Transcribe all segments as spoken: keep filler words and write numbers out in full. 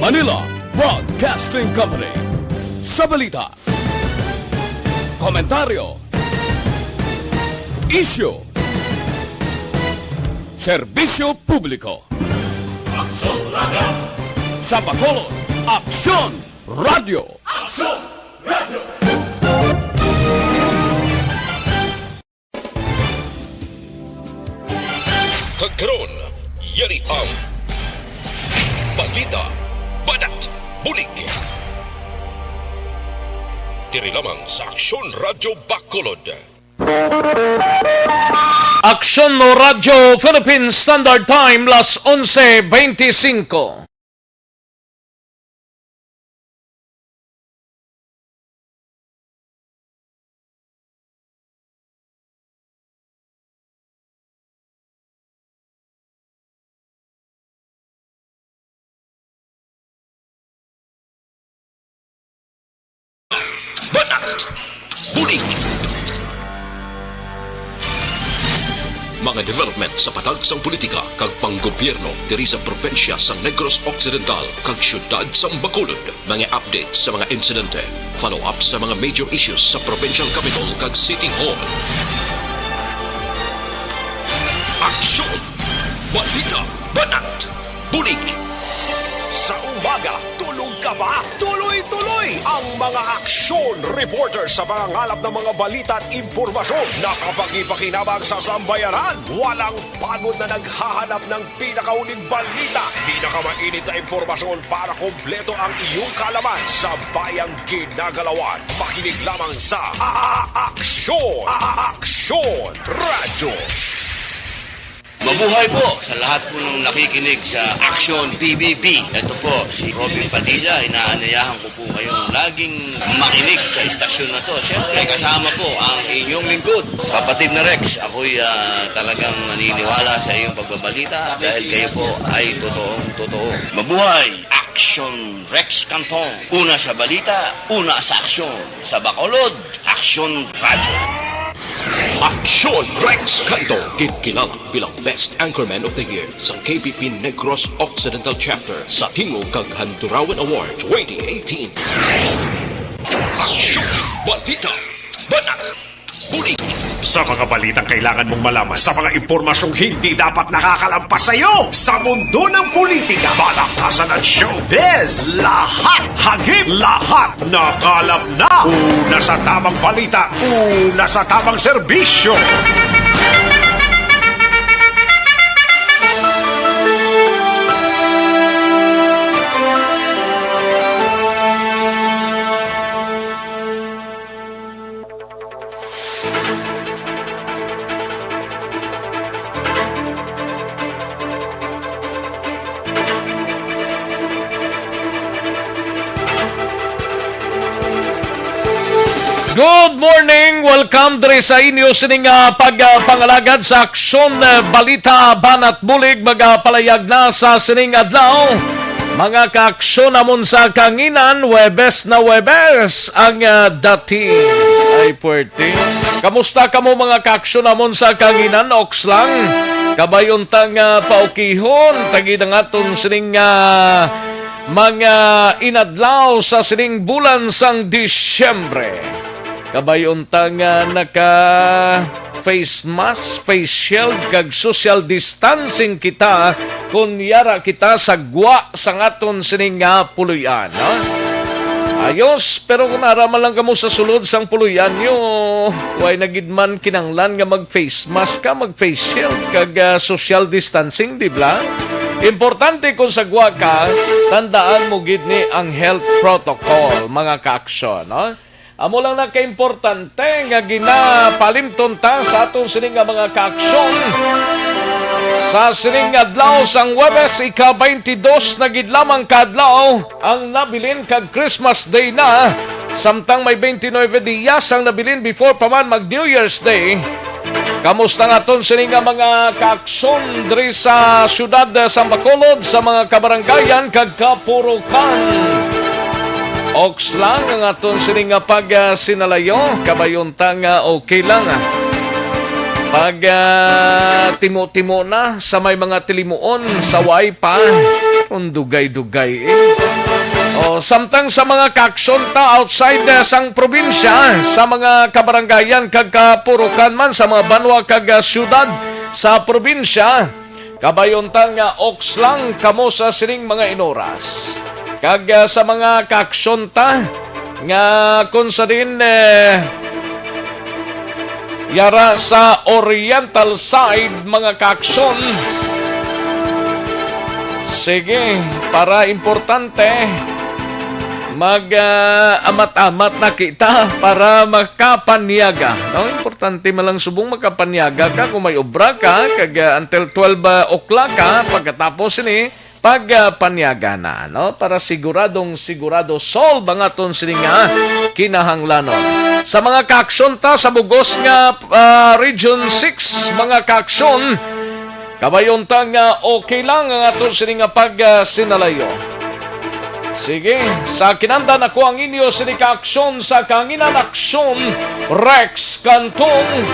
Manila Broadcasting Company. Sa balita, komentaryo, isyu, serbisyo publiko. Aksyon Radio! Sa Bacolod, Aksyon Radio! Aksyon Radio! Kag karon, yari ang balita, banat, bulig. Diri lamang sa Aksyon Radyo Bacolod. Aksyon Radyo Philippine Standard Time, las onse veinticinco. Banat! Bulig! Mga development sa patag sang politika kag panggobyerno diri sa probinsya sa Negros Occidental kag siyudad sang Bacolod. Mga update sa mga insidente, follow-up sa mga major issues sa provincial capital kag city hall. Aksyon! Balita! Banat! Bulig! Sa umaga, tulog ka ba? Tuloy-tuloy ang mga aksyon reporter sa pangangalap ng mga balita at impormasyon na kapakipakinabang sa sambayanan. Walang pagod na naghahanap ng pinakauling balita, pinakamainit na impormasyon para kompleto ang iyong kaalaman sa bayang ginagalawan. Makinig lamang sa A-, A-, Aksyon, A-, A-, Aksyon Radyo. Mabuhay po sa lahat po ng nakikinig sa Aksyon P B B. Ito po si Robin Padilla. Inaanyayahan ko po kayong laging makinig sa istasyon na to. Siyempre, kasama po ang inyong lingkod, kapatid na Rex. Ako'y, ah, talagang naniniwala sa iyong pagbabalita dahil kayo po ay totoong totoo. Mabuhay! Aksyon Rex Canton. Una sa balita, una sa aksyon. Sa Bacolod, Aksyon Radyo. Aksyon Rex Canton, ginkilala bilang Best Anchorman of the Year sa K B P Negros Occidental Chapter sa Tingog kag Handurawan Award twenty eighteen. Aksyon! Balita! Banat! Bulig! Sa mga balitang kailangan mong malaman, sa mga impormasyong hindi dapat nakakalampas sa iyo, sa mundo ng politika, balaktasan at showbiz, lahat, hagip, lahat, nakalap na. Una sa tamang balita, una sa tamang serbisyo. Good morning! Welcome diri sa inyo sining, ah, pag, ah, pangalagad sa Aksyon, ah, Balita, Banat Bulig. Magapalayag na sa sining adlaw. Mga kaaksyon namon sa kanginan, Huwebes na Huwebes ang, ah, dating. Ay, puwerte. Kamusta kamo, mga kaaksyon namon sa kanginan? Oks lang. Kabay unta nga paukihon, tagi na nga ton sining, ah, mga inadlaw sa sining bulan sang Disyembre. Kabay unta nga naka face mask, face shield, kag social distancing kita kon yara kita sa gwa sang aton sini nga puloy-an, ha? Ayos, pero kung ara man lang kamo sa sulod sang puloy-an nyo, way na gid man kinahanglan nga mag face mask ka, mag face shield, kag, ah, social distancing, di ba? Importante kung sa gwa ka, tandaan mo gid ni ang health protocol, mga kaaksyon, no? Amo lang na kaimportante nga ginapalimton ta sa aton sini nga mga kaaksyon. Sa sining adlaw sang Huwebes, ika-twenty-dos na gid lamang ka adlaw ang nabilin kag Christmas Day na, samtang may twenty-nine diyas ang nabilin before pa man mag New Year's Day. Kamusta nga aton sini nga mga kaaksyon diri sa siyudad, eh, sa Bacolod, sa mga kabaranggayan kag kapurukan? Oks lang ang aton sini nga pag, ah, sinalayo. Kabay unta nga okay lang, ah. Pag, ah, timo-timo na sa may mga tilimuon sa way pa. Kung dugay-dugay, eh. O, samtang sa mga kaaksyon ta outside, eh, sang probinsya, sa mga kabarangayan kag kapurukan man, sa mga banwa kag, ah, syudad sa probinsya, kabayon ta nga oks lang kamo sa sining mga inoras. Kag, ah, sa mga kaaksyon ta nga kung sa din, eh, yara sa Oriental side, mga kaaksyon. Sige, para importante, mag, ah, amat-amat na kita para makapanyaga, no? Importante man lang subong makapanyaga ka kung may obra ka, kag, ah, until twelve, ah, o'clock ka, pagkatapos ini, pagpanyaga na, no? Para siguradong sigurado solve ang aton sini nga kinahanglanon. Sa mga kaaksyon ta sa bugos nga, ah, Region six, mga kaaksyon, kabayon ta nga okay lang ang aton sini nga pagsinalayo. Sige, sa kinandan ako ang inyo sini ka aksyon sa kanginan aksyon, Rex Cantong.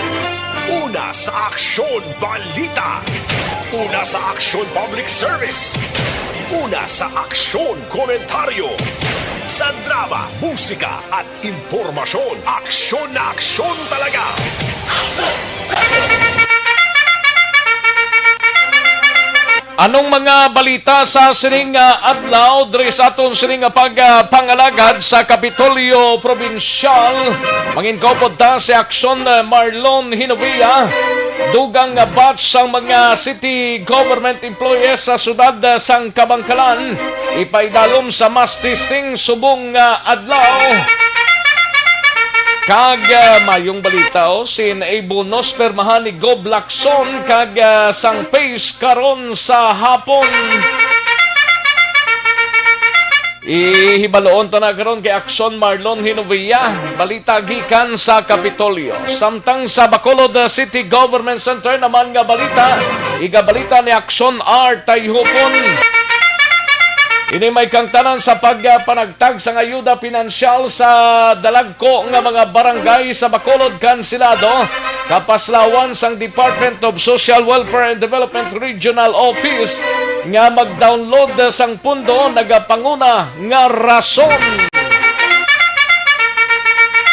Una sa aksyon, balita. Una sa aksyon, public service. Una sa aksyon, komentaryo. Sa drama, musika, at impormasyon, aksyon na aksyon talaga. Anong mga balita sa sining, ah, adlaw diri sa aton sining, ah, pag, ah, pangalagad sa Kapitolyo Probinsyal? Manginkaupod ta si Aksyon, ah, Marlon Hinovia, dugang nga batch sang mga city government employees sa siyudad, ah, sang Kabankalan, ipaidalom sa mass testing subong nga adlaw. Kag, ah, mayong balita, oh, si N A Bonos pirmahan ni Gob Lacson kag, ah, sang Pace karon sa hapon. Ihibaloon ta na karon kay Aksyon Marlon Hinovia. Balita gikan sa Kapitolyo. Samtang sa Bacolod, ah, City Government Center naman nga balita, igabalita ni Aksyon R Tayhupon. Ini may kangtanan sa pagpanagtag sang ayuda pinansyal sa dalagko nga mga barangay sa Bacolod, Kansilado, kapaslawan sang Department of Social Welfare and Development Regional Office nga mag-download sang pundo nagapanguna nga rason.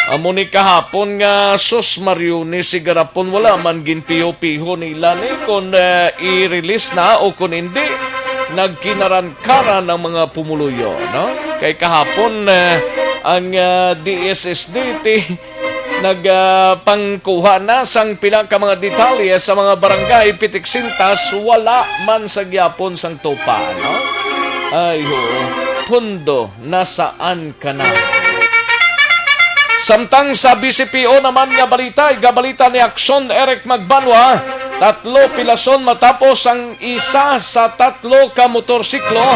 Amo ni kahapon nga, sus, Mario, ni si garapon wala man ginpiho-piho nila ni kon, eh, i-release na o kon hindi. Nagkinaran-karan ang mga pumuluyo, no? Kay kahapon, eh, ang, ah, D S S D T nag, ah, pangkuha na sang pila ka mga detalye sa mga barangay pitik sintas, wala man sa gyapon sang tupa, no? Ay, ho, pundo. Nasaan ka na? Samtang sa B C P O naman nga balita, igabalita ni Aksyon Eric Magbanwa, tatlo pilason matapos ang isa sa tatlo ka motorsiklo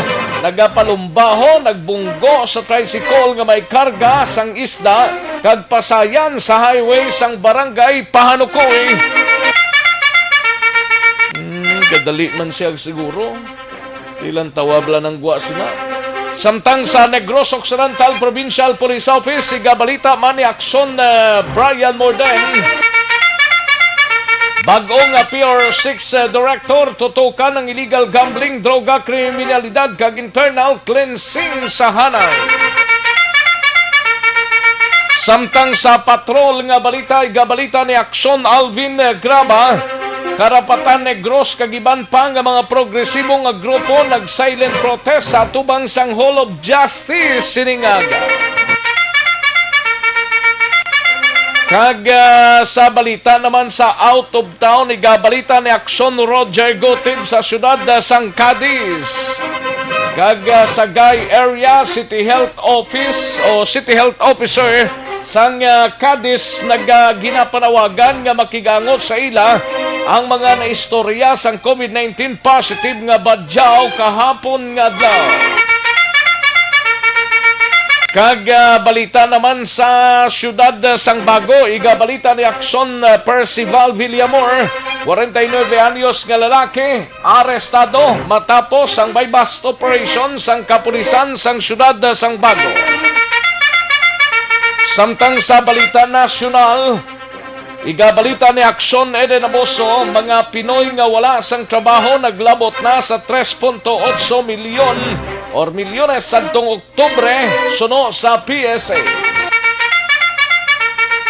nagapalumbaho, nagbunggo sa tricycle nga may karga sang isda kag pasayan sa highway sang barangay Pahanukoy. Hmm, kadali man siya siguro. Ilang tawab lang ang gwa sila. Samtang sa Negros Occidental Provincial Police Office, igabalita man ni Aksyon, eh, Brian Morden. Bag-o nga P R six, eh, Director, tutukan ang illegal gambling, droga, kriminalidad, kag internal cleansing sa hanay. Samtang sa patrol nga balita, igabalita ni Aksyon Alvin, eh, Graba, Karapatan Negros kag iban pa nga mga progresibo nga grupo nag-silent protest sa atubang sang Hall of Justice sining aga. Kag, ah, sa balita naman sa out of town, igabalita ni Aksyon Roger Gutib sa siyudad, ah, sang Cadiz. Kag, ah, sa Gay Area, City Health Office o City Health Officer sang, ah, Cadiz nag, ah, ginapanawagan nga makigangot sa ila ang mga naistorya sang COVID nineteen positive nga badyaw kahapon nga adlaw. Kag, ah, balita naman sa siyudad, ah, sang Bago, igabalita ni Aksyon, ah, Percival Villamor, forty-nine anyos nga lalaki, arestado matapos ang buy-bust operation sang kapulisan sang siyudad sang Bago. Samtang sa balita nasyonal, Igabalita ni Aksyon Eden Abuso, mga Pinoy nga wala sang trabaho naglabot na sa tres punto otso milyon or milyones sadtong Oktubre, suno sa P S A.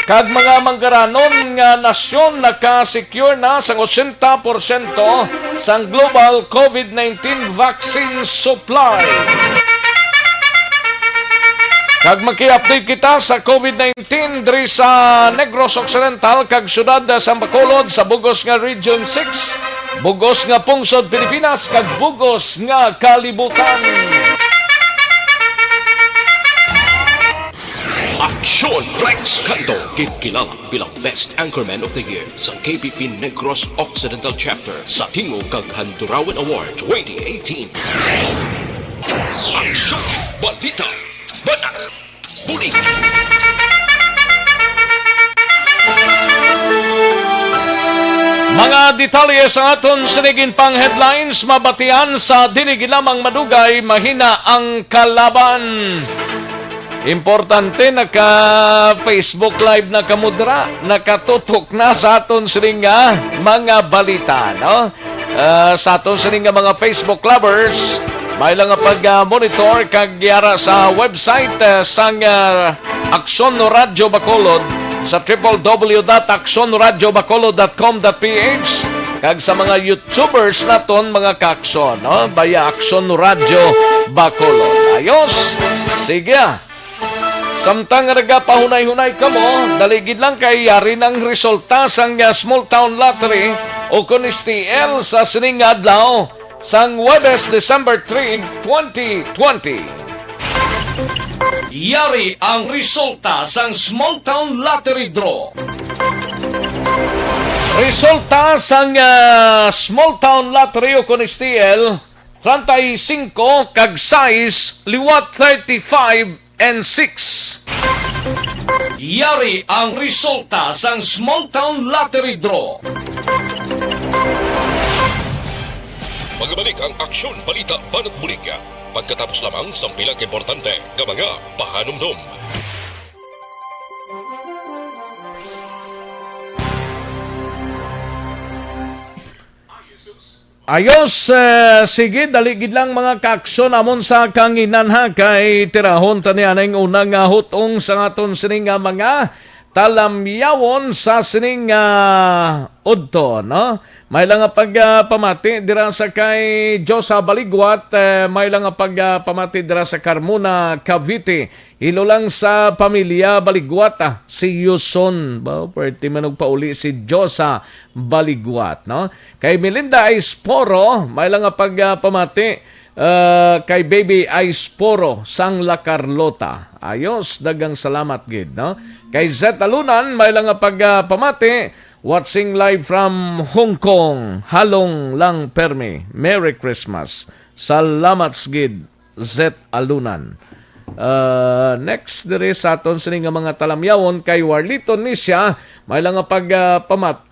Kag mga manggaranon nga nasyon naka-secure na sang ochenta porsyento sang global COVID nineteen vaccine supply. Kag maki-update kita sa COVID nineteen diri sa Negros Occidental kag siyudad sang Bacolod, sa bugos nga Region six, bugos nga pungsod Pilipinas kag bugos nga kalibutan. Aksyon Rex Cando, ginkilala bilang Best Anchorman of the Year sa K P P Negros Occidental Chapter sa Tingog kag Handurawan Award twenty eighteen. Aksyon! Balita! Banat! Bulig! Mga detalye sa aton sining pang headlines, mabatian sa Dili Gid Lamang Madugay, Mahina ang Kalaban. Importante, naka-Facebook Live na kamo dira, nakatutok na sa aton sining nga mga balita, no? Ah, sa aton sining nga mga Facebook lovers, may lang nga pag-monitor kag yara sa website, ah, sang, ah, Aksyon Radyo Bacolod sa triple W dot aksyon radyo bacolod dot com dot P H, kag sa mga YouTubers naton, mga ka-Aksyon, no? Via Aksyon Radyo Bacolod. Ayos. Sige, ah. Samtang nagapahunay-hunay kamo, dali gid lang kay yari nang resulta sang, ah, Small Town Lottery o kon S T L sa sining nga adlaw sang Huwebes, December three, twenty twenty. Yari ang resulta sang Small Town Lottery Draw. Resulta sang, ah, Small Town Lottery o kon S T L, treinta y cinco kag sais, liwat thirty-five and six. Yari ang resulta sang Small Town Lottery Draw. Magabalik ang Aksyon Balita Banat Bulig pagkatapos lamang sang pila ka importante nga mga pahanumdom. Ayos, eh, sige, dali gid lang, mga ka-Aksyon, amon sa kanginan, ha, kay tirahon ta ni anay una nga hutong sa aton sining nga mga talamyawon sa sining nga udto, no? May lang nga pag, ah, pamati dira sa kay Josa Baligwat, eh, may lang nga pag, ah, pamati dira sa Carmona, Cavite. Hilo lang sa pamilya Baligwat, ah, si Yuson. Ba, pwerte man og pauli si Josa Baligwat, no? Kay Melinda Aisporo, may lang nga pag, ah, pamati, ah, kay Baby Aisporo sang La Carlota. Ayos, daghang salamat gid, no? Kay Zet Alunan, may lang nga pag, ah, pamati, watching live from Hong Kong. Halong lang permi. Merry Christmas. Salamat gid. Zet Alunan. Ah, next diri sa aton sini nga mga talamyawon kay Warlito Nisha, may lang nga pag, ah, pamat-,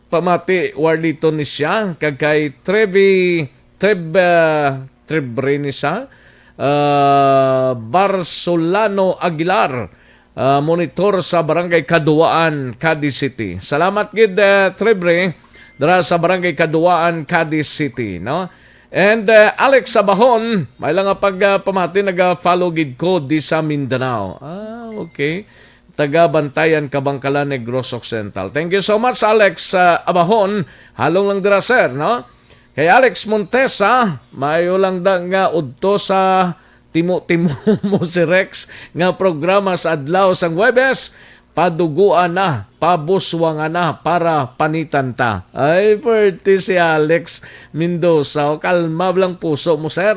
pamati Warlito Nisha, kag kay Trevi, Treb-, ah, Trebre Nisha, ah, Barsolano Aguilar, ah, monitor sa Barangay Kaduwaan, Cadiz City. Salamat gid, ah, Trebre, dira sa Barangay Kaduwaan, Cadiz City, no? And, uh, Alex Sabahon, may lang nga pag, uh, pamati, naga-follow gid ko di sa Mindanao. Ah, okay. Taga Bantayan, Kabangkalan, Negros Occidental. Thank you so much, Alex, uh, Abahon. Halong lang dira, sir, no? Kay Alex Montesa, maayo lang da nga udto sa timo-timo mo si Rex nga programa sa adlaw sang Huwebes. Paduguan na, pabuswangan na para panitan ta. Ay, pwerte si Alex Mendoza. O, kalma lang puso mo, sir.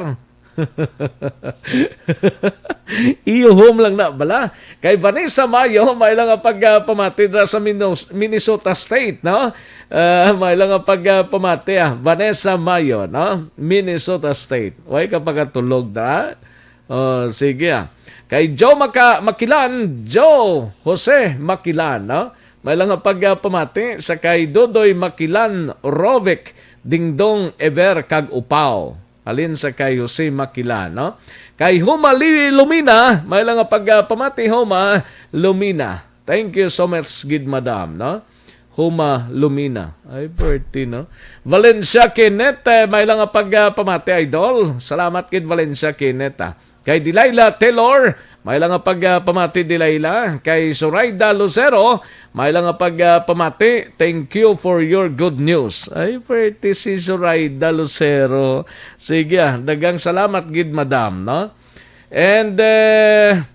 Iyohom lang na bala. Kay Vanessa Mayo, may lang nga pag, ah, pamati dira sa Minos-, Minnesota State, no? Ah, may lang nga pag, ah, pamati, ah. Vanessa Mayo, no? Minnesota State. Way ka pagatulog na? Oh, sige, ah. Kay Joe Maka-, Makilan, Joe Jose Makilan, no? May lang nga pag, ah, pamati sa kay Dodoy Makilan, Rovic, Dingdong, Ever, kag Upaw. Halin sa kay Jose Makilan, no? Kay Homa Li-, Lumina, may lang nga pag, ah, pamati, Homa Lumina. Thank you so much, gid, madam, no? Huma Lumina. Ay, birthday, no? Valencia Kenneth, eh, may lang nga pag, ah, pamati, idol. Salamat gid, Valencia Kenneth, ah. Kay Delilah Taylor, may lang nga pag, ah, pamati, Delilah. Kay Zoraida Lucero, may lang nga pag, ah, pamati. Thank you for your good news. Ay, birthday si Zoraida Lucero. Sige, ah, daghang salamat gid, madam, no? And, eh,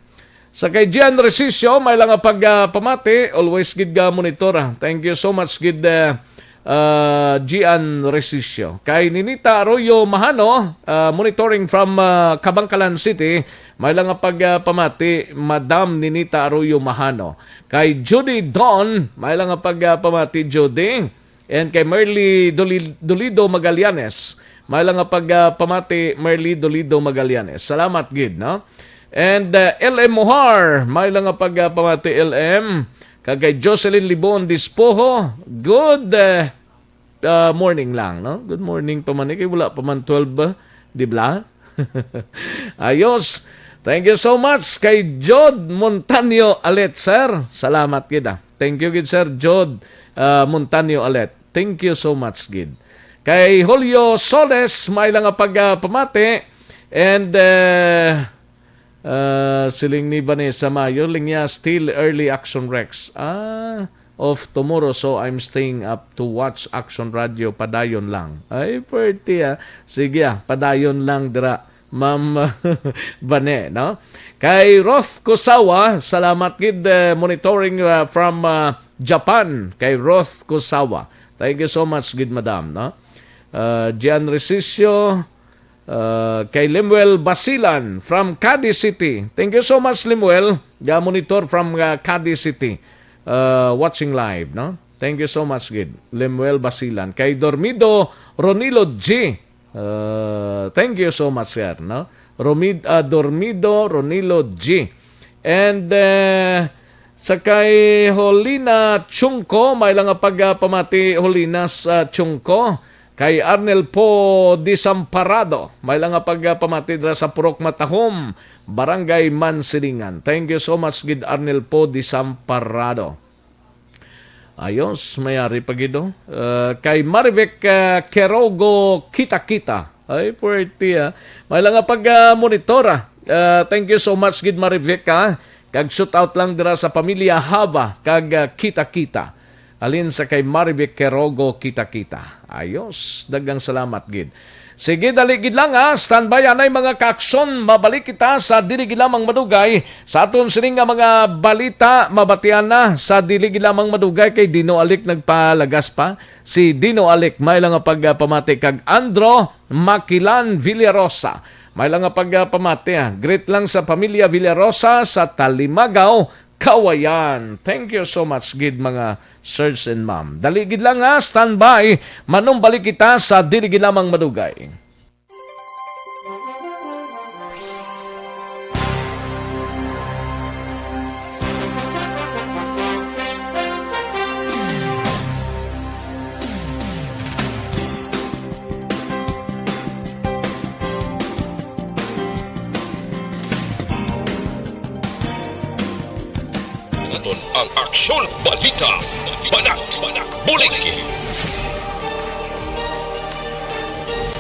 sa kay Gian Resicio, may lang nga pag, ah, pamati, always gid ga monitor, ah. Thank you so much gid, ah, ah, Gian Resicio. Kay Ninita Arroyo Mahano, ah, monitoring from, ah, Kabankalan City, may lang nga pag, ah, pamati, Madam Ninita Arroyo Mahano. Kay Judy Don, may lang nga pag, ah, pamati, Judy. And kay Merly Doli-, Dolido Magallanes, may lang nga pag, ah, pamati, Merly Dolido Magallanes. Salamat gid, no? And, uh, L M Mohar, may lang nga pag, uh, pamati, L M. Kag kay Jocelyn Libon Dispoho, good, uh, uh, morning lang, no? Good morning pa man, eh, kay wala pa man twelve, uh, di ba? Ayos. Thank you so much kay Jod Montaño Alet, sir. Salamat gid, ah. Thank you gid, Sir Jod, uh, Montaño Alet. Thank you so much gid. Kay Julio Soles, may lang nga pag, uh, pamati. And, uh, Ah, siling ni Vanessa Mayo, linya, still early, Action Rex. Ah, of tomorrow, so I'm staying up to watch Action Radio. Padayon lang. Ay, pwerte, ah. Sige, ah, padayon lang dira, Ma'am Vane, no? Kay Roth Kusawa, salamat gid, eh, monitoring, ah, from, ah, Japan. Kay Roth Kusawa. Thank you so much gid, madam, no? Ah, Gian Resicio, Uh, kay Lemuel Basilan from Cadiz City. Thank you so much, Lemuel. Ga-monitor from, uh, Cadiz City. Uh, watching live, no? Thank you so much, gid. Lemuel Basilan. Kay Dormido Ronilo G. Uh, thank you so much, sir, no? Romid-, uh, Dormido Ronilo G. And, uh, sa kay Holina Chungko, may lang nga pag, uh, pamati, Holina sa Chungko. Kay Arnel Po Disamparado, may lang nga pagpamati dira sa Purok Matahom, Barangay Mansilingan. Thank you so much gid, Arnel Po Disamparado. Ayos, mayari pa gid, oh. Uh, kay Marivic, uh, Querogo Kita-Kita. Ay, pwerte, ah. May lang nga pag, uh, monitor, ah. Uh, thank you so much gid, Marivic, ah. Kag shout out lang dira sa pamilya Hava kag, ah, Kita-Kita. Alin sa kay Marivic Querogo, Kita-Kita. Ayos, daghang salamat gid. Sige, dali gid lang, ha. Standby anay, mga kaaksyon. Mabalik kita sa dili gid lamang madugay sa aton sining nga mga balita. Mabatian na sa dili gid lamang madugay kay Dino Alic nagpalagas pa. Si Dino Alic may lang nga pagpamati kag Andro Makilan Villarosa. May lang nga pagpamati, ha. Greet lang sa pamilya Villarosa sa Talimagaw, Kawayan. Thank you so much gid, mga sirs and ma'am. Dali gid lang, ha, standby. Manumbalik kita sa dili gid lamang madugay. Naton ang Aksyon Balita, Banat, Bulig.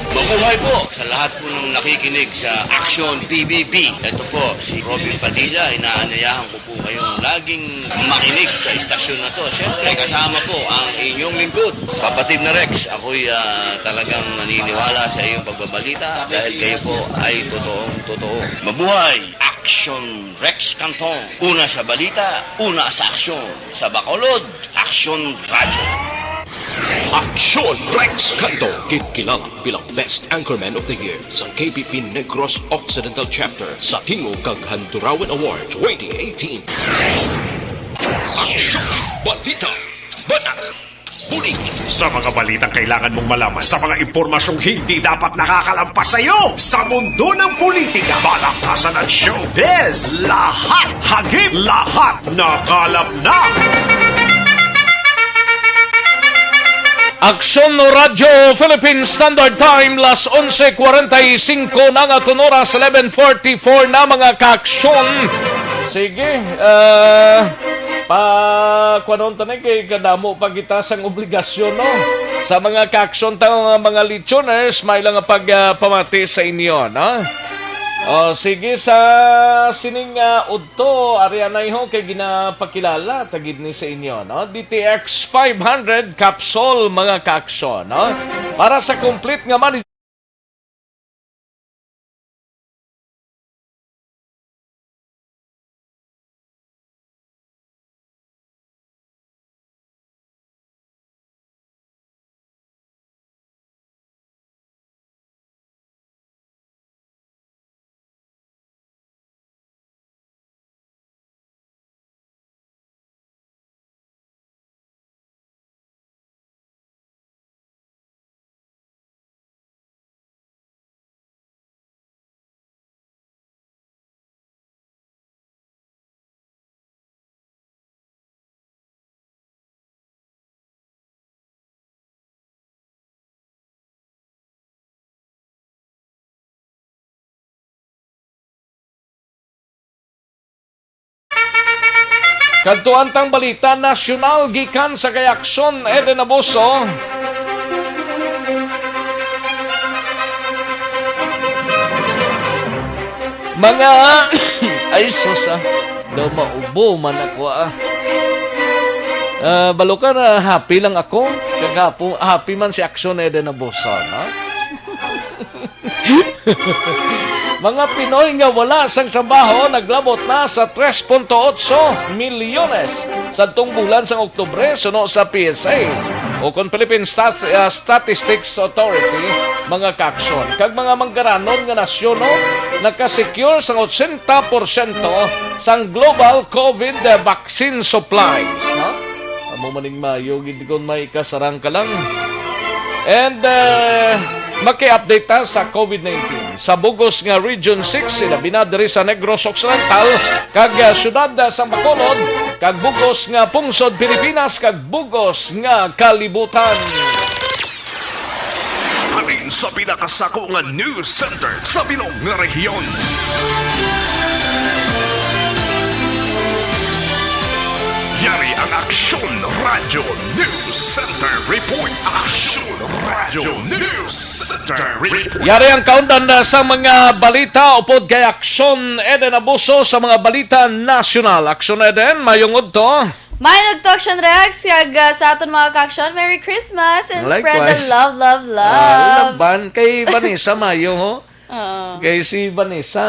Mabuhay po sa lahat po ng nakikinig sa Aksyon P B B. Ito po si Robin Padilla, inaanyayahan ko po kayong laging makinig sa istasyon na to. Siyempre, kasama po ang inyong lingkod, kapatid na Rex. Ako'y, ah, talagang naniniwala sa iyong pagbabalita dahil kayo po ay totoong totoo. Mabuhay! Aksyon Rex Canton. Una sa balita, una sa aksyon. Sa Bacolod, Aksyon Radyo. Aksyon Rex Canton, kinkilala bilang Best Anchorman of the Year sa K P P Negros Occidental Chapter sa Tingog kag Handurawan Award twenty eighteen. Aksyon, balita, banat, bulig. Sa mga balitang kailangan mong malaman, sa mga impormasyong hindi dapat nakakalampas sa iyo, sa mundo ng politika, balakasan at showbiz, lahat hagip, lahat nakalap na. Aksyon Radyo Philippine Standard Time, las onse cuarenta y cinco na nga, aton oras, eleven forty-four na, mga kaaksyon. Sige, ah, Pa, kuwanon ta ni kay kadamo pa kita sang obligasyon, no? Sa mga kaaksyon ta, mga, mga listeners, may lang nga pag, ah, pamati sa inyo, no? O, sige, sa sining, ah, udto, ari anay ho kay ginapakilala ta gid ni sa inyo, no? D T X five hundred capsule, mga kaaksyon, no? Para sa complete nga mani- Kadtuan tang balita nasyonal gikan sa kay Aksyon Eden Abuso. Mga, ay, sus, ah. Daw maubo man ako, ah. Ah, balo ka na happy lang ako. Kag hapo-, happy man si Aksyon Eden Abuso, no? Mga Pinoy nga wala sang trabaho naglabot na sa tres punto otso milyones sadtong bulan sang Oktubre, suno sa P S A, o kon Philippine Stat-, ah, Statistics Authority, mga kaaksyon. Kag mga manggaranon nga nasyon, no, nakasecure sang otsenta porsyento sang global COVID vaccine supplies, no? Amo maning maayo gid kon may kasarang ka lang. And, uh, maki-update ta sa COVID nineteen. Sa bugos nga Region six, ilabi na diri sa Negros Occidental, kag, uh, siyudad, uh, sa Bacolod, kag bugos nga pungsod Pilipinas, kag bugos nga kalibutan. Halin sa pinakasako nga news center sa bilog nga rehiyon. Yari ang Aksyon Radyo News Center Report. Aksyon Radyo News Center Report. Yari ang kaundan na sa mga balita upod kay Aksyon Eden Abuso sa mga balita nasyonal. Aksyon Eden, mayong udto. May nagto, Aksyon Rex, kag, ah, sa aton mga ka-aksyon, Merry Christmas and spread the Likewise. Love, love, love. Ah, laban kay Vanessa Mayo, ho? Oo. Kay si Vanessa,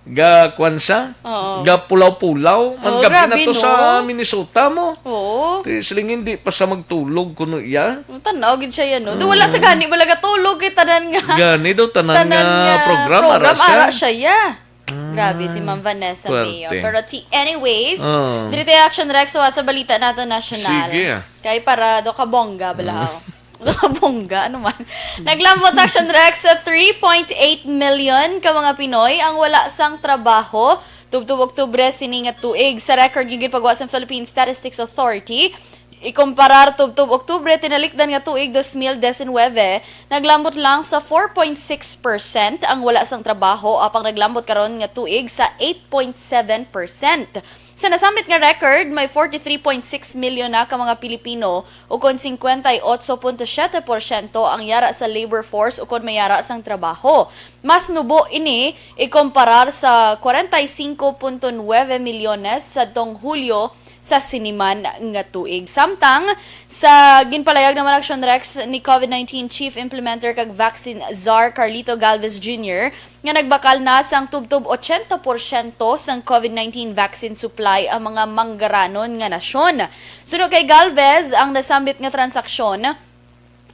ga, kwan siya? Oo. Ga pulaw-pulaw. Man, Oo, gabi na grabe, to sa no? Minnesota mo. Oo. Ti, siling hindi pa sa magtulog kuno iya. Ang tanaw gid siya yan, no? Do, wala sa Oo. Gani, wala gatulog kay tanan nga Gani daw, tanan tanan nga nga program, program, ara siya. Ara siya, yeah. Grabe si Ma'am Vanessa Mayo. Puwerte. Pero ti-, anyways, Oh. diri tayo, Action Rex, so, sa balita nato nasyonal. Sige, ah. Kay para do kabongga, balahaw. Mm. Kabongga, ano man. Naglambot, Action Rex, sa three point eight million ka mga Pinoy ang wala sang trabaho tubtob Oktubre sini nga tuig. Sa record nga ginpagawa sa Philippine Statistics Authority, ikumparar tubtob Oktubre tinalikdan nga tuig dos mil diecinuebe, naglambot lang sa four point six percent ang wala sang trabaho, apang naglambot karon nga tuig sa eight point seven percent. Sa nasambit nga record, may forty-three point six milyon na ka mga Pilipino, ukon cincuenta y ocho punto siete porsyento ang yara sa labor force ukon may yara sang trabaho. Mas nubo ini ikumparar sa kwarenta y singko punto nuebe milyones sadtong Hulyo sa siniman nga tuig. Samtang sa ginpalayag naman, Action Rex, ni COVID nineteen Chief Implementer kag Vaccine Czar Carlito Galvez Junior nga nagbakal na sang tubtob ochenta porsyento sang COVID nineteen vaccine supply ang mga manggaranon nga nasyon. Suno kay Galvez, ang nasambit nga transaksyon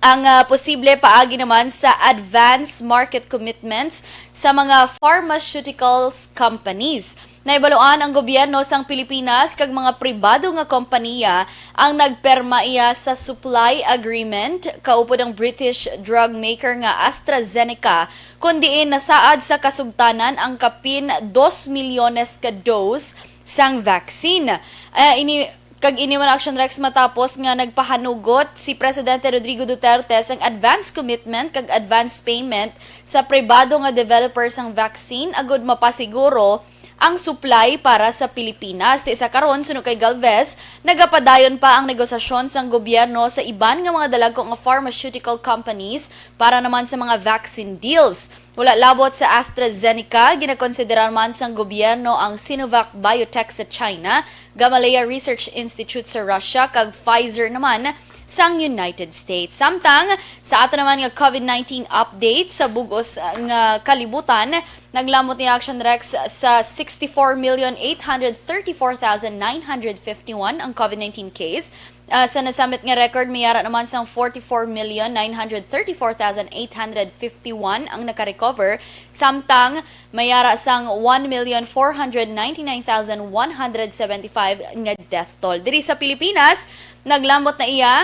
ang, ah, posible paagi naman sa advance market commitments sa mga pharmaceuticals companies. Nahibaluan ang gobyerno sang Pilipinas kag mga pribado nga kompaniya ang nagperma iya sa supply agreement kaupod ang British drug maker nga AstraZeneca, kon diin nasaad sa kasugtanan ang kapin dos milyones ka dose sang vaccine. Ah, ini Kag ini man, Action Rex, matapos nga nagpahanugot si Presidente Rodrigo Duterte sang advance commitment kag advance payment sa pribado nga developer sang vaccine agud mapasiguro ang supply para sa Pilipinas. Ti sa karon, suno kay Galvez, nagapadayon pa ang negosasyon sang gobyerno sa iban nga mga dalagko nga pharmaceutical companies para naman sa mga vaccine deals. Wala labot sa AstraZeneca, ginakonsiderar man sang gobyerno ang Sinovac Biotech sa China, Gamaleya Research Institute sa Russia, kag Pfizer naman sang United States. Samtang sa ato naman nga COVID nineteen update sa bugos, uh, nga kalibutan, naglamot ni Action Rex sa sixty-four million eight hundred thirty-four thousand nine hundred fifty-one ang COVID nineteen case. Uh, sa nasambit nga record, may ara naman sang forty-four million nine hundred thirty-four thousand eight hundred fifty-one ang naka-recover, samtang may ara sang one million four hundred ninety-nine thousand one hundred seventy-five nga death toll. Diri sa Pilipinas, naglamot na iya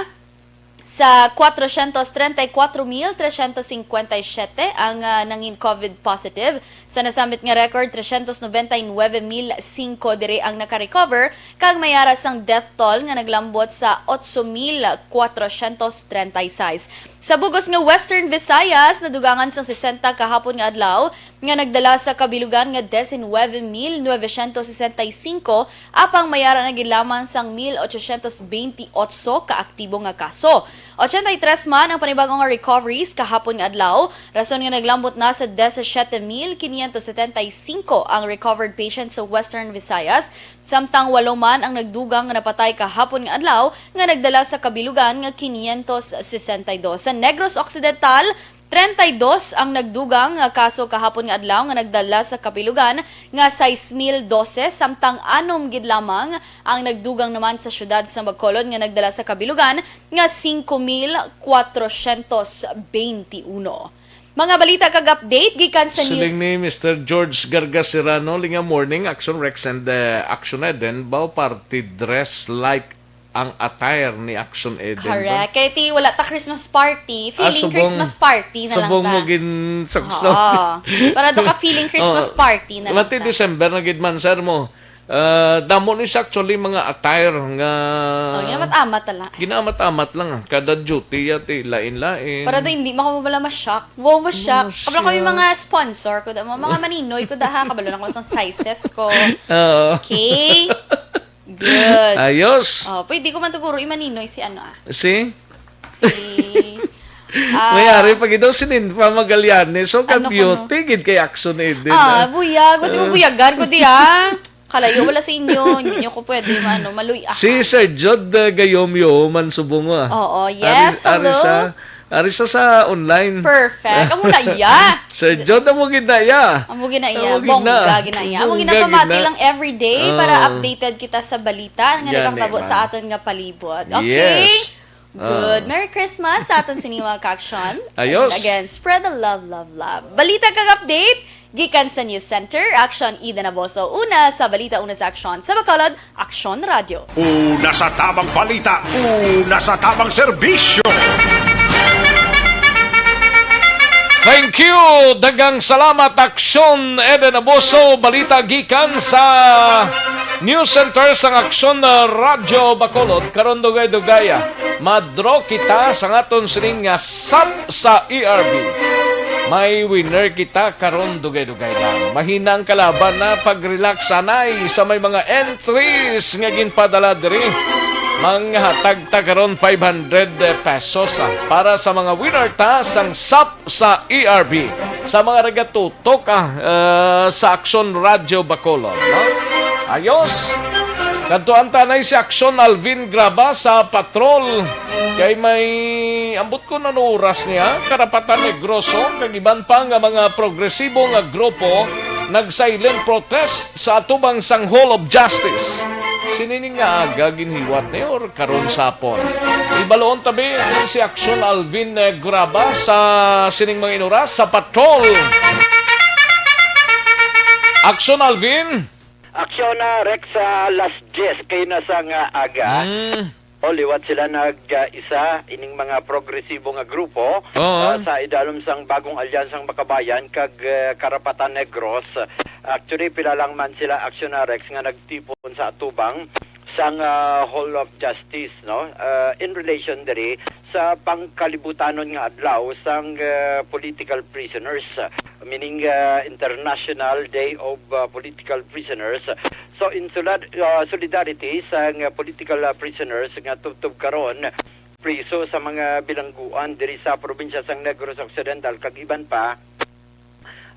sa cuatrocientos treinta y cuatro mil trescientos cincuenta y siete ang, ah, nangin COVID positive. Sa nasambit nga record, trescientos noventa y nueve mil cinco diri ang naka-recover, kag may ara sang death toll nga naglambot sa ocho mil cuatrocientos treinta y seis. Sa bugos nga Western Visayas, nadugangan sang sesenta kahapon nga adlaw nga nagdala sa kabilugan nga diecinueve mil novecientos sesenta y cinco, apang may ara na gid lamang sang mil ochocientos veintiocho ka aktibo nga kaso. Ochenta y tres man ang panibag-o nga recoveries kahapon nga adlaw, rason nga naglambot na sa diecisiete mil quinientos setenta y cinco ang recovered patients sa Western Visayas, samtang walo man ang nagdugang nga napatay kahapon nga adlaw, nga nagdala sa kabilugan nga quinientos sesenta y dos. Sa Negros Occidental, treinta y dos ang nagdugang nga kaso kahapon nga adlaw, nga nagdala sa kabilugan nga sais mil dose, samtang anom gid lamang ang nagdugang naman sa siyudad sa Bacolod, nga nagdala sa kabilugan nga singko mil kwatrocientos beintiuno. Mga balita kag update gikan sa Siling news. Ni Mister George Garga Serrano, linga morning, Action Rex and, uh, Action Eden, bao party dress like ang attire ni Action Eden ba? Correct. Kaya ti, wala ta Christmas party, ah, feeling subong, Christmas party na lang ta. Subong mo gin sakso. Oo. Para do ka feeling Christmas party na lang ta. Mati December na gid man, sir mo. Ah, damo ni sa actually mga attire nga. Oh, nga amat-amat ta lang. Ginaamat-amat lang, ah. Kada duty yati, lain-lain. Para daw hindi makamabala ma-shock. Wow, ma-shock. Ma-shock. Kabalo kami mga sponsor ko da, mga, mga maninoy ko da ha. Kabalo na ko sa sizes ko. Oo. Okay. Good. Ayos. Oh, pwede ko man tuguro i maninoy si ano, ah. Si? Si, ah, may ari pa gid daw si Ninfa Magallanes. So, ano ka beauty gid kay Action Eden, ah, ah, buyag. Basi mo buyagan ko di, ah. Kalayo wala sa inyo. Hindi nyo ko pwede, ano, maluy-ahan. Si Sir Jod, uh, Gayomyo man subong, ah. Oo, yes, ari, hello. Ari sa, ari sa, sa online. Perfect. Amo na iya. Sir Jod, amo gid na iya. Amo gid na iya. Amo gid na. Bongga gid na iya. Amo gid na. Bongga gid na. Pamati lang everyday para updated kita sa balita nga nagakatabo sa aton nga palibot. Okay? Yes. Good. Ah. Merry Christmas sa aton sini mga ka-action. Ayos. And again, spread the love, love, love. Balita kag update gikan sa News Center, Action Eden Aboso. Una sa balita, una sa aksyon. Sa Bacolod, Aksyon Radio. Una sa tabang balita, una sa tabang serbisyo. Thank you. Daghang salamat, Aksyon Eden Aboso. Balita gikan sa News Center sang Aksyon, uh, Radyo Bacolod. Karon, dugay-dugaya, ma-draw kita sa aton sining nga sap sa E R B. May winner kita karon, dugay-dugay lang. Mahina ang kalaban na, pag-relax anay sa may mga entries nga ginpadala diri. Manghatag ta karon five hundred pesos, ah, para sa mga winner ta sang sap sa E R B, sa mga nagatutok, ah, eh, sa Aksyon Radyo Bacolod, no? Ayos. Kadtuan ta anay si Aksyon Alvin Graba sa patrol. Kay may, ambot ko, ano oras niya, Karapatan Negros, oh, kag iban pa nga mga progresibo nga grupo nag-silent protest sa atubang sang Hall of Justice. Sini ni nga aga ginhiwat ni or karon sa hapon. Ibaloon tabi si Aksyon Alvin, eh, Graba sa sining mga inuras sa patrol. Aksyon Alvin. Aksyon na, Rex, sa alas diyes kay na sa nga aga. Mm. O, liwat sila nag, ah, isa ining mga progresibo nga grupo, oo, ah, sa idalom sang Bagong Alyansang Makabayan kag, eh, Karapatan Negros. Actually, pila lang man sila, Aksyon na, Rex, nga nagtipon sa atubang sang, ah, Hall of Justice, no? Ah, in relation diri sa pangkalibutanon nga adlaw sang, ah, political prisoners, meaning, ah, International Day of, ah, Political Prisoners. So, in solid-, ah, solidarity sang, ah, political, ah, prisoners nga tubtob karon priso sa mga bilangguan diri sa probinsya sang Negros Occidental kag iban pa,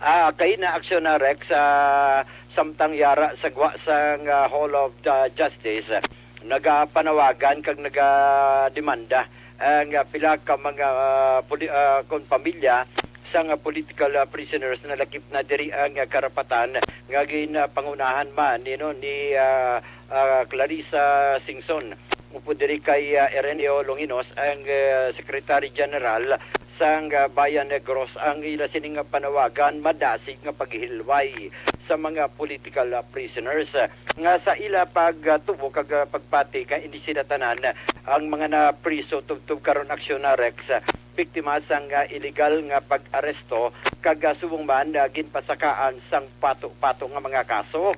Ah, kay na aksyon na Rex, ah, samtang yara sa gwa sang, ah, Hall of the Justice, nagapanawagan kag nagademanda ang, ah, pila ka mga, ah, poli-, ah, kon pamilya sang, ah, political, ah, prisoners na lakip na diri ang, ah, karapatan nga ginpangunahan man ni, no, ni, ah, ah, Clarissa Singson. Upod diri kay, ah, Ireneo Longinos, ang, ah, Secretary General sang, ah, Bayan Negros, ang ila sining panawagan madasig nga paghilway sa mga political, ah, prisoners, ah, nga sa ila pagtubo kag, ah, pagpati kay hindi sila tanan, ah, ang mga napriso tubtob karon aksyon na Rex, ah, biktima sang, ah, illegal nga pag-aresto kag, ah, subong man, ah, ginpasakaan sang pato-pato nga mga kaso.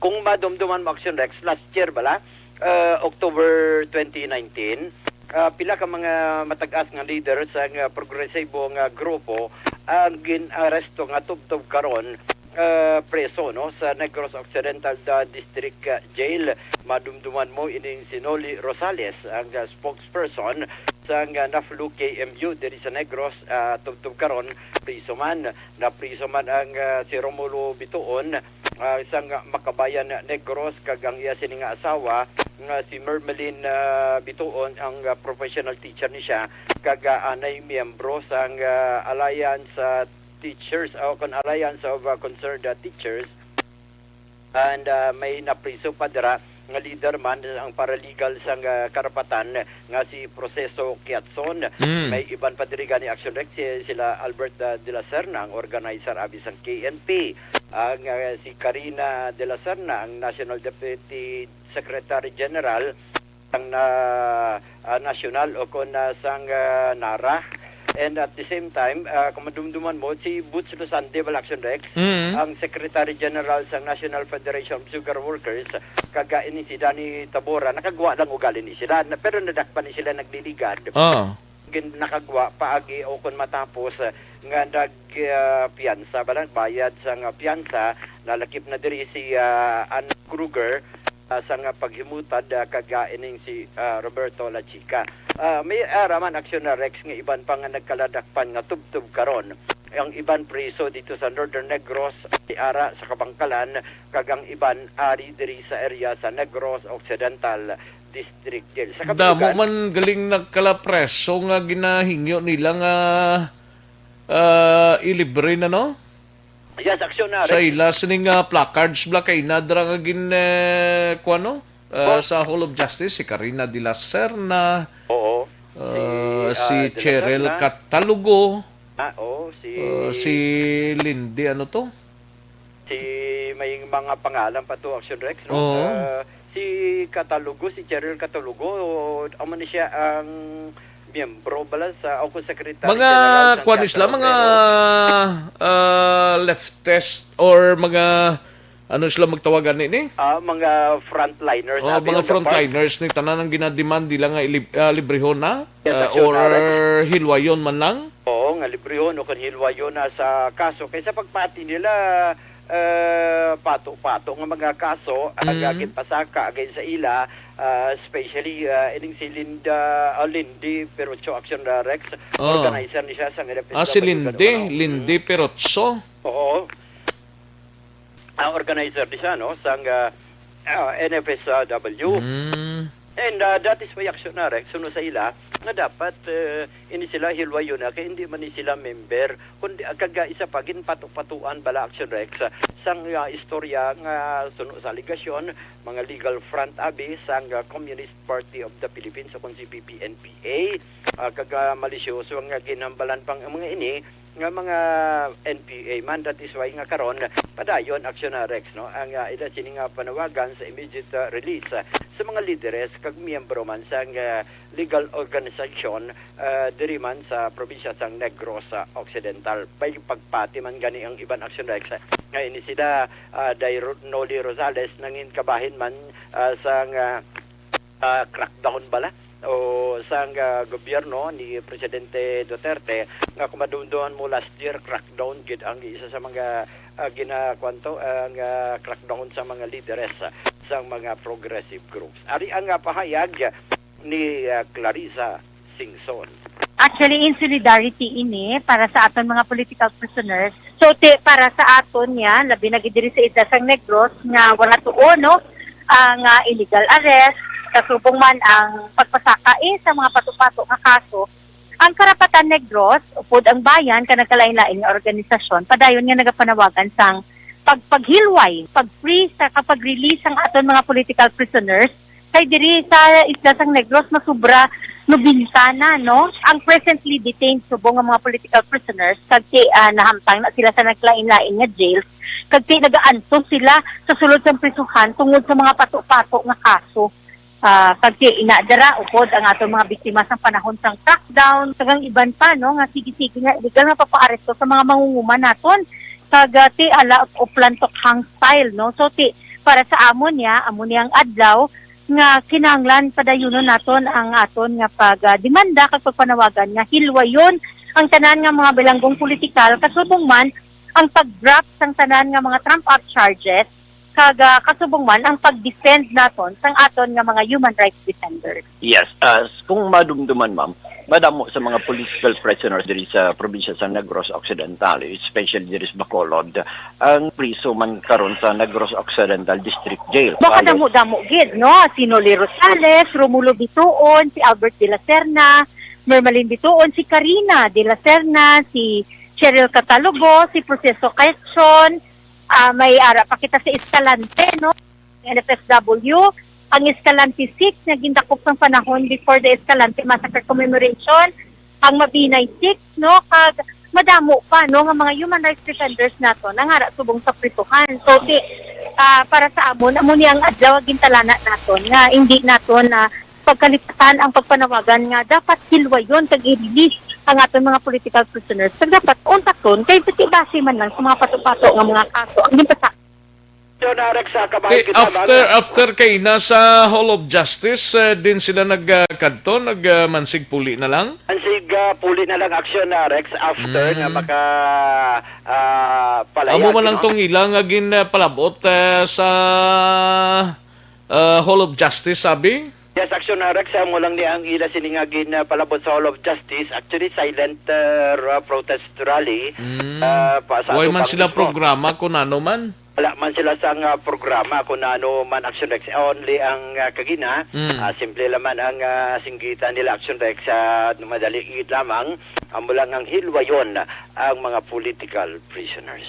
Kung madumduman mo, Action Rex, last year bala, ah, October twenty nineteen, ah, pila ka mga matag-as nga leader sa nga progresibo nga grupo ang gin-aresto nga tubtob karon, ah, preso, no, sa Negros Occidental, ah, District, ah, Jail. Madumduman mo ining si Noli Rosales, ang, ah, spokesperson sa nga NAFLU K M U diri sa Negros, ah, tubtob karon, priso man. Napriso man ang, ah, si Romulo Bituon, ah, sang Makabayan Negros, kag ang iya sini nga asawa nga si Mermelin, ah, Bituon, ang, ah, professional teacher ni siya, kag, ah, anay miyembro sang, ah, Alliance, ah, Teachers, o kon Alliance of, ah, Concerned, ah, Teachers. And, ah, may napriso pa dira nga leader man ang paralegal sang, ah, karapatan nga si Proceso Kiatson. Mm. May iban pa diri gani, Action Rex, si, sila Albert, ah, de la Serna, ang organizer abi sang K N P, ang, ah, si Karina de la Serna, ang National Deputy Secretary General sang na, ah, national o kon, ah, sang, ah, nara. And at the same time, ah, kung madumduman mo, si Boots Losande, bala, Action Rex, Mm. ang Secretary General sang National Federation of Sugar Workers, kag, ah, ini si Danny Tabora, nakagwa lang ugali ni sila, na, pero nadakpan ni sila nagliligad. Ah. Gin-, nakagwa paagi o kon matapos, ah, nga nag, ah, piyansa, bala, bayad sang, ah, piyansa, nalakip na diri si, ah, Ann Kruger, ah, sang, ah, paghimutad, ah, kag, ah, ining si, ah, Roberto Lachica. Ah, may ara man aksyon na Rex nga iban pa nga nagkaladakpan nga tubtob karon. Ang iban priso dito sa Northern Negros, may ara sa Kabangkalan, kag ang iban ari diri sa area sa Negros Occidental District Jail. Sa Damo kabilugan, man galing nagkalapreso nga ginahingyo nila nga, ah, ilibre na, no? Yes, aksyon na, Sa Rex. ila sining, ah, placards, bala, kay nadra nga gin, eh, kuwan, no? Ah, Oh. sa Hall of Justice, si Karina de la Serna, Oo. ah, Si, si ah, de la Cheryl Serna. Catalugo, Ah, oo, si ah, si Lindy, ano to? Si, may mga pangalan pa to, Action Rex, no? Oo. Ah, si Catalugo, si Cheryl Catalugo, amo ni siya ang miyembro bala sa, o kung secretary Mga general sa kuwan Teatro sila, mga, Obrero. ah, leftist or mga, ano sila magtawagan ni, ni? Ah, mga frontliners, Oh, abi, mga on the part. frontliners ni tanan ang ginademand nila nga ilib-, ah, librehon na, Yes, ah, Action or Rex. hilwayon man lang. Oo, nga librehon o kon hilwayon na sa kaso. Kay sa pagpati nila, eh, pato-pato nga mga kaso ang Mm. ginpasaka against sa ila, ah, especially, ah, ining si Linda, ah, Lindy Perucho, Action Rex, Oh. organizer ni siya sa N F S W Ah, si Lindy, Gano. Lindy Mm. Perucho. Oo. Ah, organizer ni siya, no, sang, ah, ah, N F S W. Mm. And, ah, that is why, Action Rex, suno sa ila, nga dapat, eh, ini sila hilwayon na, kay hindi man ni sila member. Kundi, ah, kag, ah, isa pa, ginpato-patuan bala, Action Rex, ah, sang, ah, istorya nga suno sa alegasyon, mga legal front abi sang, ah, Communist Party of the Philippines o kon si P P N P A, ah, kag, ah, malisyoso nga ginhambalan pang mga ini nga mga N P A man. That is why nga karon padayon, Action Rex, no, ang, ah, ila sini nga panawagan sa immediate, ah, release, ah, sa mga lideres kag miyembro man sang, ah, legal organisasyon, ah, diri man sa probinsya sang Negros, ah, Occidental. May pagpati man gani ang iban, Action Rex, nga ini sila, ah, Day Ro-, Noli Rosales nangin kabahin man, ah, sang, ah, ah, crackdown bala o sang, ah, gobyerno ni Presidente Duterte nga kumadumduman mo last year, crackdown gid ang isa sa mga, ah, gina-, kwanto, ang, ah, crackdown sa mga lideres, ah, sang mga progressive groups. Ari ang, ah, pahayag ni, ah, Clarissa Singson. Actually, in solidarity ini para sa aton mga political prisoners. So, ti-, para sa aton niya, labi na gid diri sa isla sang Negros nga wala tuo, no, ang, ah, illegal arrest, kasubong man ang pagpasaka, eh, sa mga pato-pato nga kaso, ang Karapatan Negros, upod ang Bayan, kag nagkalain-lain nga organisasyon, padayon nga nagapanawagan sang pagpaghilway, pag-free sa, kag pag-release sang aton mga political prisoners. Kay diri sa isla sang Negros, masubra nobenta na, no, ang presently detained subong nga mga political prisoners, kag ti-, ah, nahamtang na sila sa naglain-lain nga jails, kag ti-, nagaantos sila sa sulod sang prisuhan tungod sa mga pato-pato nga kaso. Ah, kag ti-, ina dira upod ang aton mga biktima sa panahon sang crackdown, kag ang iban pa, no, nga sige-sige nga illegal nga papaaresto sa mga mangunguman naton, kag, ah, ti-, ala of Lantokhang style, no. So, ti-, para sa amon niya, amo ni ang adlaw nga kinahanglan padayunon naton ang aton nga pag, ah, demanda kag pagpanawagan nga hilwayon ang tanan nga mga bilanggong politikal, kasubong man ang pag-drop sang tanan nga mga trump-up charges, kag, ah, kasubong man ang pag-defend naton sang aton nga mga human rights defenders. Yes, ah, s-, kung madumduman, ma'am, madamo sa mga political prisoners diri sa probinsya sa Negros Occidental, especially diri sa Bacolod, ang priso man karon sa Negros Occidental District Jail. Halos makadamo-damo gid, no? Si Noli Rosales, Romulo Bituon, si Albert de la Serna, Mermalyn Bituon, si Karina de la Serna, si Cheryl Catalogo, si Proceso Quezon, ah, may ara pa kita sa Escalante, no? N F S W, ang Escalante six nga gindakop sang panahon before the Escalante Massacre Commemoration, ang Mabinay six, no, kag madamo pa, no, nga mga human rights defenders naton nangara subong sa prisuhan. So, ti-, ah, para sa amon, amo ni ang adlaw nga gintalana naton nga hindi naton na pagkalipatan ang pagpanawagan nga dapat hilwayon kag i-release ang aton mga political prisoners. Kag dapat untaton kay basi man lang sa mga pato-pato nga mga kaso ang ginpasa-, Yun, Alex, sa kabahin Ti-, kita, after, man. After kay nasa Hall of Justice, eh, din sila nagkadto, nagmansig puli na lang? Mansig, ah, puli na lang action, Alex, after nga Mm. maka, ah, palaya, Amo man lang no? Tong ila nga gin, ah, palabot, eh, sa, ah, Hall of Justice, sabi? Yes, Action Rex, amo lang ni ang ila sini nga gin, ah, palabot sa Hall of Justice. Actually, silent, ah, ra-, protest rally, Mm. ah, pa sa Way man atubang sila mismo. Programa kung ano man? Wala man sila sang, ah, programa kung ano man, Action Rex. Only ang, ah, kagina, Mm. ah, simple lamang ang, ah, singgitan nila, Action Rex, sa madali gid lamang, amo lang ang hilwayon ang mga political prisoners.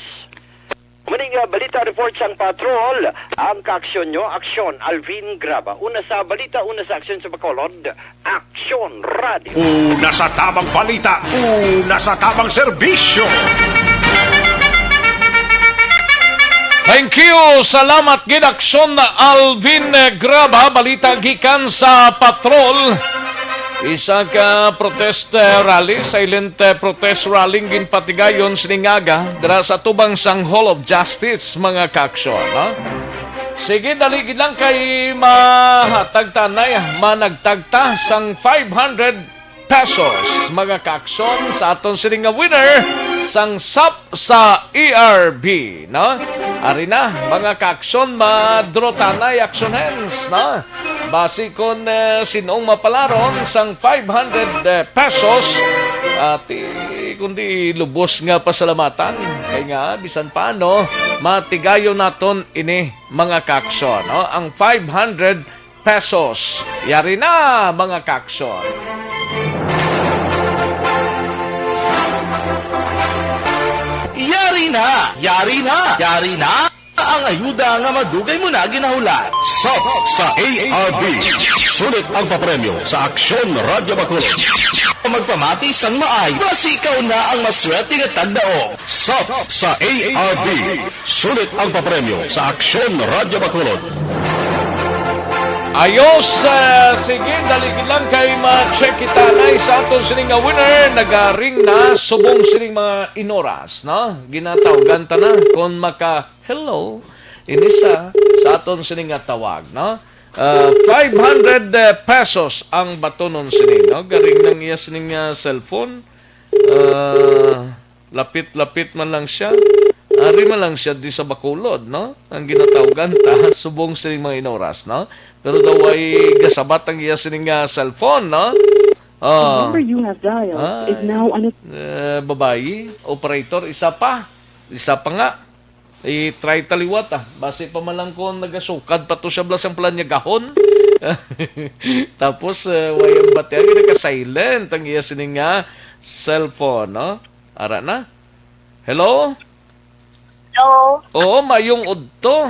Muna nga balita report sang patrol, ang kaaksyon nyo, Aksyon Alvin Graba. Una sa balita, una sa aksyon sa Bacolod, Aksyon Radio. Una sa tabang balita, una sa tabang serbisyo. Thank you. Salamat gid, Aksyon Alvin Graba. Balita gikan sa patrol. Isa ka protest, eh, rally, silent, eh, protest rally ang ginpatigayon sining aga dira sa tubang sang Hall of Justice, mga kaaksyon, no? Sige, dali gid lang kay mahatag ta anay, managtag ta sang five hundred pesos, mga kaaksyon, sa aton sining nga winner sang sap sa E R B, no? Ari na, mga kaaksyon, ma-draw ta anay, action hands, no? Basi kon, eh, sin-ong mapalaron sang five hundred, eh, pesos, ati, kundi lubos nga pasalamatan. Kay nga, bisan paano, matigayon naton ini, mga kaaksyon, no? Ang five hundred pesos. Yari na, mga kaaksyon. Yari na! Yari na! Yari na! Ang ayuda nga madugay mo na ginahulat. Sap sa A R B. Sulit ang papremyo sa Aksyon Radyo Bacolod. Magpamati sang maay, basi ikaw na ang maswerte nga tagdaog. Sap sa A R B. Sulit ang papremyo sa Aksyon Radyo Bacolod. Ayos, ah, sige, dali lang kay ma-check kita na sa aton sining nga winner. Nagaring na subong sining mga inoras, no? Ginatawgan ta na kung maka-hello. Ini sa, sa aton sining nga tawag, no? Ah, five hundred, eh, pesos ang batonon sini, no? Garing nang iya sining, ah, cellphone. Ah, lapit-lapit man lang siya. Ari man lang siya di sa Bacolod, no? Ang ginatawgan ta, subong sining mga inoras, no? Pero daw ay gasabat ang iya sining, ah, cellphone, no? The Ah. number you have dialed is Ay. now un- Eh, babayi, operator, isa pa. Isa pa nga. I-try ta liwat, ah. Basi pa man lang kung nagasukad pa to siya, blas ang plan niya gahon. Tapos, eh, way ang batian, naka-silent ang iya sining nga cellphone, no? Ara na. Hello? Hello? Oo, mayong udto.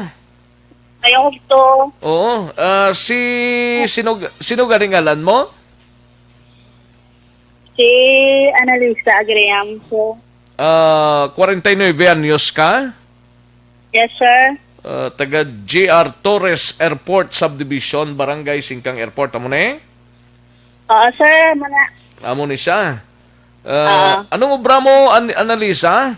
Mayong udto. Oo, ah, si, sino, sino galing ngalan mo? Si Annalisa Agriam po. Ah, kwarenta y nuebe anyos ka? Yes, sir. Ah, taga G R Torres Airport Subdivision, Barangay Singkang Airport. Amo ni? Oo, sir. Muna. Amo ni siya. Ah, Oo. Anong obra mo, An-, Annalisa?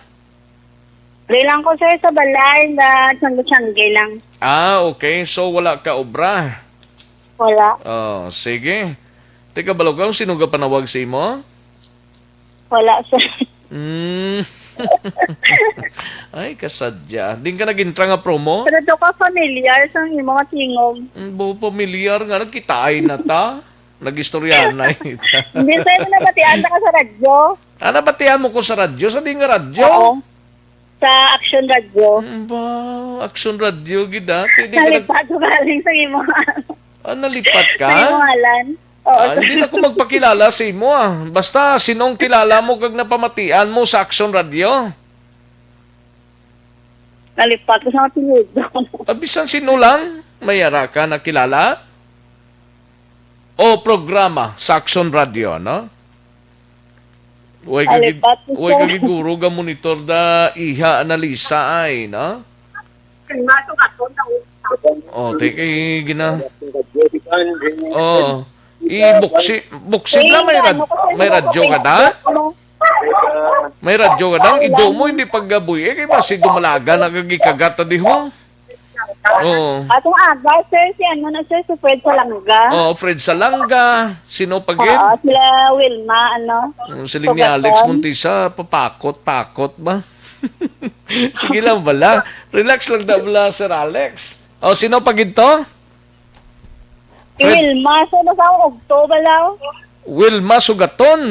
Diri lang ko, sir, sa balay, na tiyangge-tiyangge lang. Ah, okay. So, wala ka obra? Wala. Oh, sige. Teka, balo ka, sino ka panawag sa imo? Wala, sir. Mm. Ay, kasadya. Din ka nag-intra nga promo? Pero do ka familiar sa imo nga tingog. Mm, bo, familiar nga. Nagkitaay na ta. Nag-istorya na ita. Hindi, sir. Nabatian na ka sa radyo. Ah, nabatian mo ko sa radyo? Sa di nga radyo? Oo. Sa Action Radio. Mm, ba, Action Radio, gid, ah. Pwede ka nag- Nalipad ko galing sa imo. Ah, nalipat ka? Sa imo ngalan. Oo, Ah, sir. Hindi na ko magpakilala sa imo, ah. Basta, sinong kilala mo kag napamatian mo sa Action Radio? Nalipat ko sa apelyido. Ah, bisan sino lang, may ara ka nakilala? O programa sa Action Radio, no? Way ka gig-, Nalipat ko, way ka sir. Giguro ga monitor da iha Annalisa ay, no? Oh, te kay gina-, oh. I-buksi, buksi na may rad-, may radyo ka da? May radyo ka da? Ido mo, hindi paggabuy. Eh, kay basi dumalaga na kag ikagat ta diho. Oo. Atong aga, sir, si ano na, sir, si Fred Salanga. Oo, Fred Salanga. Sino pa gid? Oo, sila Wilma, ano, Mm, siling ni Alex Sugaton. Montisa, papakot-pakot ba? Sige lang bala. Relax lang daw bala, Sir Alex. O, sino pa gid to? Si Fred Wilma, sino sa akong ugto, bala? Wilma Sugaton.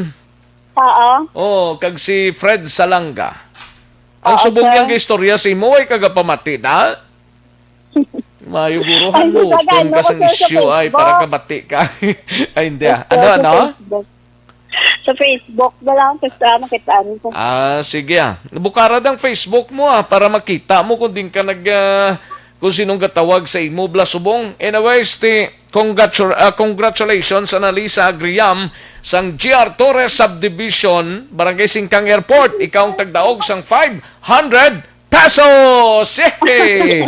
Oo. Oh, kag si Fred Salanga. Ang Oo, subong sir. Niyang istorya sa imo, ay kagapamati na? Mayo guro, Ay, haluton gagano ka ko, sang sir, sa isyu, ay, para Facebook. Kabati ka. Ay, hindi, ah. Yes, sir, Ano, sa ano? Facebook. Sa Facebook na lang, tapos, ah, makitaan ko. Ah, sige, ah. Bukara ang Facebook mo, ah, para makita mo kung din ka nag, ah, kung sinong gatawag sa imo, bala subong. Anyways, ti, congratu-, ah, congratulations, Annalisa Agriam, sang G R Torres Subdivision, Barangay Singkang Airport. Ikaw ang tagdaog sang five hundred pesos! Yay!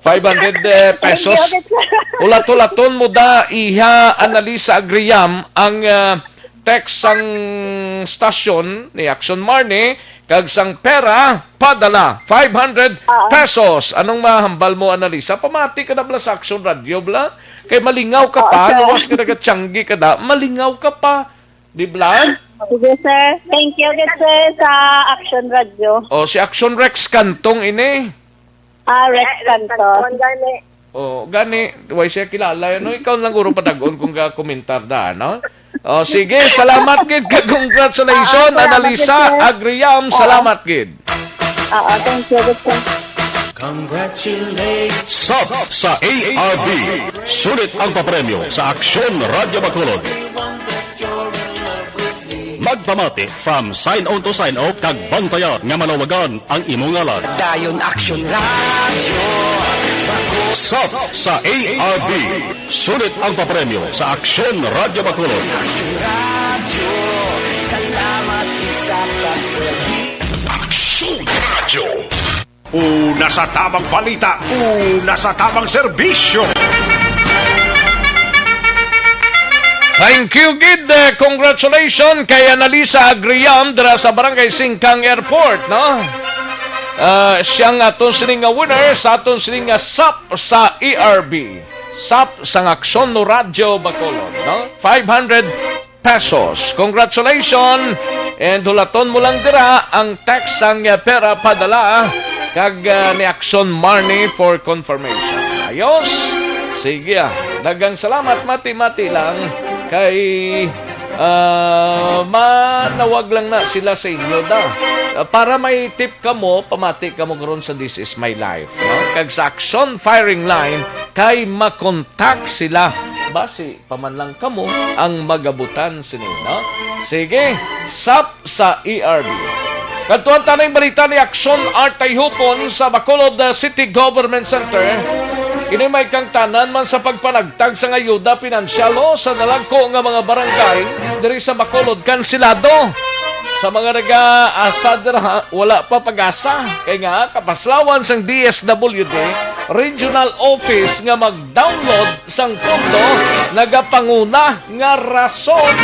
Five hundred, eh, pesos. Thank you, sir. Ulat-ulaton mo da, iha Annalisa Agriam, ang, ah, text sang stasyon ni Action Marne, kag sang pera, padala, five hundred Oo. Pesos. Anong mahambal mo, Annalisa? Pamati ka na bala sa Action Radio, bala? Kay malingaw ka Oo, pa, sir. Luwas ka nagatiangge ka da, malingaw ka pa. Di bala? Sige, sir. Thank you, good, sir, sa Action Radio. O, si Action Rex Cantong ini. Ah, Rex Cantong. O, gani, way siya kilala yan, no? Ikaw lang guro padagon kung ga-komentar da, no? O, sige, salamat gid ka, congratulations, Oo, salamat Annalisa gid, sir. Agriam, Oo. Salamat gid. Oo, thank you, good, sir. Congratulations. Sub sa A R B. Sulit ang papremyo sa Aksyon Radyo Bacolod. Magpamati from sign on to sign off kag bantayan nga malawagan ang imo ngalan. Dayon Aksyon Radyo. Sub sa A R B. Sulit ang papremyo sa Aksyon Radyo Bacolod. Aksyon Radyo. Salamat sa pagserbi. Aksyon Radyo. Una sa tamang balita, una sa tamang serbisyo. Thank you, gid. Eh, congratulations kay Annalisa Agriam dira sa Barangay Singkang Airport, no? Ah, siya nga aton sini nga winner sa aton sini nga sap sa E R B. Sap sang Aksyon no Radyo Bacolod, no? Five hundred pesos. Congratulations! And hulaton mo lang dira ang text sang, ah, pera padala kag, ah, ni Aksyon Marnie for confirmation. Ayos! Sige, ah. Daghang salamat. Mati-mati lang kay, ah, manawag lang na sila sa inyo, da. Ah, para may tip kamo, pamati kamo karon sa This Is My Life, no? Kag sa Aksyon Firing Line kay makontak sila. Basi pa man lang kamo ang magabutan sini, no? Sige, sap sa E R B. Kadtuan ta ning balita ni Aksyon Art Tayhupon sa Bacolod, uh, City Government Center. Kini may kangtanan man sa pagpanagtag sang ayuda pinansyal, o, sa dalagko nga mga barangay diri sa Bacolod, kansilado. Sa mga nag-aasa dira, wala pa pag-asa. Kay nga, kapaslawan sang D S W D, regional office nga mag-download sang pondo nagapanguna nga rason.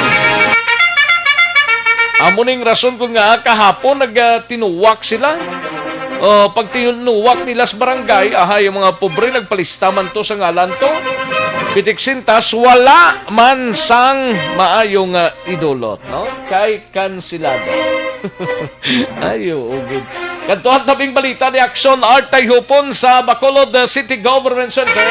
Amo ning rason kun nga kahapon nagtinuwak sila. O, pag tinuwak nila sa barangay, ahay, ang mga pobre nagpalista man to sa ngalan to. Pitik sintas, wala man sang maayo nga idulot, no? Kay kansilado. Ay, oo, gid. Kadtuan tabing balita ni Aksyon Art Tayhupon sa Bacolod, uh, City Government Center.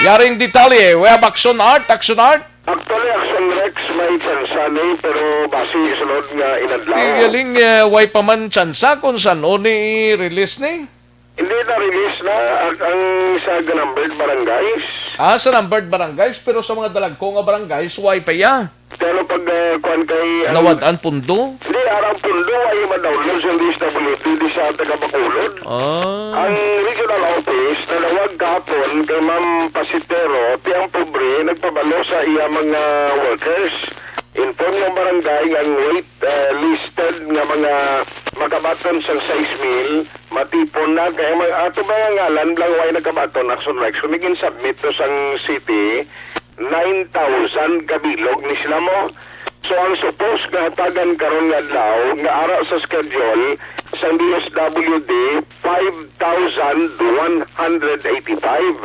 Yaring detalye, we have Aksyon Art, Aksyon Art. Actually, Aksyon Rex, may tsansa ni, pero basi sunod nga inadlaw. Tigaling, eh, way pa man tsansa kung san-o ni i-release ni? Hindi, na-release na ang, ang sa numbered barangays. Ah, sa numbered barangays, pero sa mga dalagko nga barangays, way pa ya. Pero pag, eh, kuwan kay, ang Nawad-an pundo? Hindi, arang pundo ay ma-download sa D S W D di sa taga Bacolod. Ah. Ang regional office nanawag kahapon kay Ma'am Pasitero, ti ang pobre nagpabalo sa iya mga workers. Inform ng barangay nga ang wait, eh, listed nga mga makabaton sang sais mil, matipon na kay ang mga ato mga ngalan lang way nagkabaton, Action Rex, kung naging submit to sang city, nine thousand kabilog ni sila mo. So, ang supposed nga hatagan karon nga adlaw, nga ara sa schedule sang D S W D, five thousand one hundred eighty-five.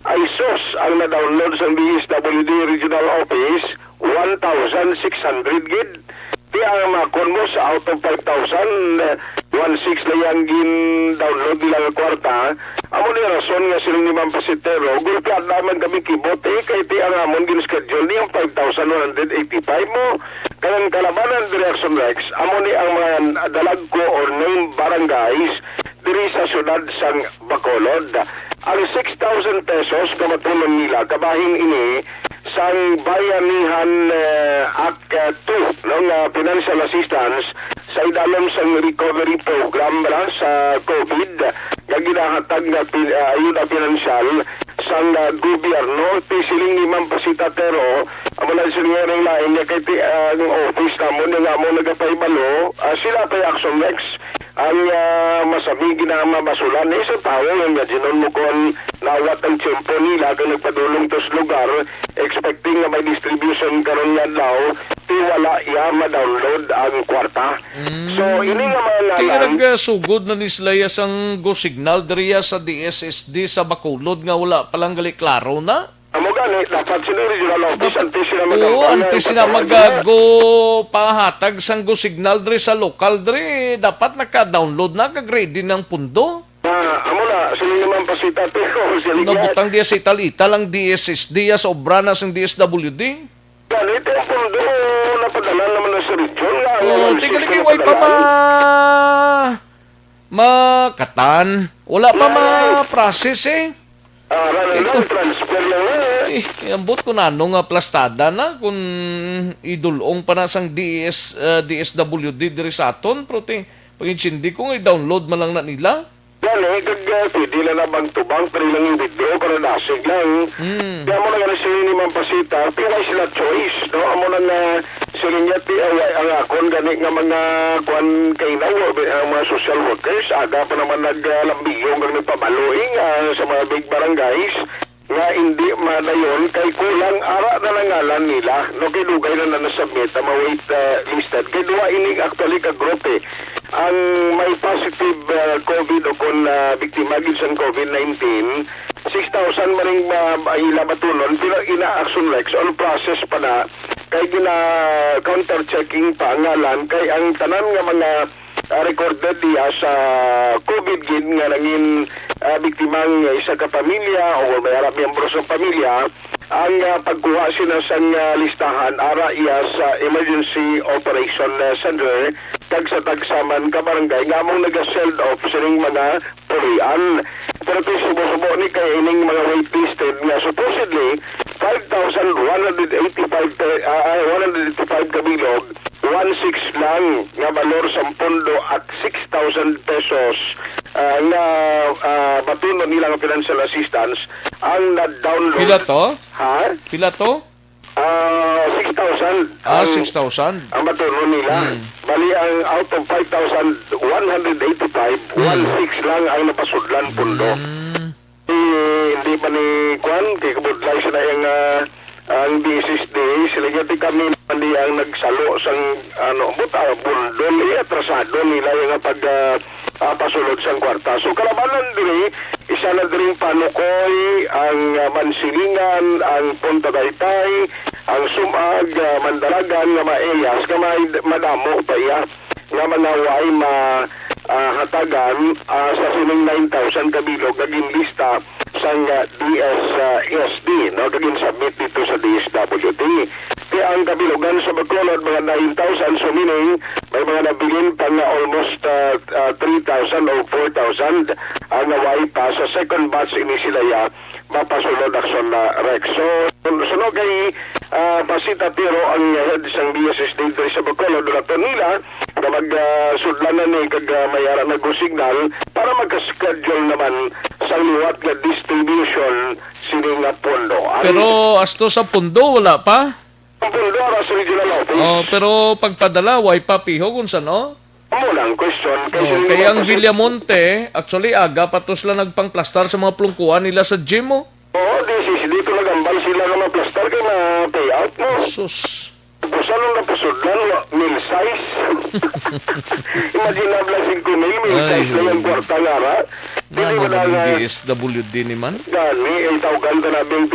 Ay sus, ang na-download sang D S W D Regional Office, one thousand six hundred gid. Ti ang makon mo sa out of five thousand, eh, one six na yang gin-download nila nga kwarta. Amo ni rason nga siling ni Ma'am Pasitero, gulpian naman kami kibot, eh, kay ti ang amon gin-schedule ni ang five thousand one hundred eighty-five mo. Kay ang kalabanan diri, Action Rex, amo ni ang mga dalagko or named barangays diri sa siyudad sang Bacolod. Ang six thousand pesos, kamatunan nila, kabahin ini sang Bayanihan, eh, Act, eh, two, no, nga financial assistance sa idalom sang recovery program ra sa COVID nga ginahatag nga pin-, ah, ayuda pinansyal sang, ah, gobyerno. Ti siling ni Ma'am Pasita Tero, amo lang siling nga ring lain niya kay ti, ah, ang office namon nga amo nagapahibalo, ah, sila pa Action Rex ang, ah, masami ginamabasulan ni sa tawo nga imagine mo kon nawat ang tiyempo nila kag nagpadulong to sa lugar, expecting nga may distribution karon nga adlaw, ti wala iya ma-download ang kwarta. Mm. So, ini nga mga Ti ngalan, nagsugod na ni sila ya sang go signal diriya sa D S S D sa Bacolod nga wala pa lang gali klaro na? Amo gani, dapat sila regional office, Dapat, antes sila oo, magambang antes na sila magpatawag na. Mag-go pahatag sang go signal diri sa lokal diri, dapat naka-download na kag ready ng pundo. Ah, amo na, sila naman pa si Tate, o sila Nabutang diya sa Ital-Ital ang D S S D, ya sa obra na sang D S W D. Gani, ito ang pundo, napadala naman na sa region, nga ang Oh, mga tingnan lagi, way pa napadala. Ma-, makatan. Wala pa Yes. Ma-process eh. Ah, run Eh, lang, kung transfer lang eh. Eh, ambot ko na ano nga plastada na kung idulong pa na sang D S, ah, D S W D diri sa aton, pero ti, pag-intindi ko nga i-download man lang na nila. Gani, kag, ah, pwede na na bank to bank, pero ilang i-withdraw para dasig lang. Hmm. Kaya mo na gani sila ni Ma'am Pasita, pero why sila choice, no? Amo na nga, sila niya, ti, ah, why ang akon gani nga mga, kuan, kainaw, ang mga social workers, aga pa naman nag, ah, lambiyong kag nagpabalo, eh, nga sa mga big barangays, nga hindi madayon kay kulang ara na nangalan nila, no, kay dugay na na nasubmit ang mga wait, ah, listed. Kay duha ining actually ka group, eh. Ang may positive, ah, COVID o kon, ah, biktima gid sang COVID nineteen, six thousand maring ba, ba ila batunon, pero ina Action Rex on process pa na kay gina-counter checking pa ang ngalan kay ang tanan nga mga ah, recorded diya sa COVID gid nga nangin, ah, biktima ang isa ka pamilya o may ara miyembro sa pamilya, ang, ah, pagkuha sina sang, ah, listahan ara iya sa Emergency Operation, ah, Center kag sa tagsa man ka barangay nga among naga-sealed off sining mga puloy-an. Pero ti subo-subo ni kay ining mga waitlisted nga supposedly five thousand one hundred eighty-five pe-, ah, ah, one hundred eighty-five ka bilog, one six lang nga balor sang pondo at six thousand pesos, ah, nga, ah, batunon nila nga financial assistance ang na-download. Pila to? Ha? Pila to? Ah, six thousand Ah, ang, six thousand. ang batunon nila. Hmm. Bali, ang out of five thousand one hundred eighty-five, Hmm. one six lang ang napasudlan pondo. Hmm. Eh, hindi pa ni Kwan, kay kabudlay sila yung, ah, ang D S S D, sila gati kami naman di ang nagsalo sang, ano, buta, bundol, eh, atrasado nila yung pag, ah, ah, pasulod sang kwarta. So, kalabanan diri, isa na diri panukoy, ang, ah, Mansilingan, ang Punta Taytay, ang Sumag, ah, Mandalagan, nga maeyas, nga may madamo pa iya nga mga way ma-, ah, hatagan, ah, sa sining nine thousand ka bilog nga ginlista sang, ah, D S, ah, S D, no, nga gin-submit dito sa D S W D. Kaya ang kabilogan sa Bacolod, mga nine thousand, so meaning, may mga nabilin pa nga almost, ah, ah, three thousand o four thousand ang naway pa sa second batch ini sila ya mapasulod action na Rex. So, suno kay, ah, Pasita Tiro ang head sang D S S D diri sa Bacolod, dulaton nila nga mag, ah, sudlanan ni kag, ah, may ara na go signal para magka-schedule naman sa liwat nga distribution sini nga pondo. Ang Pero asto sa pondo, wala pa? Ang pondo ara sa regional office. Oh, pero pagpadala, way pa piho kung sano? Amo na ang question. Kay Oh, sila kay ang naman Villamonte, actually, aga pa to sila nagpangplastar sa mga plungkuan nila sa gym, oh. Oo, di si, dito nagambal sila nga maplastar kay na payout mo. Sus. Tapos anong napasudlan? Wa, mil size. Imagine na lang singko mil, mil Ay, size na yung oo. Kwarta nga ra. Dili Ano ba man na ang nga D S W D ni man? Gani, ay tawgan ka na bing D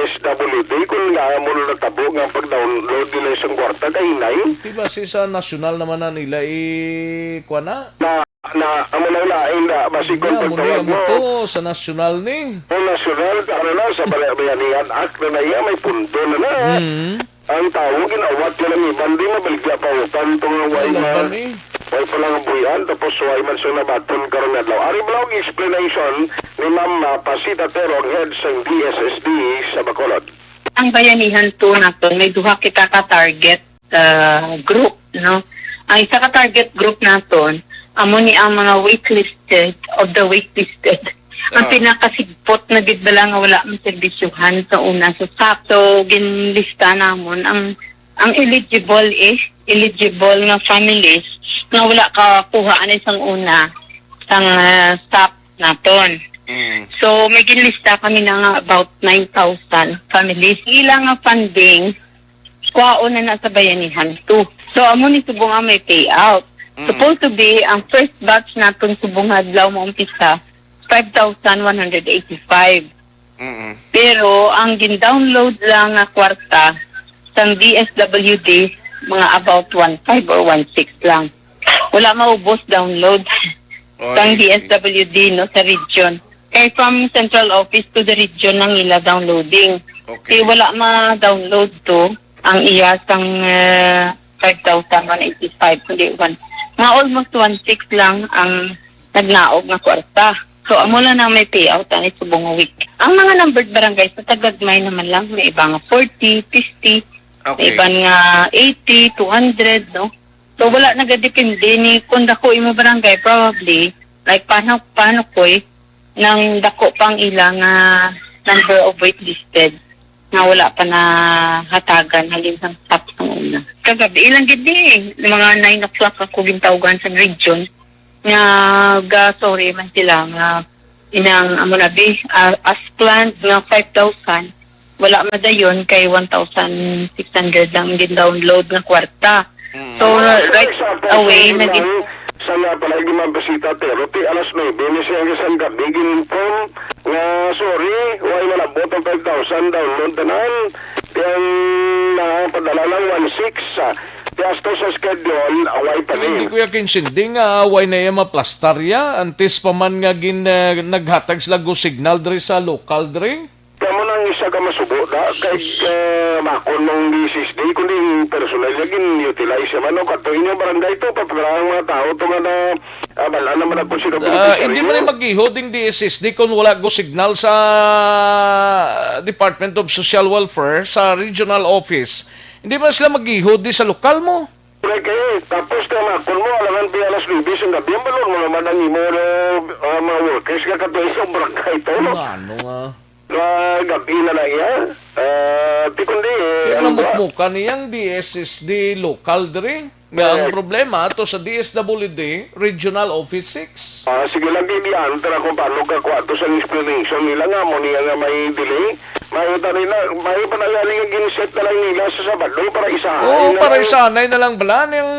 S W D kung nga mo na natabo nga pag-download nila isang kwarta kay inay. Di ba si sa nasyonal naman na nila i-, kuha na? Na, na, amo nang lain na, basi Hindi, kung amo ni, pagtawag amo mo. to, sa nasyonal ni. O nasyonal, ano na, sa Bala-, Bayanihan Act na na iya, may pundo na na. Mm. Ang tawo, ginawat na lang iban, di mabaligya pa utan, itong way Wala na, pa ni. way pa lang ang buhian, tapos way man siyang nabaton karon nga adlaw. Ari ba ang explanation ni Ma'am, ah, Pasita Terong, head sang D S S D sa Bacolod? Ang Bayanihan two naton, may duha kita ka target, ah, group, no? Ang isa ka target group naton, amo ni ang mga waitlisted of the waitlisted. Ang Ah. pinakasigpot na gid bala nga wala maserbisyuhan sa una sa SAP. So, ginlista namon ang, ang eligible is, eligible nga families nga wala ka kuha ani sang una sang, ah, SAP naton. Mm. So, may ginlista kami na nga about nine thousand families. Ila nga funding, kwaon na na sa Bayanihan two. So, amo ni subong nga may payout. Mm. Supposed to be, ang first batch naton subong nga adlaw maumpisa, five thousand one hundred eighty-five. Mm-mm. Pero ang gin-download lang nga kwarta sang D S W D, mga about one five or one six lang. Wala maubos download Oy. sang D S W D, no, sa region. Kay from central office to the region ang ila downloading. Okay. Kay wala ma-download to ang iya sang, eh, five thousand one eighty-five, kundi one. Mga almost one six lang ang nagnaog nga kwarta. So, amo lang na may payout ani subong nga week. Ang mga numbered barangay sa tagagmay naman lang, may iba nga forty, fifty, may Okay. iban nga eighty, two hundred, no? So, wala nagadepende ni kung dako imo barangay, probably, like, paano, paano ko eh, nang dako pang ilang, ah, number of waitlisted nga wala pa nahatagan halin sang SAP sang una. Kagabi, ilang gid ni, mga nine o'clock ako gintawgan sa region nga ga-sorry man sila nga Inang amo na bi, ah, as planned nga five thousand, wala madayon kay one thousand six hundred lang gin-download nga kwarta. Mm. So, Wala, right sa away, sa nag- sa nga pala yung mga bisita, pero ti alas nuebe ni siya isang gabi, gin-inform nga, "Sorry, why malabot ang five thousand download tanan?" Ti ang napadala lang one six, ah, ti asto sa schedule, away pa Pero hindi din. Ko ya kinsindi nga away na iya maplastar ya. Antes pa man nga gin, ah, naghatag sila go signal diri sa local diri. Kamo nang isa ka masubo da, kay, Sus. Ah, makon mong D S S D, kundi yung personal niya, gin-utilize naman, no? Kato inyo barangay to, papagra ang mga tao to nga na, ah, balaan naman ako sila Ah, beneficiary. Hindi man yung mag-ihod yung D S S D kung wala go signal sa Department of Social Welfare, sa regional office. Hindi man sila mag-ihod di sa lokal mo. Correct, eh. Tapos kaya makon mo, alangan pa alas nuebe sa gabi, ang balon mo naman ang imo, ah, mga workers nga kato sa barangay to, no? Ano nga? Nga gabi na lang iya. Ah, ti kundi, eh, Kaya ang namukmukan niyang D S S D local diri. Nga ang Correct. Problema ato sa D S W D Regional Office six. Ah, sige lang, kay diyan, tara kung paano ka kuha to sa explanation nila nga mo niya nga may delay. May tani na, may panayali nga ginset na lang nila sa Sabado para isahay Oo, na para lang. Isanay na lang bala niyang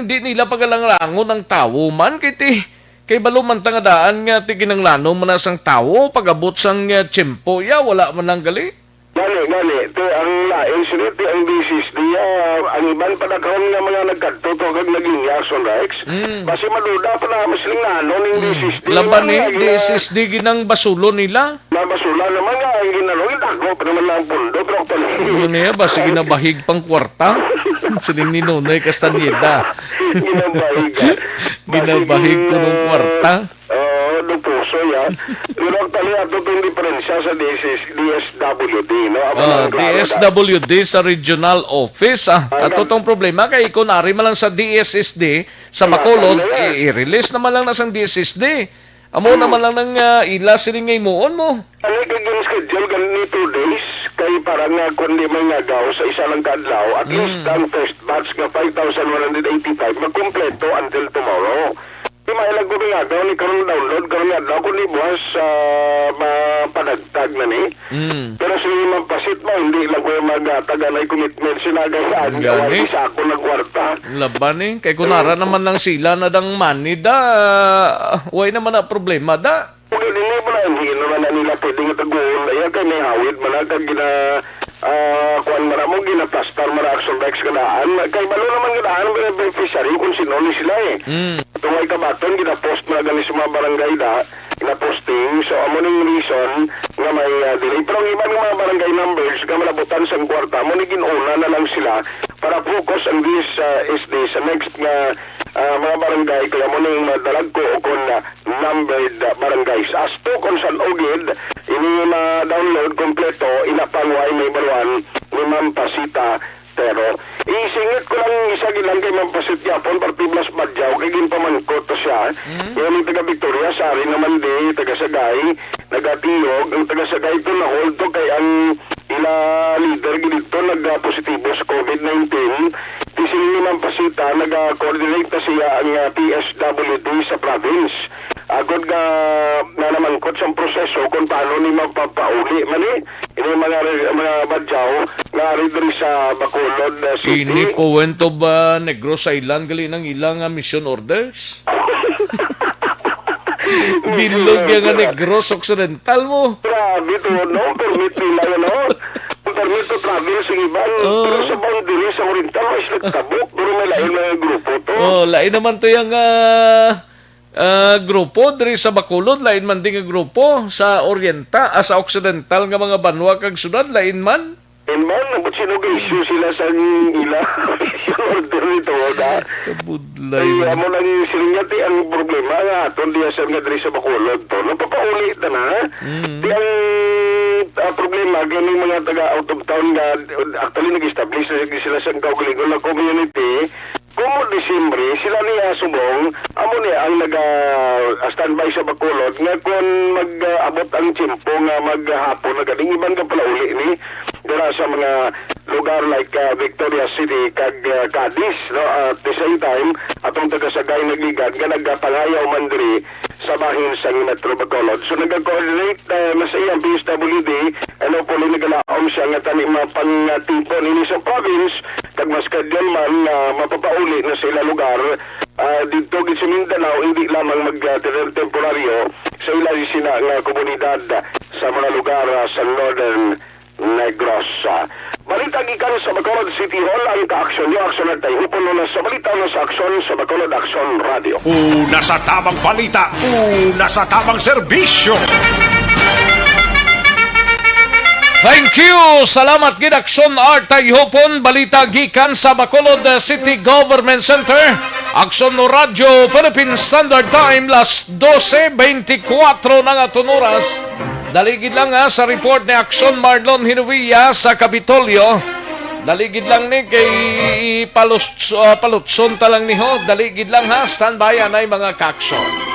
di nila pagalangrangon ang tawo man kay ti, kay balo man ta nga daan nga ti kinanglanon man na sang tawo pag-abot sang, ah, tiyempo ya wala man lang gali. Gani, gani. Ti ang lain sila, ti ang D S S D, ah, ang iban pa daghon nga mga nagkadto to kag naglinya, Son Rex. Mm. Basi maduda pa na mas lingano ning Mm. D S S D. Laban Mga ni gina- D S S D ginang basulo nila. Mabasula naman nga ang ginano, dago pa naman lang ang pundo, pero actually Ano niya ba? Sige na bahig pang kwarta? Sining ni Nonoy Castañeda. Ginabahig, ah. Ginabahig ko nung kwarta. Oo, do puso, ya. Pero actually, ato itong diferensya sa D S S, D S W D, no? Amo Ah, lang, klaro na. D S W D sa regional office, ah. Ah, Ato nag- tong problema kay kung ari man lang sa D S S D, sa Wala Bacolod, pa na yan. i-, i-release naman lang na sang D S S D. Amo Hmm. naman lang nang, ah, ila sining nga himuon mo. Ano kay gin-schedule gani ni two days? Kay para nga kung di man ngagaw sa isa lang ka adlaw, at Hmm. least ang first batch nga five thousand one hundred eighty-five magkumpleto until tomorrow. Di mailag ko nga daw ni karon download, karon nga daw, kundi buwas, ah, mapanagtag na ni. Mm. Pero si Ma'am Pasit ba, hindi lang ko yung magtaganay commitment. Sinagayaan niya, Gani. Wala sa ako ng kwarta. Laban eh. Kay kung nara naman lang sila na dang money da, way naman na problema da. Kung hindi mo na, hindi naman na nila pwedeng taguon. Ayan kay may hawid man na kag gina-, ah, kuwan man na mo, ginaplastar man na Action Bikes nga daan. Kay balo naman nga daan, may beneficiary kung sino ni sila eh. Mm. Itong may kabaton, ginapost man na gani sa mga barangay da, ginaposting. So, amo ning reason nga may, ah, delay. Pero ang iban nga mga barangay numbers nga malabutan sang kwarta, mo ni ginuna na lang sila para focus ang D S S D sa next nga, ah, mga barangay. Kaya mo ning madalagko o kung, ah, numbered, ah, barangays. Asto kon san-o gid ini ma-download kompleto, ina pang way may baruan ni Ma'am Pasita Tero. Isingit ko lang isa gid lang kay Ma'am Pasit gyapon, parte Blas Badyaw, kay ginpamangkot to siya. Mm. Yan yung taga Victoria, sa ari naman di, taga Sagay, nagatiyog, ang taga Sagay to na-hold to kay ang ila leader gid dito nag-positibo sa covid nineteen. Di sila ni Ma'am Pasita, nag-coordinate na siya ang, ah, P S W D sa province. Agod nga nanamangkot sa proseso kung paano ni mapapauli man ni ini mga re-, mga badyaw nga ari diri sa Bacolod, ah, City. Ini Puente ba Negros Island gali nang ilang, ah, mission orders? Bilog ya nga Negros Occidental mo. Grabe to, no? Permit nila yun, no? Ang permit to travel sa iban. Oo. Pero sa boundary sa Oriental, mas nagtabok. Pero may lain mga grupo to. Oh, lain naman to yung, ah, ah, grupo diri sa Bacolod, lain man din nga grupo sa Oriental, ah, sa Occidental nga mga banwa kag syudad, lain man. Lain man, but sino ka issue sila sa ila order nito, da? Kabudlay Ay, mo. Amo lang yung sila nga, ti, ang problema nga aton diya sa nga diri sa Bacolod to. Nagpapauli ta na. Mm. Ti ang, ah, problema, kay may mga taga out of town nga, actually, nag-establish na sila sa kaugalingon nga community. Kumo Disyembre, sila ni Asubong, amo ni ang naga, ah, standby sa Bacolod nga kon mag, ah, abot ang tiyempo nga maghapon na ganing iban ka palauli ni dira sa mga lugar like, ah, Victoria City kag, ah, Cadiz, no? At the same time, atong taga-Sagay nagligad nga nagapangayaw man diri sa bahin sa Metro Bacolod. So, nagakoordinate, ah, na sa iyang P S W D, and hopefully nagalaom siya nga tani mapangtipon ini sa province, kag ma-schedule man nga mapapauli na sa ila lugar, ah, didto gid sa Mindanao, hindi lamang mag, ah, ter-, temporaryo sa ila sina nga komunidad sa mga lugar, ah, sa Northern Negros. Balita gikan sa Bacolod City Hall, ang kaaksyon nyo, Aksyon at Tayhupon, una sa balita, una sa aksyon, sa Bacolod Aksyon Radio. Una sa tamang balita, una sa tamang serbisyo. Thank you. Salamat gid, Aksyon Art Tayhupon. Balita gikan sa Bacolod City Government Center. Aksyon Radio Philippine Standard Time, las dose beintikwatro na nga aton oras. Dali gid lang, ha, sa report ni Aksyon Marlon Hinovia sa Kapitolyo. Dali gid lang ni kay paluts-, ah, palutson ta lang ni ho. Dali gid lang, ha, standby anay mga kaaksyon.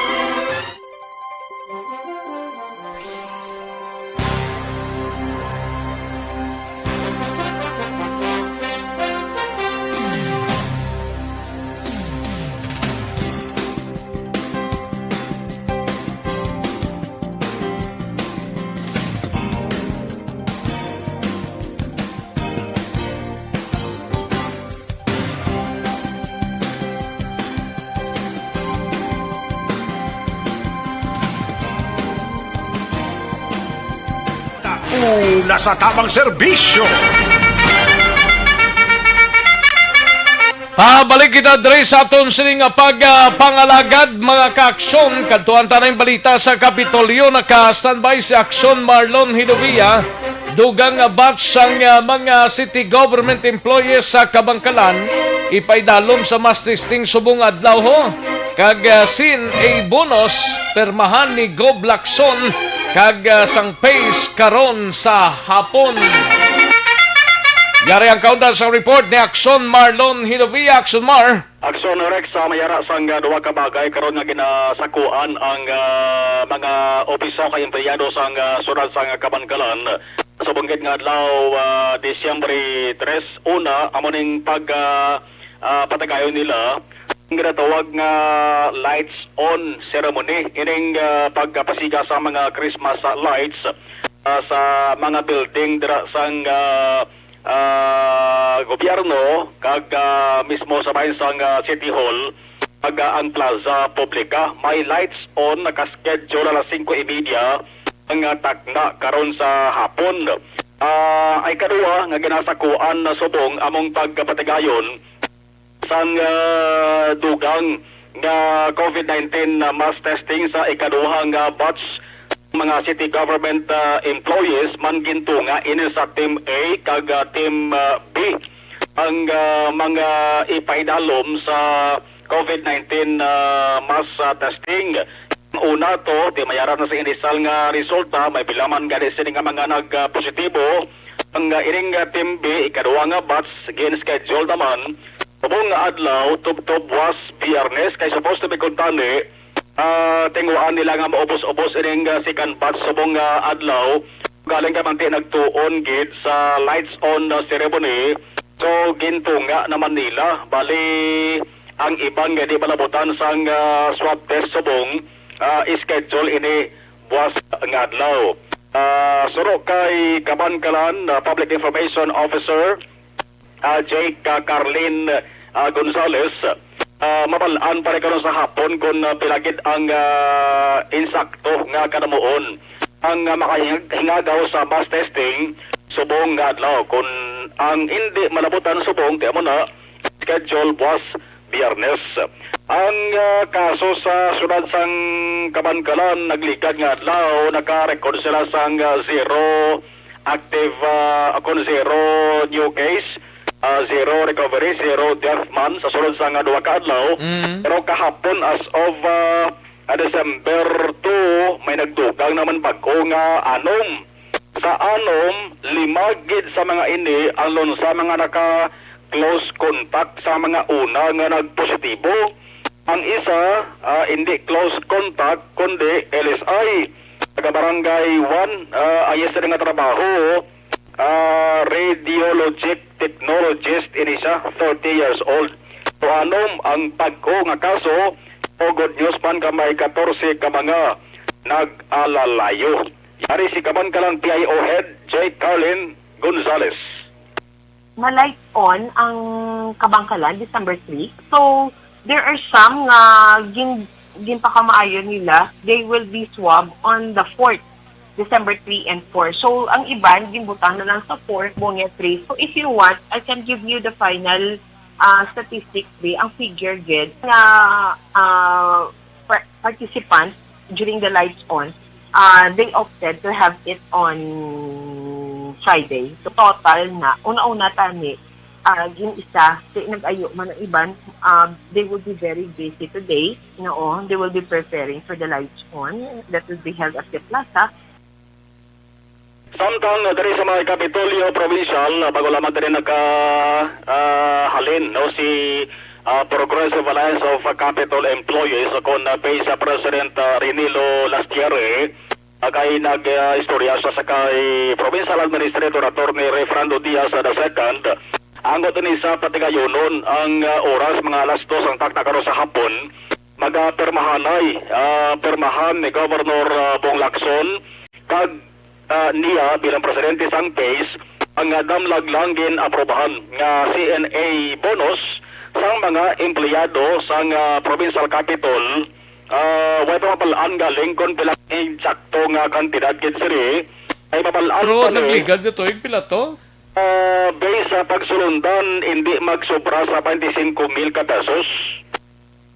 Una sa tamang serbisyo. Pabalik kita diri sa aton sini nga pag, ah, pangalagad, mga kaaksyon. Kadtuan ta na yung balita sa Kapitolyo. Naka-standby si Aksyon Marlon Hinovia. Dugang nga batch sang, ah, mga city government employees sa Kabankalan ipaidalom sa mass testing subong adlaw, ho. Kag, ah, sin A Bonos, permahan ni Gob Lacson kag, ah, sang Pace karon sa hapon. Yari ang kaunda sa report ni Aksyon Marlon Hinovia. Aksyon Mar. Aksyon Rex, sa mayara sang, ah, duha ka bagay karon nga ginasakuan ang, ah, mga opiso kag empleyado sang, ah, siyudad sang Kabankalan. Sa bunggit nga adlaw, ah, Disyembre tres, una, amo ning pag, ah, ah, patagayon nila ang ginatawag nga lights on ceremony. Ining, ah, pagpasiga sa mga Christmas, ah, lights, ah, sa mga building dira sang, ah, ah, gobyerno kag, ah, mismo sa bahin sang, ah, City Hall kag, ah, ang Plaza Publica. May lights on, naka-schedule alas singko y media ang, ah, takna karon sa hapon. Ah, ay kadua nga ginasakuan na subong among pagpatigayon sang, ah, dugang nga covid nineteen na mass testing sa ikaduha nga batch mga city government, ah, employees man gintunga ini sa Team A kag, ah, Team, ah, B ang, ah, mga ipaidalom sa covid nineteen, ah, mass, ah, testing. Una to, ti mayara na sa inisal nga resulta, may pila man gani sini nga mga nag, ah, positibo. Ang, ah, ining, ah, Team B, ikaduha nga batch, gin-schedule naman subong nga adlaw, tubtob buwas Biyernes, kay supposed to be kuntani, ah, tinguhaan nila nga maubos-ubos ining, ah, second batch subong nga adlaw. Galing ka man ti nagtuon gid sa lights on, ah, ceremony. So, gintunga naman nila. Bali, ang iban nga di malabutan sang, ah, swab test subong, ah, schedule ini buwas nga adlaw. Ah, suro kay Kabankalan, ah, Public Information Officer, ah, Jake, ah, Carlin, ah, Gonzales, ah, mabal-an pa rin karon sa hapon kung, ah, pila gid ang, ah, insakto nga kanamuon ang, ah, makahingag-, hingagaw sa mass testing subong nga adlaw. Kung ang hindi malabutan subong, kaya mo na, schedule buwas Biyernes. Ang, ah, kaso sa siyudad sang Kabankalan, nagligad nga adlaw, naka-record sila sang, ah, zero active, ah, kon zero new case, ah, zero recovery, zero death man sa sulod sang, ah, duha ka adlaw. Mm. Pero kahapon, as of, ah, ah, December two, may nagdugang naman bag-o nga anom. Sa anom, lima gid sa mga ini ang lunsa mga naka-close contact sa mga una nga nagpositibo. Ang isa, ah, hindi close contact, kundi L S I. Taga Barangay one, ah, ang isa nga trabaho, Ah, radiologic technologist ini siya, thirty years old. Tuanom ang pagko nga kaso, o good news man ka may katorse ka mga nag-alalayo. Yari si Kabankalan P I O Head J Carlin Gonzales. Ma-lights on ang Kabankalan December three. So, there are some nga gin ginpakamaayo nila, they will be swab on the fourth, December three and four. So, ang iban, ginbutang na lang sa four, mo nga three. So, if you want, I can give you the final uh, statistics, be, ang figure gid nga uh, par- participants during the lights on, uh, they opted to have it on Friday. So, total na, una-una tani, uh, gin isa, kay nag-ayo man ang iban, uh, they will be very busy today. No, they will be preparing for the lights on that will be held at the plaza. Samtang diri sa may Kapitolyo Provincial, bago lamang diri naka ah, halin no si ah, Progressive Alliance of Capitol Employees kon ah, Vice President ah, Renilo Lastiere, ah, kay nag-istorya sa kay Provincial Administrator Attorney Refrando Diaz the second. Angot ini sa patigayonon ang ah, oras mga alas dos ang takna karon sa hapon. Magapirmahanay ah, pirmahan ni Governor ah, Bong Lacson kag ah, niya bilang presidente sang PACE ang ah, damlag lang gin-aprobahan nga C N A bonus sang mga empleyado sang ah, provincial capitol. Ah, way pa mabal-an galing kon pila ang eksakto nga kantidad gid sini. Ay mabal-an Pero pa ni nagligad na to, yung pila to? Ah, based sa pagsulundan, hindi magsobra sa twenty-five mil ka pesos.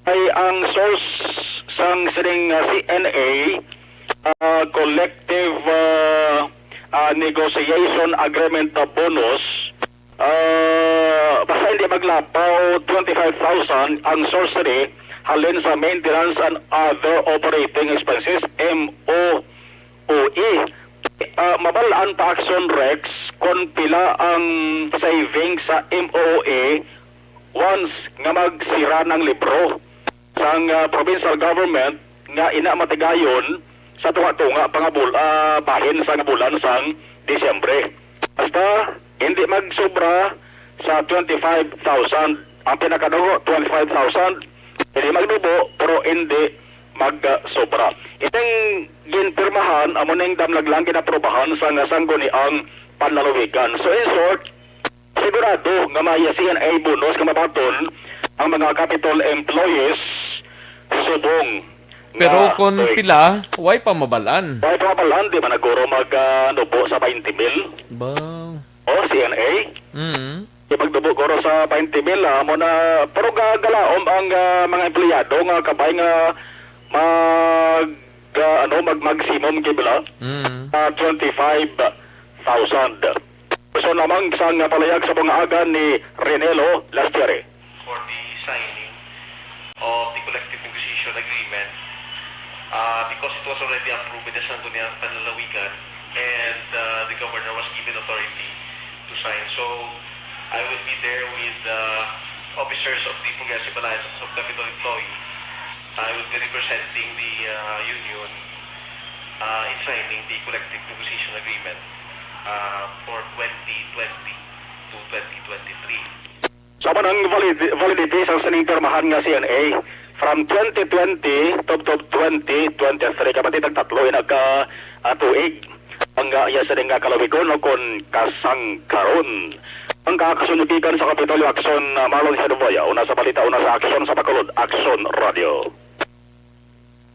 Ay ang source sang sining ah, C N A ah, collective ah, ah, negotiation agreement ah, bonus, ah, basta hindi maglapaw twenty-five thousand ang source ni halin sa maintenance and other operating expenses, M O O E. Ah, mabal-an pa, Action Rex, kon pila ang savings sa M O O E once nga magsira ng libro sang ah, provincial government nga ina matigayon sa tunga-tunga pa nga bul- ah, bahin sang bulan sang Disyembre. Basta hindi magsobra sa twenty-five thousand. Ang pinakadugo, twenty-five thousand. Hindi magdubo, pero hindi magsobra. Ining ginpirmahan, amo ning damlag lang ginaprobahan sa nga sangguniang panlalawigan. So in short, sigurado nga may C N A bonus nga mabaton ang mga Capitol employees subong Pero nga kung tuig. Pila, why pa mabalan? Why pa mabalan? Di ba naguro mag ah, nubo sa twenty mil? Ba? O, C N A? Mm. Di magdubo guro sa twenty mil, ah, mo na, pero gagalaom ang ah, mga empleyado nga kabay nga mag, ah, ano, mag maximum gibla Mm. sa twenty-five thousand. So namang sang palayag sa mga aga ni Renelo Lastiere. For the signing of the collective negotiation agreement, uh, because it was already approved by the Sangguniang Panlalawigan and uh, the governor was given authority to sign. So I will be there with uh, officers of the Progressive Alliance of Capitol Employee. I will be representing the uh, union uh, in signing the collective negotiation agreement uh, for twenty twenty to twenty twenty-three. Sama ang valid- validity sa sining pirmahan nga C N A from twenty twenty to, to twenty twenty-three, kapatid, ang tatlo ina ka ah, tuig ang ah, iya sining nga kalawigon o kon kasangkaron. Ang kaaksyon gikan sa Kapitolyo Aksyon, ah, Marlon Hedovoya, una sa balita, una sa aksyon sa Bacolod Aksyon Radio.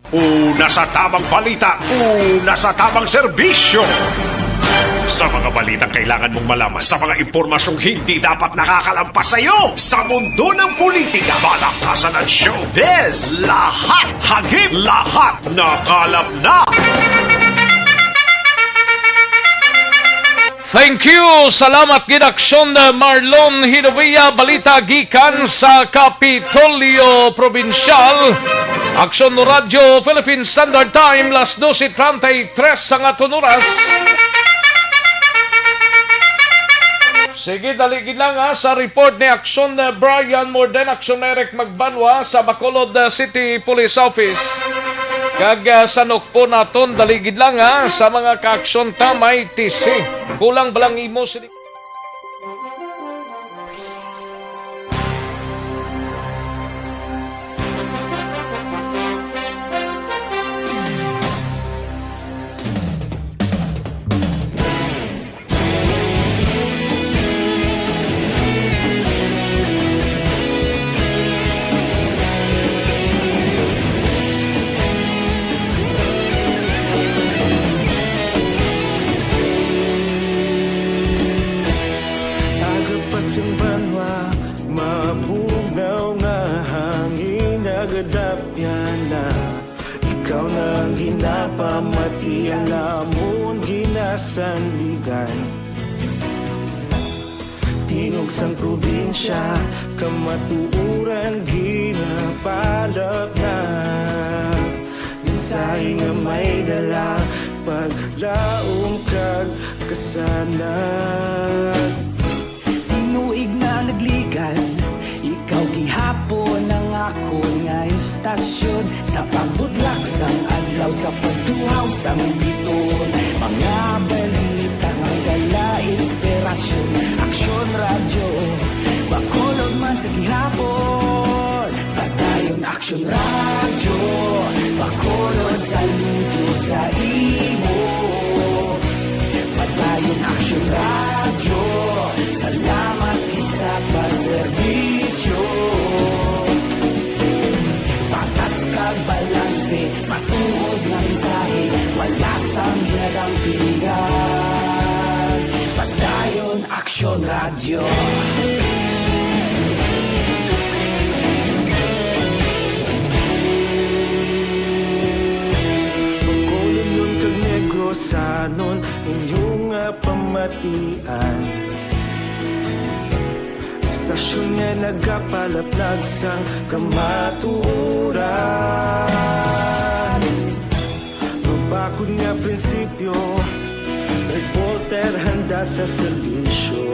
Una sa tamang balita, una sa tamang serbisyo. Sa mga balitang kailangan mong malaman, sa mga impormasyong hindi dapat nakakalampas sa iyo, sa mundo ng politika, balakasan at showbiz, lahat hagip, lahat nakalap na. Thank you. Salamat gid, Aksyon Marlon Hinovia. Balita gikan sa Kapitolyo Probinsyal. Aksyon Radyo Philippine Standard Time, las doce treinta y tres ang aton oras. Sige, dali gid lang, ha, sa report ni Aksyon Brian Morden, Aksyon Eric Magbanwa sa Bacolod City Police Office. Kag, ah, sa nukpo naton, dali gid lang, ha, sa mga kaaksyon ta may T C. Kulang ba lang imo sini? Aga pa sing banwa, mabugnaw nga hangin nagadapyan na. Ikaw na ang ginapamati, ang amon ginasandigan. Tingog sang probinsya, kamatuoran ginapalapnag. Mensahe nga may dala, paglaom kag kasanag. Tinuig na nagligan, ikaw gihapon ang akon nga istasyon. Sa pagbutlak sang adlaw, sa pagtuhaw sang biton, mga balita nga may dala inspirasyon. Aksyon Radyo, Bacolod man sa gihapon. Padayon Aksyon Radyo, Bacolod, saludo sa imo. Padayon Aksyon Radyo, salamat gid sa pagserbisyo. Patas kag balanse, matuod nga mensahe, wala sang ginadampigan. Padayon Aksyon Radyo. Bacolodnon kag Negrosanon, inyo nga pamatian. Istasyon nga nagapalaplag sang kamatuoran. Mabakod nga prinsipyo, reporter handa sa serbisyo.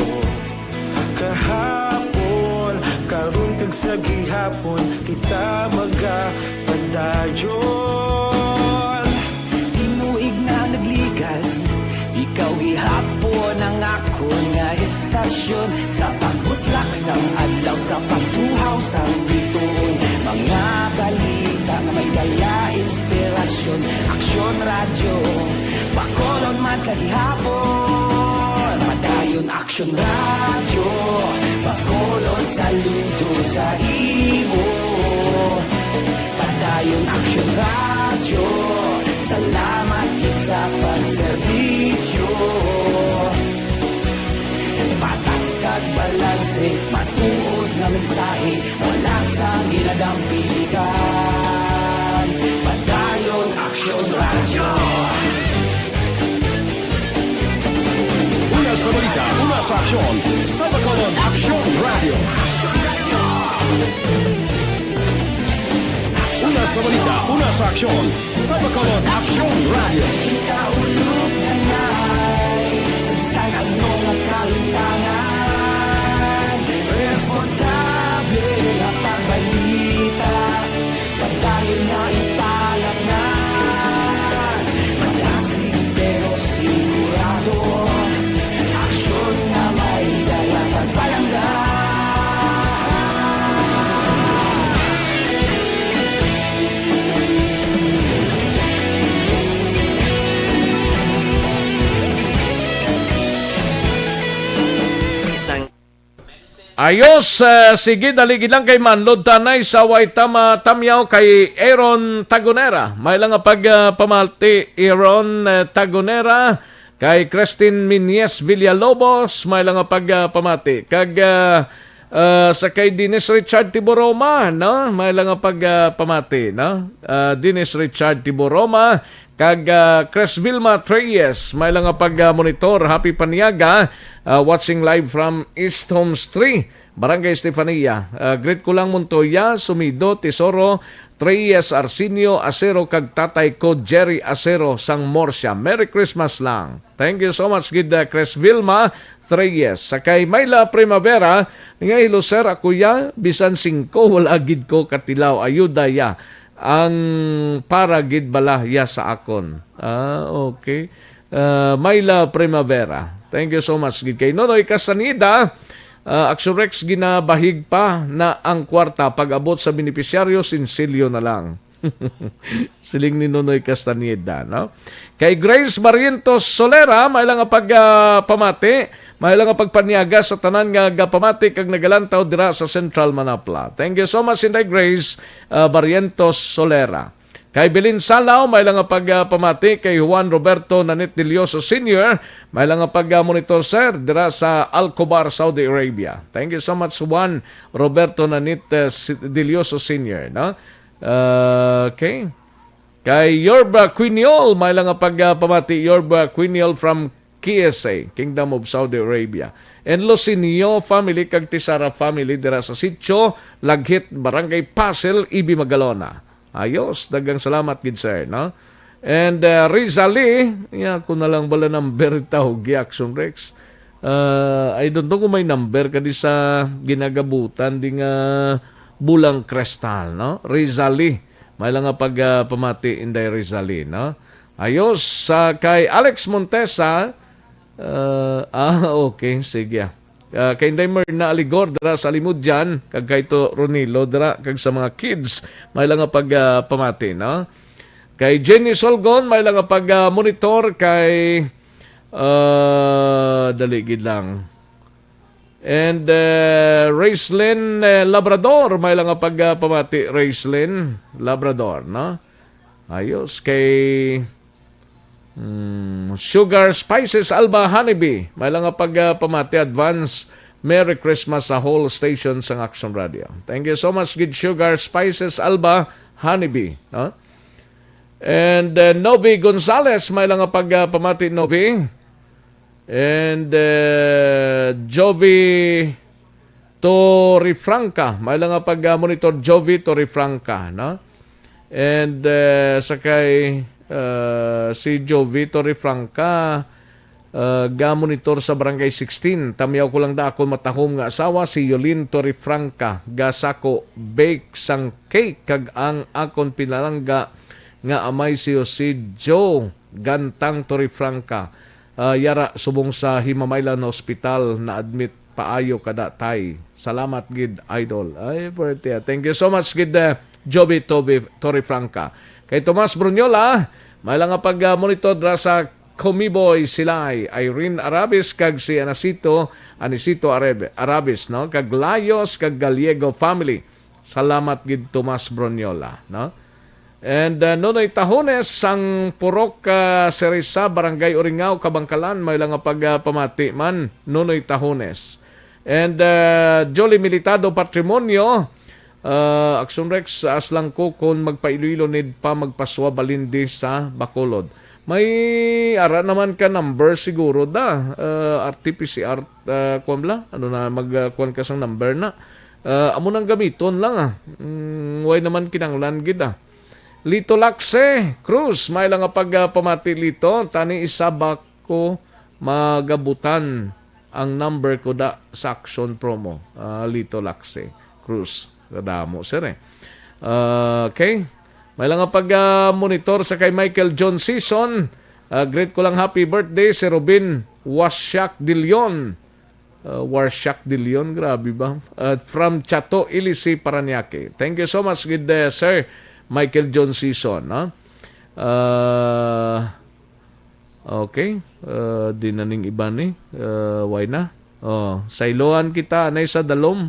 Kahapon, karon kag sa gihapon, kita magapadayon. Tinuig na nagligan, ikaw gihapon ang akon nga istasyon. Sa pagbutlak sang adlaw, sa pagtuhaw sang bituon, mga balita nga may dala inspirasyon. Aksyon Radyo, Bacolod man sa gihapon. Padayon Aksyon Radyo, Bacolod, saludo sa imo. Padayon Aksyon Radyo, salamat gid sa pagserbisyo. Patas kag balanse, matuod nga mensahe, wala sang ginadampigan. Padayon Aksyon Radyo. Una sa balita, una sa aksyon, sa Bacolod Aksyon Radyo. Una sa balita, una sa aksyon, sa Bacolod Aksyon Radyo. Ikaulog na ngay sa bisan ano nga kahimtangan. Responsable nga pagbalita, padayon nga ipalapngan. Malasig pero sigurado, aksyon nga may dala pagpalangga. Isang Ayos, ah, sige, dali gid lang kay Manlod Tanay sa way tama tamyaw kay Aaron Tagonera. May lang nga pag, ah, pamati, Aaron, eh, Tagonera, kay Christine Minies Villalobos, may lang nga pag, ah, pamati. Kag, ah, ah, sa kay Dennis Richard Tiboroma, no? May lang nga pag, ah, pamati, no? Ah, Dennis Richard Tiboroma, kag, ah, Chris Vilma Treyes, may lang nga pag, ah, monitor. Happy Paniaga, ah, watching live from East Homes three, Barangay Estefania. Ah, greet ko lang Montoya, Sumido, Tesoro, Treyes, Arsenio, Acero, kag tatay ko, Jerry Acero, sang Murcia. Merry Christmas lang. Thank you so much, gid, ah, Chris Vilma Treyes. Sa kay Myla Primavera, nga, "Hello, sir, ako ya, bisan singko, wala gid ko katilaw. Ayuda ya." ang para gid bala ya sa akon. Ah, okay. Ah, Myla Primavera. Thank you so much gid kay Nonoy Castaneda. Ah, Action Rex, ginabahig pa na ang kwarta, pag-abot sa benepisyaryo, sinsilyo na lang. Siling ni Nonoy Castaneda, no? Kay Grace Barrientos Solera, may lang nga pag, ah, pamati, may lang nga pagpanyaga sa tanan nga gapamati kag nagalantaw dira sa Central Manapla. Thank you so much, Inday Grace, ah, Barrientos Solera. Kay Belin Salaw, may lang nga pag, ah, pamati kay Juan Roberto Nanit Delioso Senior, may lang nga pag, ah, monitor, sir, dira sa Alcobar, Saudi Arabia. Thank you so much, Juan Roberto Nanit, ah, Si-, Delioso Senior, no? Ah, okay. Kay Yorba Quiniol, may lang nga pag, ah, pamati, Yorba Quiniol from K S A, Kingdom of Saudi Arabia. And Lucinio family kag Tisara family dira sa Sitio Laghit, Barangay Pasil, Ibi, Magalona. Ayos, daghang salamat gid, sir, no? And, uh, Rizali, ya, ko na lang bala number tawag, Action Rex. Uh, I don't know kung may number ka di sa ginagabutan di nga bulang kristal, no? Rizali. May lang nga pag, ah, pamati, Inday Rizali, no? Ayos, sa kay Alex Montesa, ah, ah, okay, sige, ah. Ah, kay Inday Merna Aligor dira sa Limudyan, kag kay to Ronilo dira, kag sa mga kids, may lang nga pag, ah, pamati, no? Kay Jenny Solgon, may lang nga pag, ah, monitor, kay, ah, dali gid lang. And, uh, Raislyn, uh, Labrador, may lang nga pag, uh, pamati, Raislyn Labrador, no? Ayos. Kay, mm, Sugar Spices Alba Honeybee, may lang nga pag, uh, pamati, advance Merry Christmas sa whole station sang Action Radio. Thank you so much, gid Sugar Spices Alba Honeybee, no? And, uh, Novi Gonzales, may lang nga pag, uh, pamati, Novi. And, uh, Jovi Torrefranca. May lang nga pag, uh, monitor, Jovi Torrefranca, no? And, uh, sa kay, uh, si Jovi Torrefranca, uh, ga-monitor sa Barangay sixteen. Tamyaw ko lang da akon matahom nga asawa, si Yolene Torrefranca. Gasako bake sang cake kag ang akon pinalangga nga amay si Jose Joe Gantang Torrefranca. Ah, yara subong sa Himamaylan Hospital na-admit, paayo kada tay. Salamat gid, idol. Ay, pwerte, ah. Thank you so much gid, eh, Joby Toby Torrefranca. Kay Tomas Brunyola, may lang nga pag, ah, monitor dra sa Comiboy Silay, Irene Arabis kag si Anacito, Anicito Arab-, Arabis, no? Kag Layos kag Gallego family. Salamat gid, Tomas Brunyola, no? And, uh, Nonoy Tahones sang Purok, uh, Serisa, Barangay Uringaw, Kabangkalan, may lang nga pag, uh, pamati man, Nonoy Tahones. And, uh, Jolly Militado Patrimonio, uh, Action Rex, as lang ko kung magpa-Iloilo need pa magpaswa balindi sa Bacolod. May ara naman ka number siguro da, uh, R T P C R, uh, kuwan bala? Ano na, mag, uh, kuwan ka sang number na? Uh, amo nang gamiton lang, ah. Mm, way naman kinanglan gid, ah. Lito Lakse Cruz, may lang nga pag, ah, pamati, Lito. Tani isa ba ko magabutan ang number ko da sa Action Promo? Ah, Lito Lakse Cruz. Kadamo, sir, eh. Ah, okay. May lang nga pag, ah, monitor sa kay Michael John Season. Ah, greet ko lang happy birthday si Robin Wasiak de Leon. Uh, Warshak de Leon, grabe ba? Uh, from Chato, Ilisi, Parañaque. Thank you so much, good, uh, Sir Michael John Season, no? Uh, okay. Uh, di na ning iba ni. Uh, why na? Oh, saylohan kita, anay sa dalom.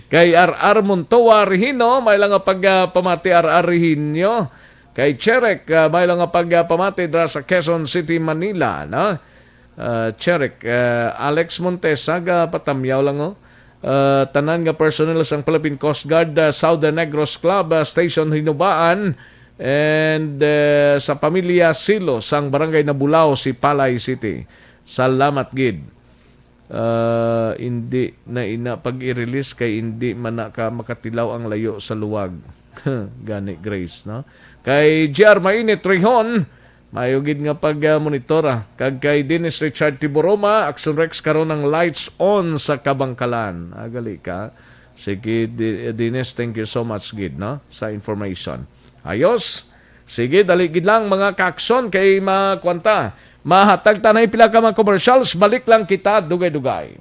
Kay R R Montoa Regino, may lang nga pag, uh, pamati, R R Regino. Kay Cherek, uh, may lang nga pag, uh, pamati dra sa Quezon City, Manila, no? Uh, Cherek, uh, Alex Montesa, ga patamyaw lang, oh. Uh, tanan nga personnel sang Philippine Coast Guard, uh, Southern Negros Club, uh, Station Hinubaan, and, uh, sa pamilya Silo sang Barangay Nabulao, Sipalay City. Salamat gid. Uh, hindi na ina pag i-release kay hindi man na ka makatilaw ang layo sa luwag. Gani, Grace, no? Kay G R Mainit Rihon, mayo gid nga pag, ah, monitor, ah. Kag kay Dennis Richard Tiburoma, Action Rex, karon ang lights on sa Kabangkalan. Agali ka. Sige, Di- Dennis, thank you so much gid, no, sa information. Ayos. Sige, dali gid lang, mga kaakson, kay makwanta. Mahatag ta na pila ka mga commercials, balik lang kita dugay-dugay.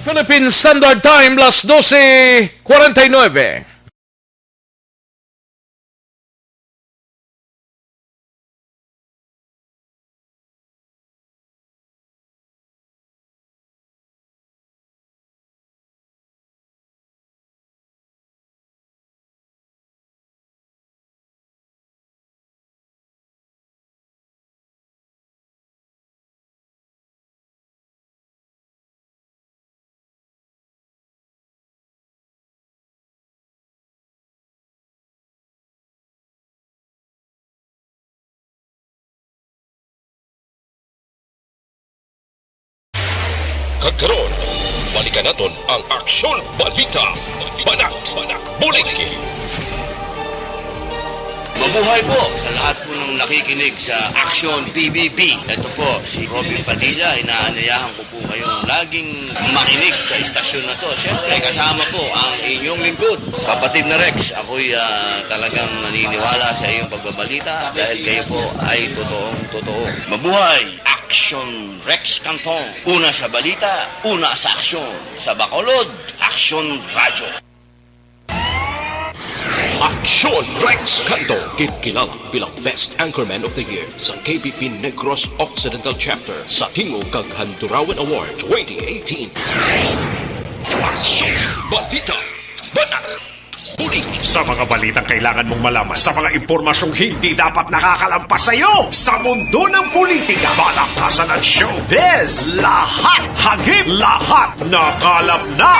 Philippine Standard Time, las doce cuarenta y nueve. Kag karon, balikan naton ang Aksyon Balita. Banat, Bulig. Mabuhay po sa lahat po ng nakikinig sa Action P B B. Ito po si Robin Padilla. Inaanyayahan ko po kayong laging makinig sa istasyon na to. Siyempre, kasama po ang inyong lingkod, kapatid na Rex. Ako'y ah, talagang naniniwala sa iyong pagbabalita dahil kayo po ay totoong totoo. Mabuhay! Action Rex Canton. Una sa balita, una sa aksyon. Sa Bacolod, Action Radyo. Action Rex Canton, kinkilala bilang Best Anchorman of the Year sa K B P Negros Occidental Chapter sa Tingog kag Handurawan Award twenty eighteen. Action Balita. Banat. Bulig. Sa mga balitang kailangan mong malaman, sa mga impormasyong hindi dapat nakakalampas sa iyo, sa mundo ng politika, balakasan at showbiz, lahat hagip, lahat nakalap na.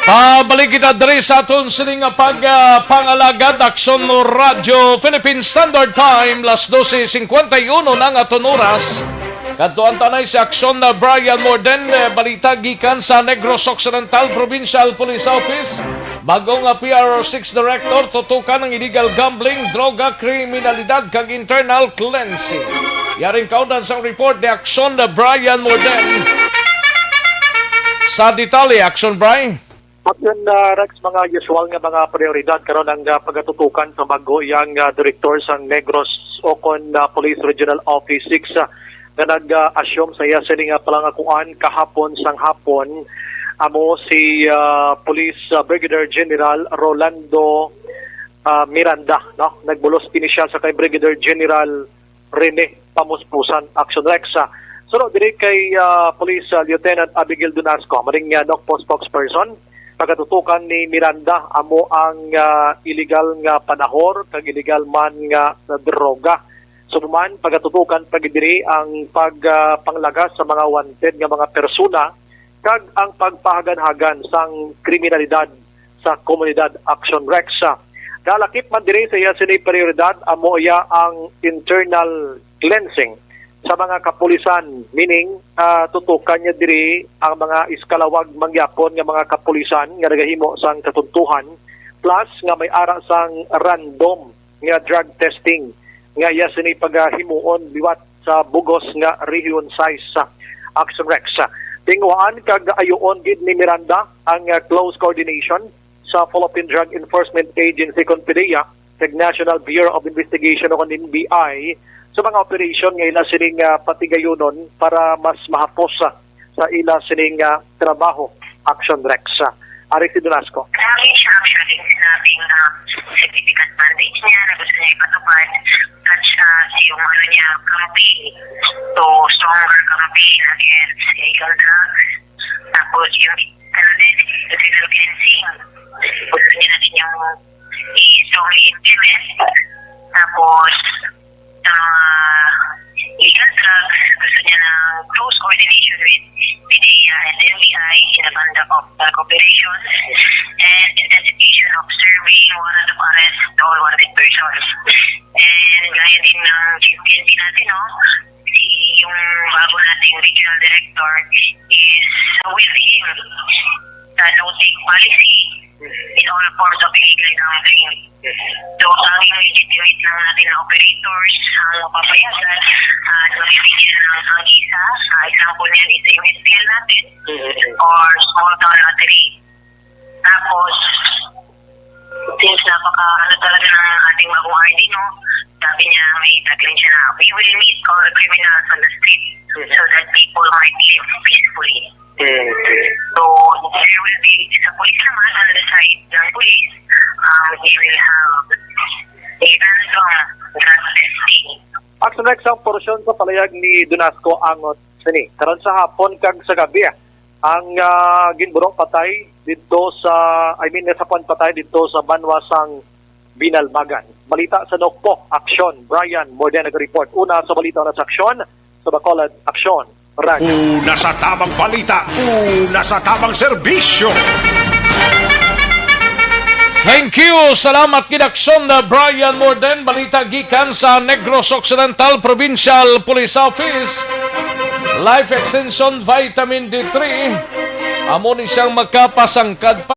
Pabalik kita diri sa aton sining nga pag, ah, pangalagad, Aksyon Radyo Philippine Standard Time, las doce cincuenta y uno na ang aton oras. Kadtuan ta na si Aksyon na Brian Morden, eh, balita gikan sa Negros Occidental Provincial Police Office. Bago nga P R O six Director, tutukan ang illegal gambling, droga, kriminalidad, kag internal cleansing. Yaring kaunan sang report ni Aksyon na Brian Morden. Sa detalye, Aksyon Brian. Aton, ah, Rex, mga usual nga mga prioridad karon ang, ah, pagatutukan sa bago iyang, ah, direktor sang Negros Ocon, ah, Police Regional Office six, ah, nga nag-assume sa iya sini nga palangakuan kahapon sang hapon, amo si, ah, Police, ah, Brigadier General Rolando, ah, Miranda, no? Nagbulos kini siya sa kay Brigadier General Rene Pamuspusan, Action Rex. Ah, suno diri kay, ah, Police, ah, Lieutenant Abigail Dunasco, maring, ah, NOCPO spokesperson, pagatutukan ni Miranda amo ang, ah, illegal nga panahor kag illegal man nga droga. Subong man, pagatutukan pa gid diri ang pag, ah, panglagas sa mga wanted nga mga persona kag ang pagpahaganhagan sang kriminalidad sa komunidad, Action Rex. Nalakip man diri sa iya sini prioridad, amo iya ang internal cleansing sa mga kapulisan, meaning, ah, tutukan niya diri ang mga iskalawag mangyapon nga mga kapulisan nga nagahimo sang katuntuhan, plus nga may ara sang random nga drug testing nga iya sini pagahimuon liwat sa bugos nga rehiyon sais sa Action Rex. Tinguhaan kag ayuon gid ni Miranda ang, ah, close coordination sa Philippine Drug Enforcement Agency kon PDEA kag National Bureau of Investigation o kon N B I sa mga operasyon nga ila sining, ah, patigayunon para mas mahapos, ah, sa ila sining, ah, trabaho, Action Rex. Ah, ari si Dunasco. Grabe siya actually, grabe nga significant mandate niya na gusto niya ipatupad at siya sa yung ano niya campaign to stronger campaign against illegal drugs. Tapos yung talaga yung illegal cleansing. Gusto niya na din yung i-strongly implement. Tapos, sa mga illegal drugs, gusto niya ng close coordination with PDEA and N B I in the conduct of drug operations and intensification of serving warrant of arrest to all wanted persons. And gaya din ng chief P N P natin, no? Si, yung bago nating regional director is with him sa no-take policy in all forms of illegal gambling. So, ang legitimate lang natin na operators ang mapapayagan at mabibigyan ng hangisa. Ah, example niyan is yung S P L natin or small town lottery. Tapos, since napaka, ano talaga ng ating bagong R D, no? Sabi niya, may tagline siya na, "We will meet all the criminals on the street so that people peacefully. Mm. So, there will be, sa police naman, on the side ng police, um, they will have a random drug testing. At sa next ang porsyon sa palayag ni Donasco Angot sini. Karon sa hapon kag sa gabi, ang, ah, ginburong patay dito sa, I mean, sa patay dito sa banwa sang Binalbagan. Balita sa Nokpo, Aksyon, Brian Morden nag-report. Una sa balita na sa Aksyon, sa Bacolod, Aksyon, Radyo. Una sa tamang balita, una sa tamang serbisyo. Thank you. Salamat gid, Aksyon, na Brian Morden. Balita gikan sa Negros Occidental Provincial Police Office. Life Extension Vitamin D three. Amo ni siyang makapasangkad pa.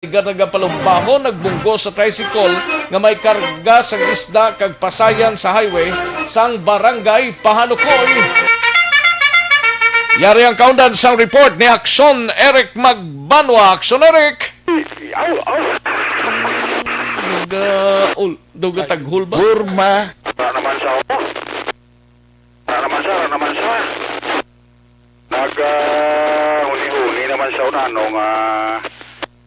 Iga nagapalumbaho, nagbunggo sa tricycle nga may karga sang isda kag pasayan sa highway sang Barangay Pahanukoy. Yari ang kaundan sang report ni Akson Eric Magbanwa. Akson Eric! Aw, aw. Duga, ul, duga taghol ba? Porma. Wala naman sa ako. Wala naman sa, wala naman sa. Nag, ah, huni-huni naman sa unano nga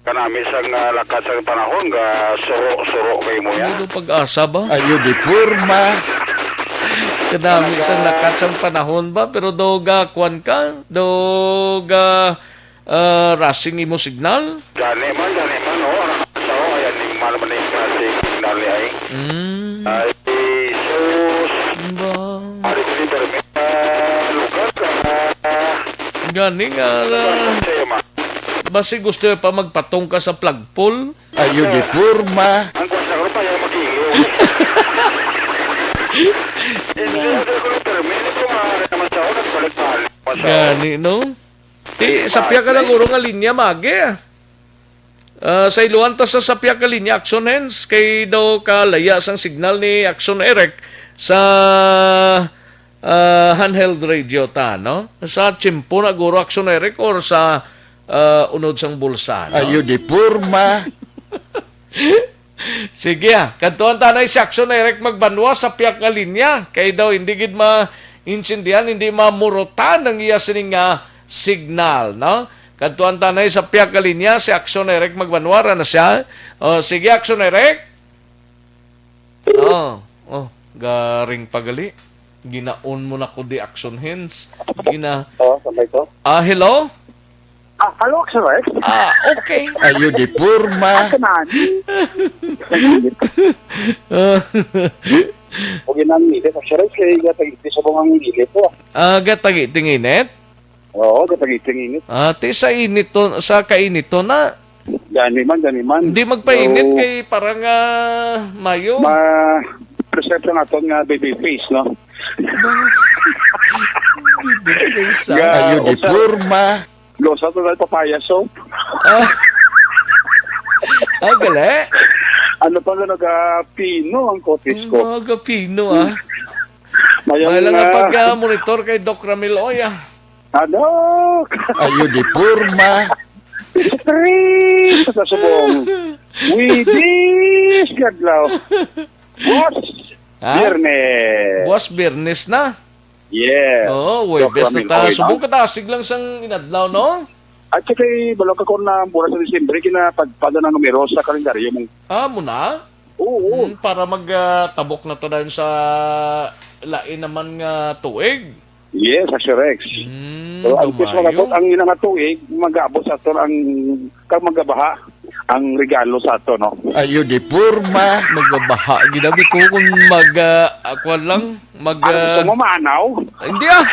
kanami sang, ah, lakat sang panahon nga suro-suro kay mo yan. Ano pag-asa ba? Ayo di porma. Kanami sang lakat sang panahon ba? Pero do ga kwan ka? Do ga, ah, rasing imo signal? Gani man, gani man, oh. Ang sa, oh, ayan, yung mahal man yung klase yung signal ni ay. Mm. Ay, Jesus. Ba? Ari ko ni Berme, ah, lugar ka, ah, Gani nga, ah, sa'yo, ma. Basi gusto pa magpatong ka sa flagpole? Ayo di porma. Ang kwan sa grupo, ayaw mag-iiyaw. Hindi, hindi ko nang permi. Hindi ko maaari naman sa ako, nagbalik-balik pa sa ako. Gani, no? Ti, sa piya ka lang guro nga linya, magi, ah. Ah, sa iluan ta sa, sa piya ka linya, Action Hands, kay daw kalaya sang signal ni Action Eric sa, ah, handheld radio ta, no? Sa tiyempo na guro, Action Eric, or sa, ah, unod sang bulsa, no? Ayo di porma. Sige, ah. Kadtuan ta na si Action Eric Magbanwa sa piyak nga linya. Kay daw hindi gid maintindihan, hindi mamurutan ang iya sining nga signal, no? Kadtuan ta na sa piyak nga linya si Action Eric Magbanwa, ra na siya. Oh, sige, Action Eric. Oh, oh, garing pagali. Ginaon mo na ko di Action Hands. Gina- Oh, sabay ko. Ah, hello? Ah, hello, Action Rex. Ah, okay. Ayo di porma. Asa na? O, ginang init, Action Rex, kay gatagiti sa bungang init po. Ah, gatagi ting init? Oo, gatagi ting init. Ah, ti sa init to, sa kainit to na. Gani man, gani man. Di magpainit. So, kay parang, ah, mayo. Ma-, preserve ang aton nga baby face, no? Baby face, ah. Ga-, Ayo di usa, porma. Losa to na papaya soap. Ah. Ah, gali. Ano pa nga nagapino ang kutis ko? Nagapino, ah. Mayang, May lang ang ah, pag, ah, monitor kay Doc Ramil Oy, ah. Ano? Ayo di porma. Three sa subong. Wibis kadlaw. Boss, Ha? Biyernes. Boss, Biyernes na. Yes. Oo, Doc Huwebes na Ramil ta. Oy, Subong no? Kadasig lang sang inadlaw, no? At saka, eh, balo ka kung na, mura sa Disyembre, kinapadpada ng numero sa kalendaryo mong Ah, mo na? Oo. Hmm, para mag, ah, tabok na to dahil sa lain naman nga tuig. Yes, Sir Rex. Hmm, So, ang gusto dumayo. Ko, ang ina nga tuig, mag-abot sa aton ang, kang magabaha, ang regalo sa ato, no? Ayo di porma. Magabaha. Ginabi ko kung mag, ah, ah, kwan lang, mag, Ang gusto ah, mo, maanaw? Hindi, ah.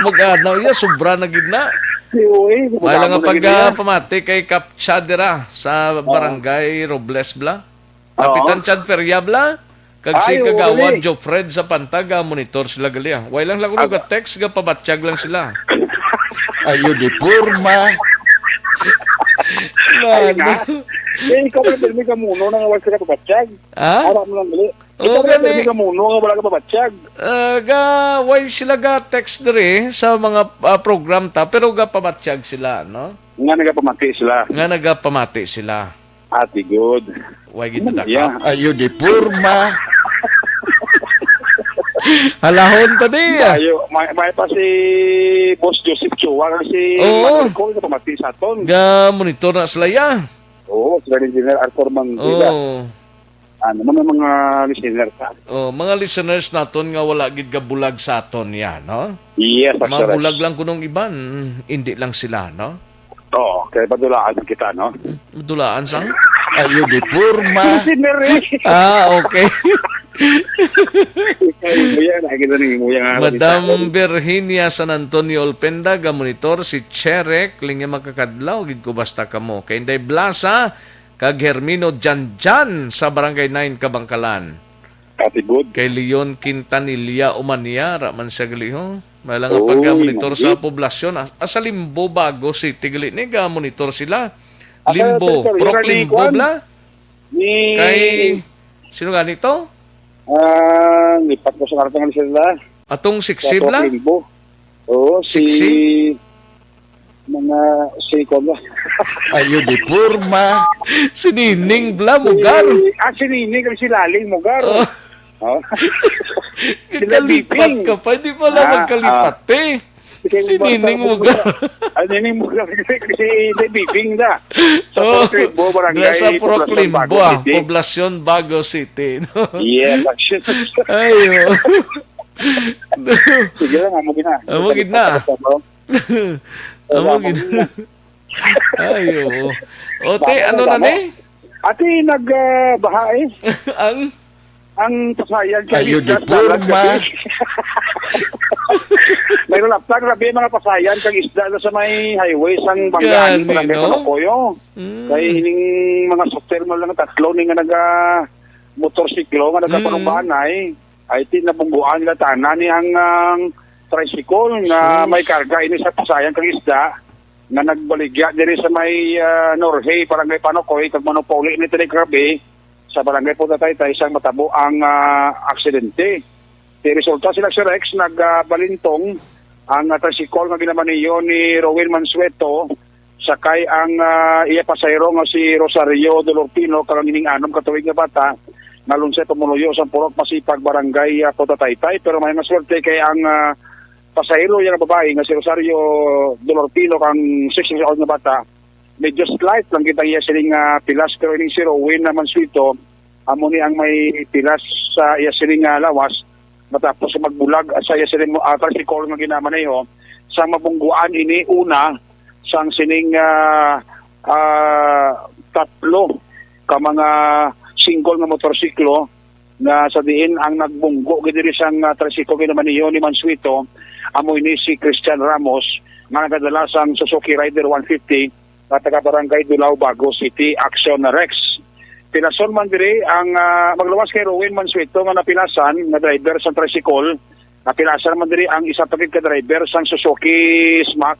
Mag-anaw, ya, sobra na gid na. Si Uy, May lang magamo ang na pag, gid ah, yan. Pamati kay Kap Chad dira sa Oo. Barangay Robles, bla. Oo. Kapitan Chad Feria, bla. Kag si Ay, oo, Kagawad gali. Jofred sa Pantaga, monitor sila gali, ah. Way lang lang kuno Ag- ga-text, ga pabatyag lang sila. Ayo di porma. Ay, Ano? na. Eh, ikaw na, pirmi ka muno na nga wala sila pabatyag. Ha? Ara mo lang gali. Oo, Ikaw na, gani. Pirmi ka muno nga wala ka pabatyag. Ah, ga, way sila ga-text diri sa mga, ah, program ta, pero ga pabatyag sila, no? Nga nagapamati sila. Nga nagapamati sila. Ati good. Way gid Ano nadakap. Iya? Ayo di porma. Halahon ta di, ah. Ayo, may, may pa si Boss Joseph Chua, si Oo. Marco, ito pamati sa aton. Ga monitor na sila, ya. Oo, sila ni Engineer Arthur Manguila. Oo. Ano, mga, mga listener ka? Oh, mga listeners naton nga wala gid gabulag sa aton, ya, no? Yes, Mga Pastor. Bulag lang kunong iban, hindi lang sila, no? Oo, kay madulaan kita, no? Hmm, madulaan sang? Ayo di porma. Si Mary. Ah, okay. Ikaw, Muya, nakikita ni Muya nga Madam nakita. Virginia San Antonio Olpenda, ga monitor si Cherek, linya makakadlaw, gid ko basta kamo. Kay Inday Blasa, kag Hermino Janjan sa Barangay nine, Kabangkalan. Ati good. Kay Leon Quintanilla Umania, ra man siya gali, ho. May lang ang Uy, pagka-monitor sa nagdi. Poblasyon. As-, asa Limbo, Bago City, gali ni ga-monitor sila. Asa Limbo, territoryo Proc na ni Limbo, Kwan? Bla? Ni Kay, sino gani to? Ah, lipat ko sa kartang sila. Atong Sa siksi, Proc Bla? Limbo. Oo, si Siksi? Mga, si, kung Ayo di porma. Si Nining Bla, Mugar. Si, ah, si Nining, si Laling Mugar. Oh. Oh. Sila Kalipat Bibing. Ka pa, hindi pala Ah, magkalipat ah. eh. Sige, Si basta Nining ako Mugar. Ah, Nining Mugar, si Nining Bibing na. Sa Oh. Proc Limbo, Barangay Nasa Proc Poblacion, Limbo, Bago ah. City. Poblacion, Bago City. No? Yes, actually. Ayo. Sige lang, amo gina. Amo gid na. Amo gid na. Ay, oo. O, te, Baka ano na nagamo. Ni? Ati, nag, ah, baha eh. Ang? Ang pasayan kay Ayo, isda di sa porma. Lagkabi. Mayroon lang, grabe mga pasayan kag isda na sa may highway sang Banggaan, Gani, barangay no? Panokoyo. Mm. Kay ining mga softer mo lang tatlo ni nga naga motorsiklo nga Mm. nagapanumbanay, ay ti nabungguan nila tanan ni ang, ang tricycle nga Sus. May karga ini sa pasayan kag isda nga nagbaligya diri sa may, ah, Norhe, Barangay Panokoy, kag manupauli ni Tinikrabi sa Barangay Punta Taytay sang matabo ang, ah, aksidente. Ti resulta sila si Rex nagbalintong ang, ah, tricycle nga ginamaniyo ni Rowen Mansueto, sakay ang, ah, iya pasahero nga si Rosario Dolorpino kag ang ining anom ka tuig nga bata nga lunsay pumuluyo sa Purok Masipag, Barangay, ah, Punta Taytay. Pero may maswerte kay ang, ah, pasahero iya nga babayi nga si Rosario Dolorpino kang six years old nga bata, medyo slight lang kita iya sining, ah, pilas, pero ining si Rowen naman suito, amo ni ang may pilas sa iya sining, ah, lawas matapos sa magbulag sa iya sining, ah, tricycle nga ginamaneho sang mabungguan ini una sang sining, ah, ah, tatlo ka mga single nga motorsiklo nga sa diin ang nagbunggo gid diri sang, ah, tricycle ginamaniho ni Mansueto, amo ini si Christian Ramos nga nagadala sang Suzuki Rider one fifty nga taga Barangay Dulao, Bago City. Action na Rex. Pilason man diri ang, ah, magluwas kay Rowen Mansueto nga napilasan nga driver sang tricycle Napilasan naman diri ang isa pa gid ka driver sang Suzuki Smack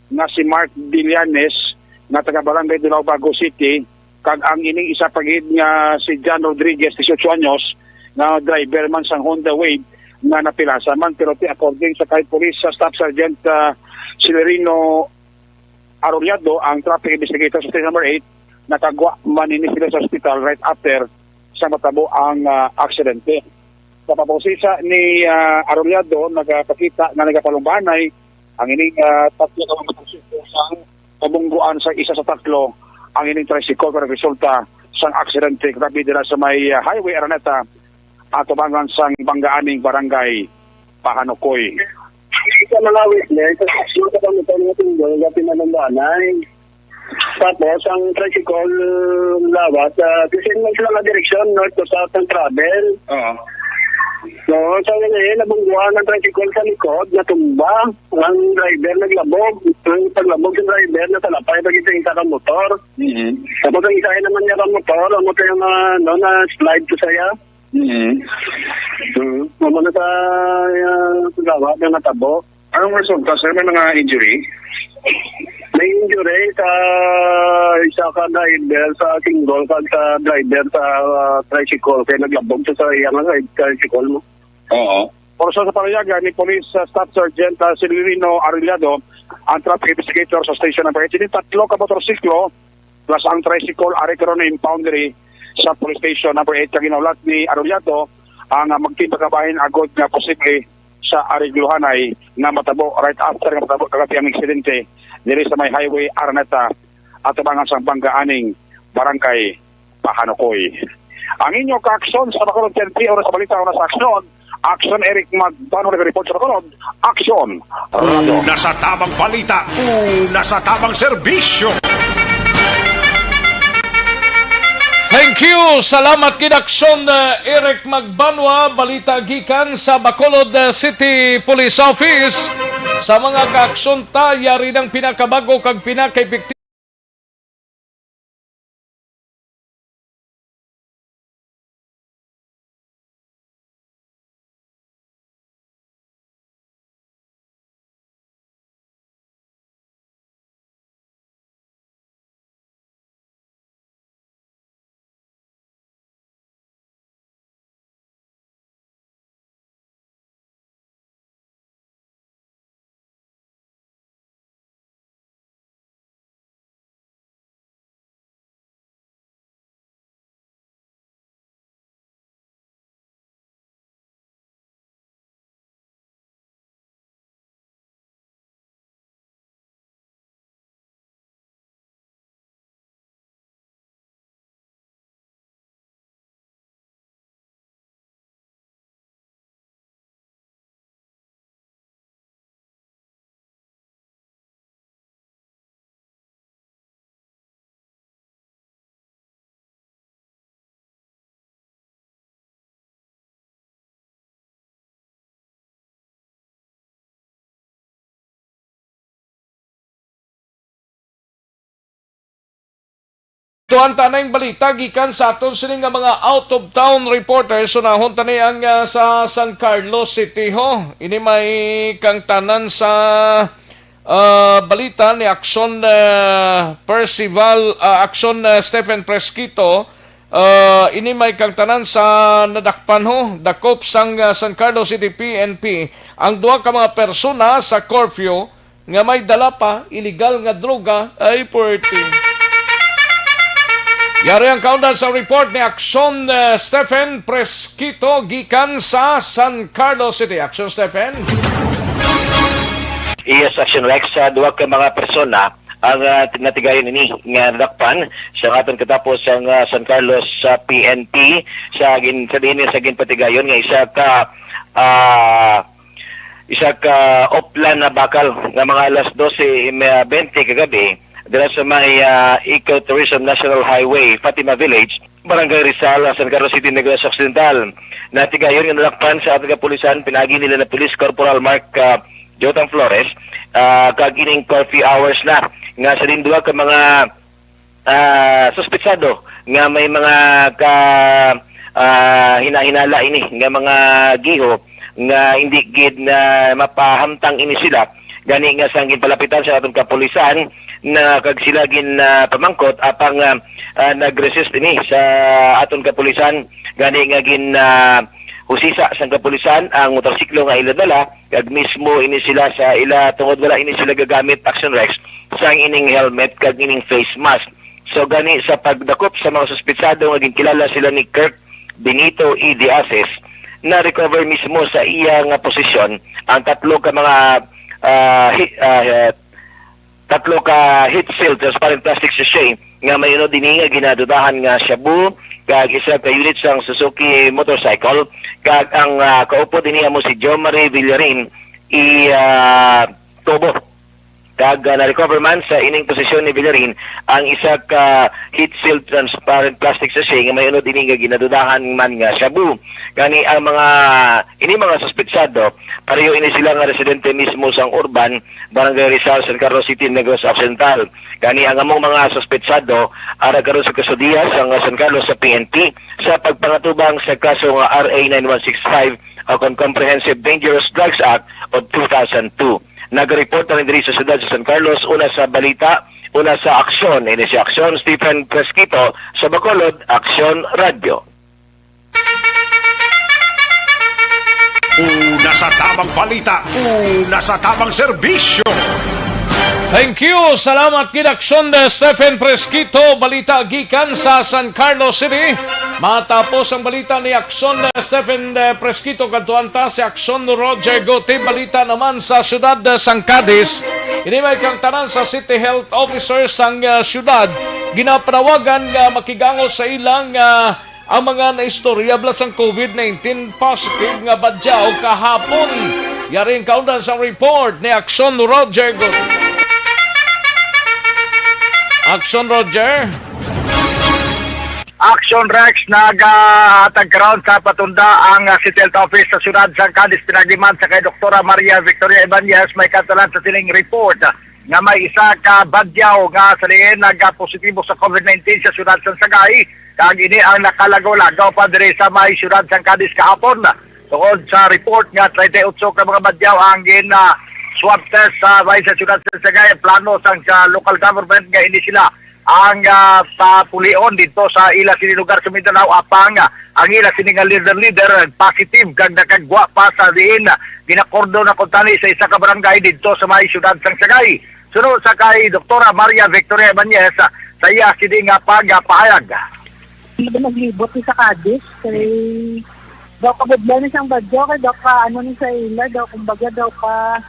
nga si Mark Villanes nga taga Barangay Dulao, Bago City, kag ang ining isa pa gid nga si John Rodriguez, dieciocho anyos, nga driver man sang Honda Wave nga napilasan man. Pero ti, according sa kay Police sa Staff Sergeant, ah, Celerino Arrollado, ang traffic investigator sa Station Number Eight, nakagwa man ini sila sa ospital right after sa matabo ang, ah, aksidente. Sa pagpusisa ni, ah, Arrollado, nagapakita nga nagapalumbanay ang ining, ah, tatlo ka mga motorsiklo sang kabungguan sa isa sa tatlo ang ining tricycle nga nagresulta sang aksidente. Grabe dira sa may, ah, Highway Araneta, atubangan sang Bangga Aning, Barangay Pahanukoy. Sa mga witness, sa tatlo ka mga motorsiklo nga pinalumbanay. Tapos, ang tricycle lawas, ah, the same lang sila nga direksyon, north to south ang travel. Oo. So, sa ngayon, nabungguan ang tricycle sa likod, natumba. Ang driver naglabog. Ang paglabog sa driver, nasalapay pa gid sa isa ka motor. Mhm. Tapos ang isa naman niya ka motor, ang motor yung, ah, ano, na-slide to saya. Mhm. Hmm. Mamo na sa, ah, paggawa na natabo. Anong resulta, sir? May mga injury? May injury sa isa ka driver sa single kag sa driver sa, ah, tricycle. Kaya naglabog siya sa iyang, ah, tricycle mo. Oo. Porsa sa panayagan ni Police, ah, Staff Sergeant, ah, Silverino Arellado, ang traffic investigator sa Station Number Eight. Ini tatlo ka motorsiklo plus ang tricycle ari karon na-impound diri sa Police Station Number Eight. Kag ginahulat ni Arellado ang, ah, magtimbang kabahin agod nga posible sa aregluhanay nga matabo right after nga matabo kagabi ang insidente diri sa may Highway Araneta, atubangan sang Bangga Aning, Barangay Pahanukoy. Ang inyo kaaksyon sa Bacolod P N P, oras sa balita, oras sa aksyon. Aksyon, Eric Magbanwa, nag-report sa Bacolod. Aksyon, Radyo. Una sa tamang balita, una sa tamang serbisyo. Thank you. Salamat gid, Aksyon, uh, Eric Magbanwa. Balita gikan sa Bacolod, uh, City Police Office. Sa mga kaaksyon ta, yari ng pinakabago kag pinakaepektibo. Tuan ta na ang balita gikan sa aton sini nga mga out-of-town reporters. Unahon ta ni ang, ah, sa San Carlos City, ho. Ini may kangtanan sa, ah, balita ni Aksyon, ah, Percival, ah, Aksyon, ah, Stephen Presquito. Ah, ini may kangtanan sa nadakpan, ho. Dakop sang, ah, San Carlos City P N P ang duha ka mga persona sa curfew nga may dala pa iligal nga droga. Ay, puwerte. Yari ang kaundan sa report ni Aksyon, eh, Stephen Presquito gikan sa San Carlos City. Aksyon, Stephen. Yes, Aksyon Rex, sa duha ka mga persona ang, ah, natigayon ini nga nadakpan sa aton katapos ang, ah, San Carlos sa P N P sa gin-, sa diin sa ginpatigayon nga isa ka, ah, isa ka uplan na bakal nga mga alas dose bente kagabi dira sa may, ah, Ecotourism National Highway, Fatima Village, Barangay Rizal, San Carlos City, Negros Occidental. Natigayon nga nadakpan sa aton kapulisan, pinaagi nila na Police Corporal Mark, ah, Jotang Flores, ah, kag ining curfew hours na nga sa duha ka mga ah, suspetsado nga may mga ka, ah, hinahinala ini nga mga giho nga hindi gid na mapahamtang ini sila. Gani nga sang ginpalapitan sa aton kapulisan na kag sila gin, ah, pamangkot apang, ah, ah, nag-resist ini sa aton kapulisan. Gani nga gin, ah, husisa sang kapulisan ang motorsiklo nga ila dala, kag mismo ini sila sa ila tungod wala ini sila gagamit, Action Rex, sang ining helmet kag ining face mask. So gani sa pagdakop sa mga suspitsado nga ginkilala sila ni Kirk Benito E. De Asis, na-recover mismo sa iya nga posisyon ang tatlo ka mga, ah, hi-, ah, tatlo ka heat-sealed transparent plastic sachet nga may unod ini nga ginadudahan nga shabu, kag isa ka unit sang Suzuki motorcycle, kag ang, ah, kaupod ini amo si Jo Marie Villarin i, ah, Tobo. Kag, ah, na-recover man sa ining posisyon ni Villarin ang isa ka heat-sealed transparent plastic sachet nga may unod ini nga ginadudahan man nga shabu. Gani ang mga, ini mga suspetsado, pareho ini sila nga residente mismo sang Urban, Barangay Rizal, San Carlos City, Negros Occidental. Gani ang among mga suspetsado ara karon sa kustodiya sang San Carlos sa P N P sa pagpangatubang sa kaso nga R A nine one six five o kon Comprehensive Dangerous Drugs Act of two thousand two. Nagareport na diri sa siyudad sa San Carlos, una sa balita, una sa aksyon. Ini si Aksyon Stephen Fresquito sa Bacolod, Aksyon Radyo. Una sa tamang balita, una sa tamang serbisyo. Thank you. Salamat gid, Aksyon de Stephen Fresquito. Balita gikan sa San Carlos City. Matapos ang balita ni Aksyon de Stephen de Fresquito, kadtuan ta si Aksyon Roger Guti. Balita naman sa siyudad sang Cadiz. Ini may kang tanan sa City Health Officer sang, ah, siyudad. Ginapanawagan nga makig-angot sa ilang, ah, ang mga naistorya bala sang COVID nineteen positive nga badyaw kahapon. Yari ang kaundan sang report ni Aksyon Roger Guti. Aksyon Roger. Action Rex, nagahatag karon sa patunda ang, ah, City Health Office sa siyudad sang Cadiz, pinaagi man sa kay Doktora Maria Victoria Ibanez, may katalan sa sining report nga may isa ka badyaw nga sa diin nagapositibo sa COVID nineteen sa siyudad sang Sagay, kag ini ang nakalagaw-lagaw pa diri sa may siyudad sang Cadiz kahapon. Tungod sa report nga treinta y ocho ka mga badyaw ang gin, ah, swab test sa may sa siyudad sang Sagay, ang plano sang sa local government nga ini sila ang, ah, papulion dito sa ila sini lugar sa Mindanao, apang, ah, ang ila sini nga leader-leader positive kag nakagwa pa sa diin, ah, ginakordon na kuntani sa isa ka barangay dito sa may siyudad sang Sagay. Suno sa kay Doktora Maria Victoria Ibanez, ah, sa iya sini nga pagpahayag. Hindi naglibot si sa Cadiz kay daw kabudlay na siyang badyaw, kay daw ka, ano ni sa ila, daw kumbaga daw ka,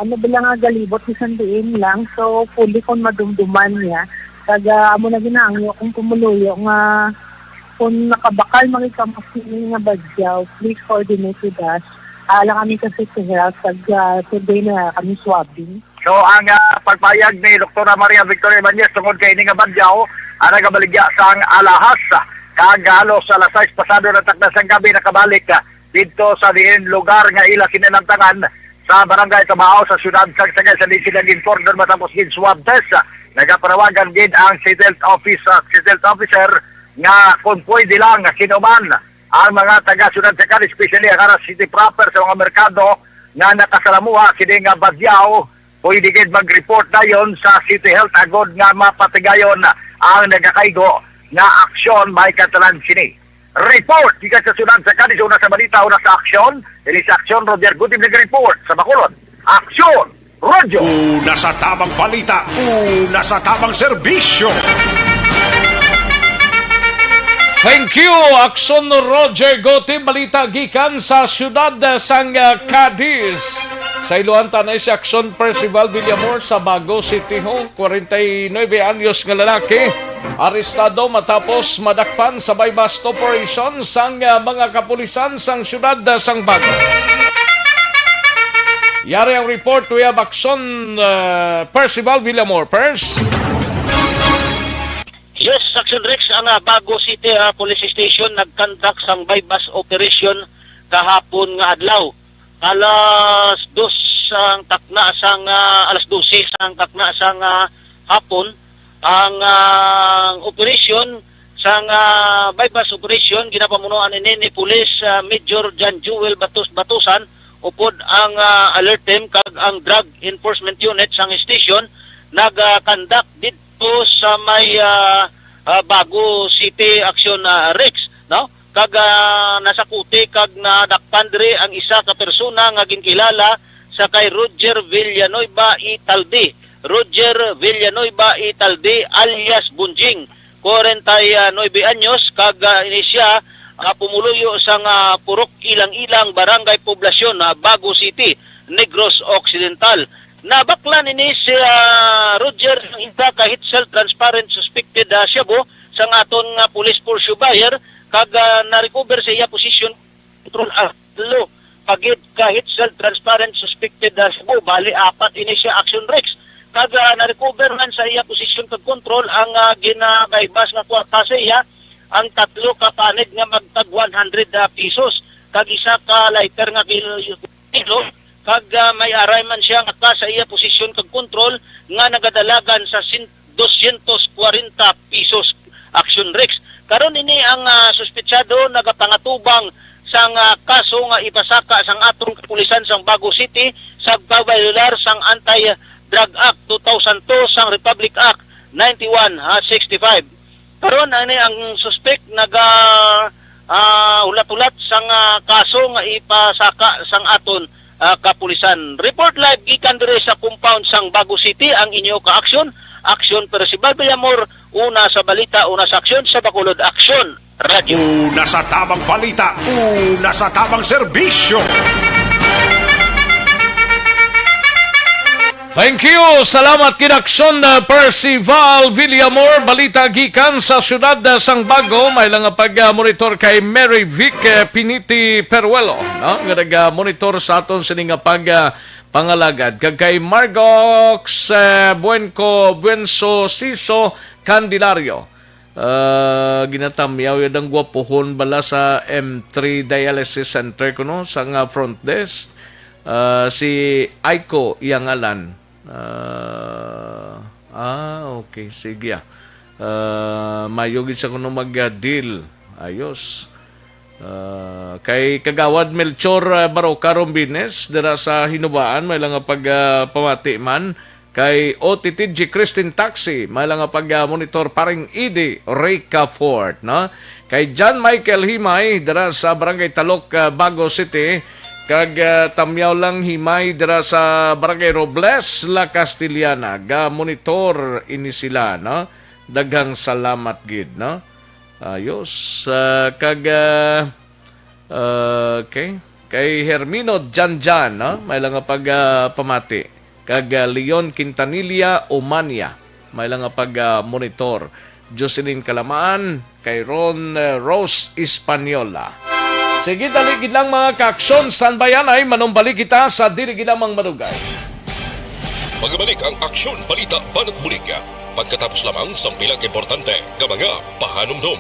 ano ba lang nga galibot ni sandiin lang. So, fully kung madumduman niya. Kag, ah, amo na ginahangyo kung pumuluyo nga kung nakabakal makikamos sini nga badyaw, please coordinate with us. Ah, lang kami kasi sa health, kag, ah, today na kami swabbing. So, ang, ah, pagpahayag ni Doktora Maria Victoria Ibanez tungod kay ini nga badyaw, ang nagabaligya sang alahas, kag halos alas sais pasado na takna sang gabi nakabalik, ah, didto sa diin lugar nga ila sinanamtangan sa Barangay Tabao sa siyudad sang Sagay, sa diin sila gin-cordon matapos gin-swab test. Nagapanawagan gid ang City Health Office, ah, City Health Officer nga kung pwede lang, sino man ang mga taga siyudad sa Cadiz, especially ang Aras City proper, sa mga merkado nga nakasalamuha sini nga badyaw, pwede gid mag-report dayon sa City Health agod nga mapatigayon ang nagakaigo nga aksyon may katalan sini. Report gikan sa siyudad sa Cadiz, una sa balita, una sa aksyon. Ini sa aksyon, Roger Gutim nag-report sa Bacolod. Aksyon, Radyo. Una sa tamang balita, una sa tamang serbisyo. Thank you, Aksyon Roger Gotim. Balita gikan sa siyudad sang, ah, Cadiz. Sa iluhan ta na si Aksyon Percival Villamor sa Bago City Hall, kwarenta y nuebe anyos nga lalaki. Arestado matapos madakpan sa buy-bust operation sang, ah, mga kapulisan sang siyudad, ah, sang Bago. Yari ang report, we have Aksyon, ah, Percival Villamor. Pers? Yes, Action Rex, ang, ah, Bago City, ah, Police Station nag-conduct sang buy-bust operation kahapon nga adlaw. Alas dos sang takna sang, ah, alas dose sang takna sang, ah, hapon ang, ah, operasyon sang, ah, buy-bust operation, ginapamunuan ini ni Police, ah, Major John Joel Batos Batusan, upod ang, ah, alert team kag ang Drug Enforcement Unit sang station nag-conduct didto sa may, ah, ah, Bago City Action, ah, Rex, no? Kag, ah, nasakuti kag nadakpan diri ang isa ka persona nga ginkilala sa kay Roger Villanueva Italdi. Roger Villanueva Italdi alias Bunjing, kwarenta y nuebe anyos, kag, ah, ini siya, ah, pumuluyo sang, ah, Purok Ilang-Ilang, Barangay Poblacion, ah, Bago City, Negros Occidental. Nabaklan ini si, ah, Roger sang isa ka heat cell transparent suspected, ah, shabu sang aton nga police force buyer, kag, ah, na-recover sa iya possession control ang tulo ka gid ka heat cell transparent suspected, ah, shabu. Bali, apat ini siya, Action Rex. Kag, ah, na-recover man sa iya possession kag control ang, ah, ginabaybas nga kwarta sa iya, ang tatlo ka panid nga magtag one hundred, ah, pesos, kag isa ka lighter nga kil-, kilo, kag, ah, may aray man siya nga cash sa iya possession kag control nga nagadalagan sa sin-, dosyentos kwarenta pesos, Action Rex. Karon ini ang, ah, suspetsado nagapangatubang sang, ah, kaso nga ipasaka sang atong kapulisan sang Bago City sa pagbayolar sang Anti-Drug Act two thousand two sang Republic Act ninety-one, ah, sixty-five. Karon, ani ang suspek naga, ah, hulat-hulat sang, ah, kaso nga ipasaka sang aton, ah, kapulisan. Report live gikan diri sa compound sang Bago City ang inyo ka-aksyon, Aksyon Percival Villamor, una sa balita, una sa aksyon, sa Bacolod Aksyon Radyo. Una sa tamang balita, una sa tamang serbisyo. Thank you. Salamat, Kinaksyon, uh, Percival Villamor. Balita gikan sa siyudad, uh, sang Bago. May lang nga pag-, uh, monitor kay Mary Vic, uh, Piniti Peruelo, no? Nga nag-, uh, monitor sa aton sini nga pag-, uh, pangalagad. Kag kay Margox, uh, Buenco, Buenso Siso Candelario. Ah, ginatamyaw yun ang gwapuhon bala sa M three Dialysis Center kuno, sa nga front desk. Ah, si Aiko iya ngalan. Ah, ah, okay. Sige, ah. Ah, mayo gid sa kuno mag-deal. Ayos. Ah, kay Kagawad Melchor, ah, Baroca Rombines, dira sa Hinubaan, may lang nga pag, ah, pamati man. Kay O T T G Christine Taxi, may lang nga pag, ah, monitor, Paring Idi Ricafort, no? Kay John Michael Himay, dira sa Barangay Talok, ah, Bago City. Kag, ah, tamyaw lang Himay, dira sa Barangay Robles, La Castellana. Ga monitor ini sila, no? Daghang salamat gid, no? Ayos. Ah, kag, ah, okay. Kay Hermino Janjan, no? May lang nga pag, ah, pamati. Kag, ah, Leon Quintanilla Umania. May lang nga pag, ah, monitor. Jocelyn Kalamaan, kay Ron, ah, Rose Española. Sige, dali gid lang, mga kaaksyon, san bayan ay manumbalik kita sa dili gid lamang madugay. Magabalik ang Aksyon Balita Banat Bulig pagkatapos lamang sang pila ka importante nga mga pahanumdom.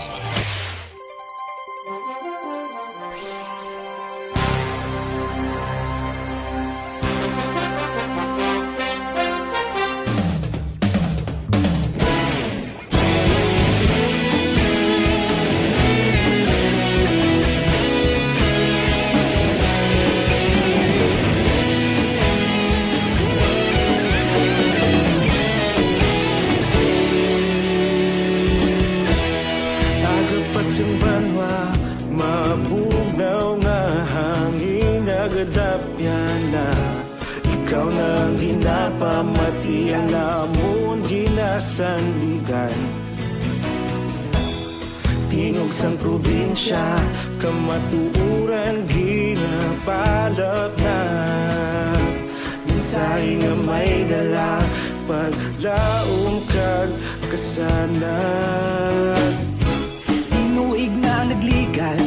Aga pa sing banwa, mabugnaw nga hangin, nagadapyan na. Ikaw na ang ginapamati, ang amon ginasandigan. Tingog sang probinsya, kamatuoran ginapalapnat. Mensahe nga may dala, paglaom kag kasanag. Tinuig na nagligan,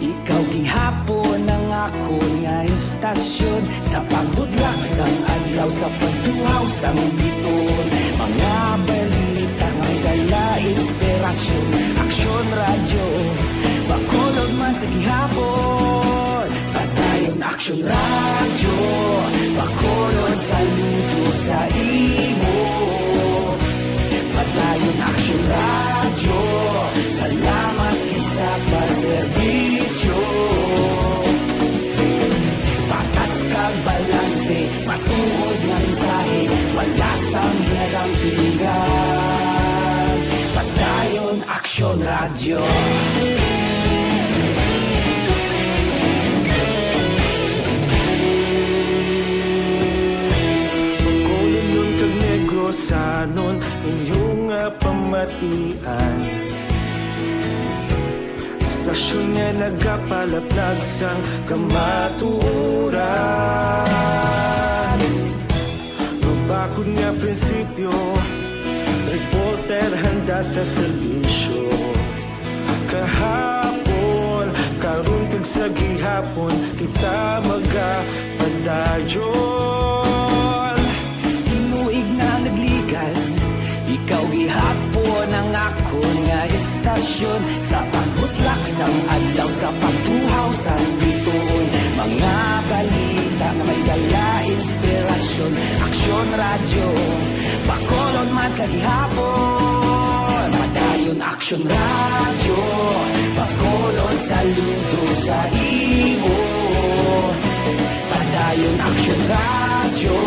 ikaw gihapon ang akon nga istasyon. Sa pagbudlak sang adlaw, sa pagtuhaw sang biton, mga balita may dala inspirasyon. Aksyon Radyo, Bacolod man sa gihapon. Padayon Aksyon Radyo, Bacolod, saludo sa imo. Padayon Aksyon Radyo, sa An istasyon nga nagapalaplag sang kamatuoran. Mabakod nga prinsipyo, reporter handa sa serbisyo. Kahapon, karon, kag sa gihapon, kita magapadayon. Tinuig na nagligan, ikaw gihapon ang akon nga istasyon. Sa pagbutlak sang adlaw, sa pagtuhaw sang bituon, mga balita nga may dala inspirasyon. Aksyon Radyo, Bacolod man sa gihapon. Padayon Aksyon Radyo, Bacolod, saludo sa imo. Padayon Aksyon Radyo,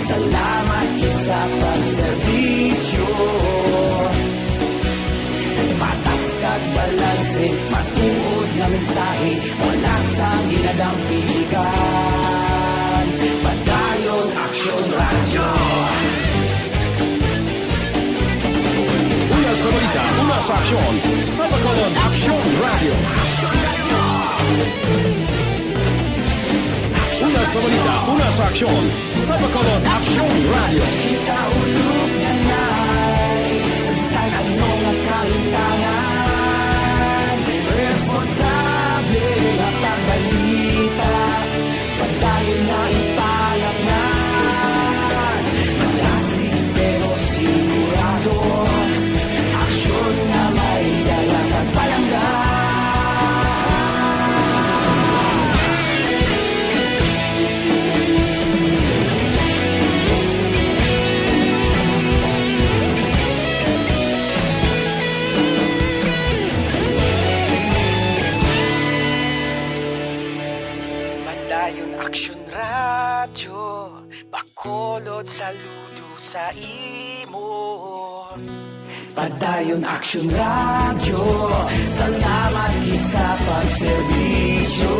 salamat gid sa pagserbisyo. Patas kag balanse, matuod nga mensahe, wala sang ginadampigan. Padayon Aksyon Radyo. Una sa balita, una sa aksyon, sa Bacolod Aksyon Radyo. Una sa balita, una sa aksyon, sa Bacolod Aksyon Radyo. Kita ulog nanay, sa bisan ano nga kalimtangan, responsable nga pagbalita. Padayon nga ipalaknad, malasig pero sigurado, aksyon nga may dala kag palangga. Padayon Aksyon Radyo, Bacolod, saludo sa imo. Padayon Aksyon Radyo, salamat gid sa pagserbisyo.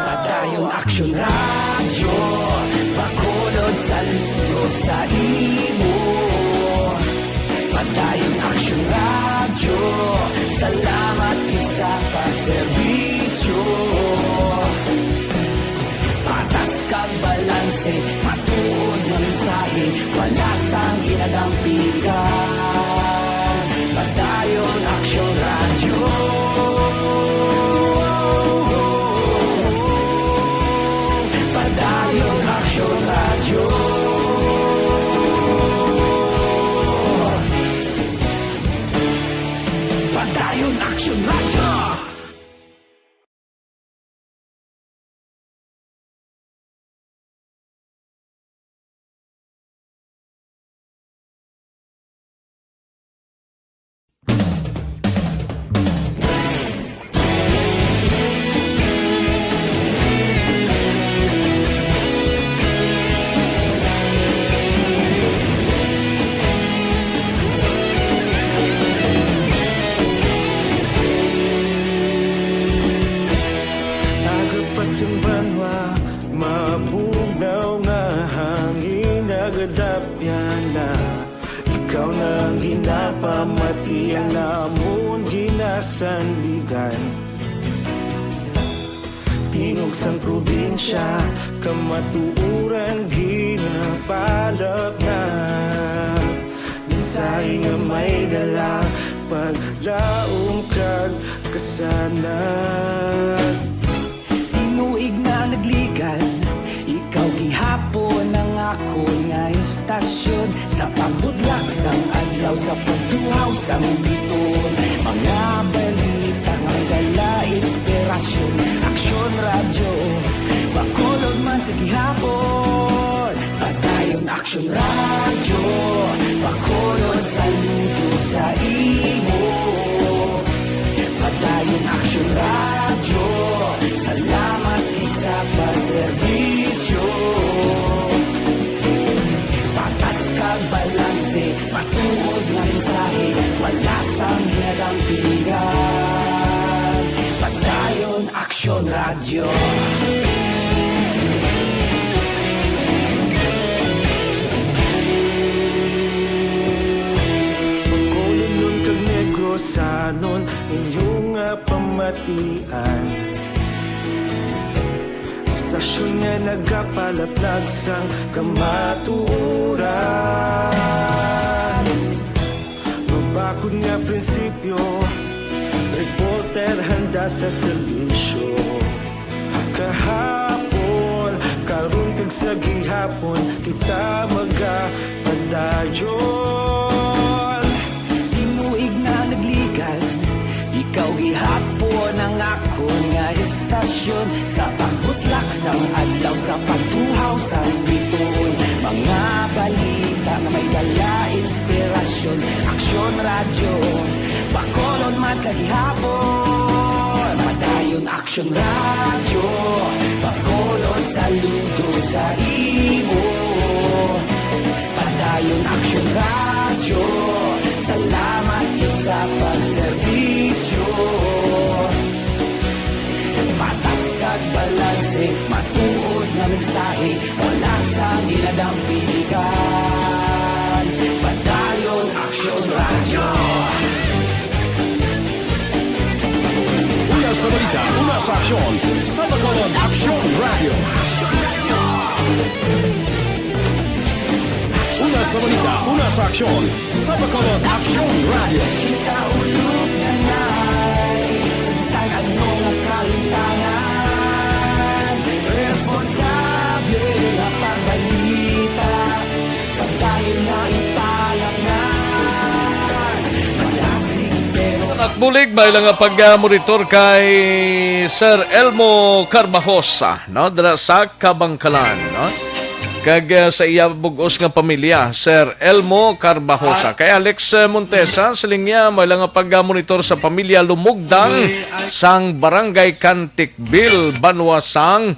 Padayon Aksyon Radyo, Bacolod, saludo sa imo. Padayon Aksyon Radyo, salamat gid sa pagserbisyo. Patas kag balanse, matuod nga mensahe, wala sang ginadampigan. Padayon Aksyon Radyo. Padayon Aksyon Radyo. Padayon Aksyon Radyo. Aga pa sang banwa, mabugnaw nga hangin nagadapyan na. Ikaw na ang ginapamatian namon ginasandigan. Tingog sang probinsya, kamatuoran ginapalapnag. Mensahe nga may dala, paglaom kag kasanag. Tinuig na nagligan, ikaw gihapon ang akon nga istasyon. Sa pagbutlak sang adlaw, sa pagtuhaw sang bituon, mga balita nga dala inspirasyon. Aksyon Radyo, Bacolod man sa gihapon. Padayon Aksyon Radyo, Bacolod, saludo sa imo. Padayon Aksyon Radyo, salamat gid sa pagserbisyo. Patas kag balanse, matuod nga mensahe, wala sang ginadampigan. Padayon Aksyon Radyo. Sanon inyo nga pamatian, istasyon nga nagapalaplag sang kamatuoran. Mabakod nga prinsipyo, reporter handa sa serbisyo. Kahapon, karon, kag sa gihapon, kita magapadayon. Tinuig na nagligad, ikaw gihapon ang akon nga istasyon. Sa pagbutlak sang adlaw, sa pagtuhaw sang bituon, mga balita nga may dala inspirasyon. Aksyon Radyo, Bacolod man sa gihapon. Padayon Aksyon Radyo, Bacolod, saludo sa imo. Padayon Aksyon Radyo, salamat gid sa pagserbisyo. Patas kag balanse, matuod nga mensahe, wala sang ginadampigan. Padayon Aksyon Radyo. Una sa balita, una sa aksyon, sa Bacolod Aksyon Radyo. Una sa balita, una sa aksyon, sa Bacolod Aksyon Radyo. Kita ulog na nai, sa bisan ano nga kalimtangan, responsable nga pagbalita. Pagkain nga ipalangan, malasig pero At bulig, may lang nga pag-monitor kay Sir Elmo Carbajosa, no? Dira sa Kabangkalan, no? Kag, ah, sa iya bug-os nga pamilya, Sir Elmo Carbajosa. Kay Alex, eh, Montesa, siling niya, may lang nga pag-monitor sa pamilya Lumugdang sang Barangay Canticville, banwa sang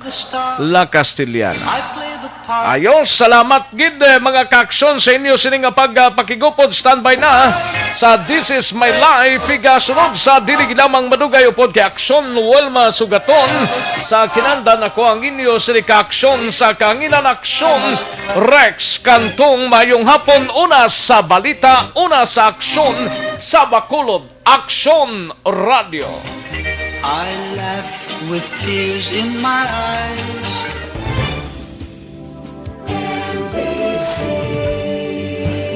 La Castellana. Ayo, salamat gid, eh, mga kaaksyon, sa inyo sini nga pagpakigupod. Standby na sa This Is My Life. Igasunod sa dili lamang madugay upod kay Aksyon Wilma Sugaton sa Kinandan. Ako ang inyo sini kaaksyon sa Kanginan Aksyon, Rex Cantong. Mayong hapon, una sa balita, una sa aksyon sa Bacolod. Aksyon Radio. I laugh with tears in my eyes.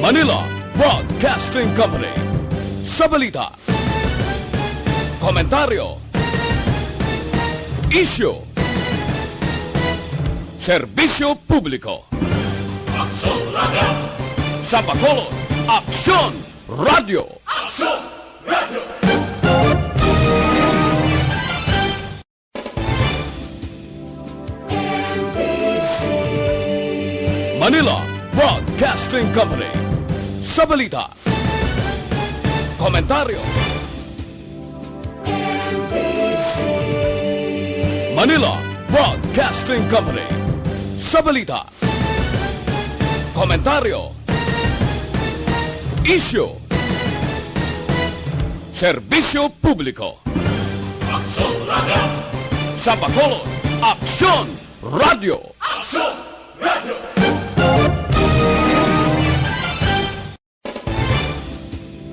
Manila Broadcasting Company. Sa balita, komentaryo, isyu, serbisyo publiko. Aksyon Radio. Sa Bacolod, Aksyon Radio. Aksyon Radio. Manila Broadcasting Company. Sa balita, komentaryo. Manila Broadcasting Company. Sa balita, komentaryo, isyu, serbisyo publiko. Aksyon Radio. Sa Bacolod, Aksyon Radio. Aksyon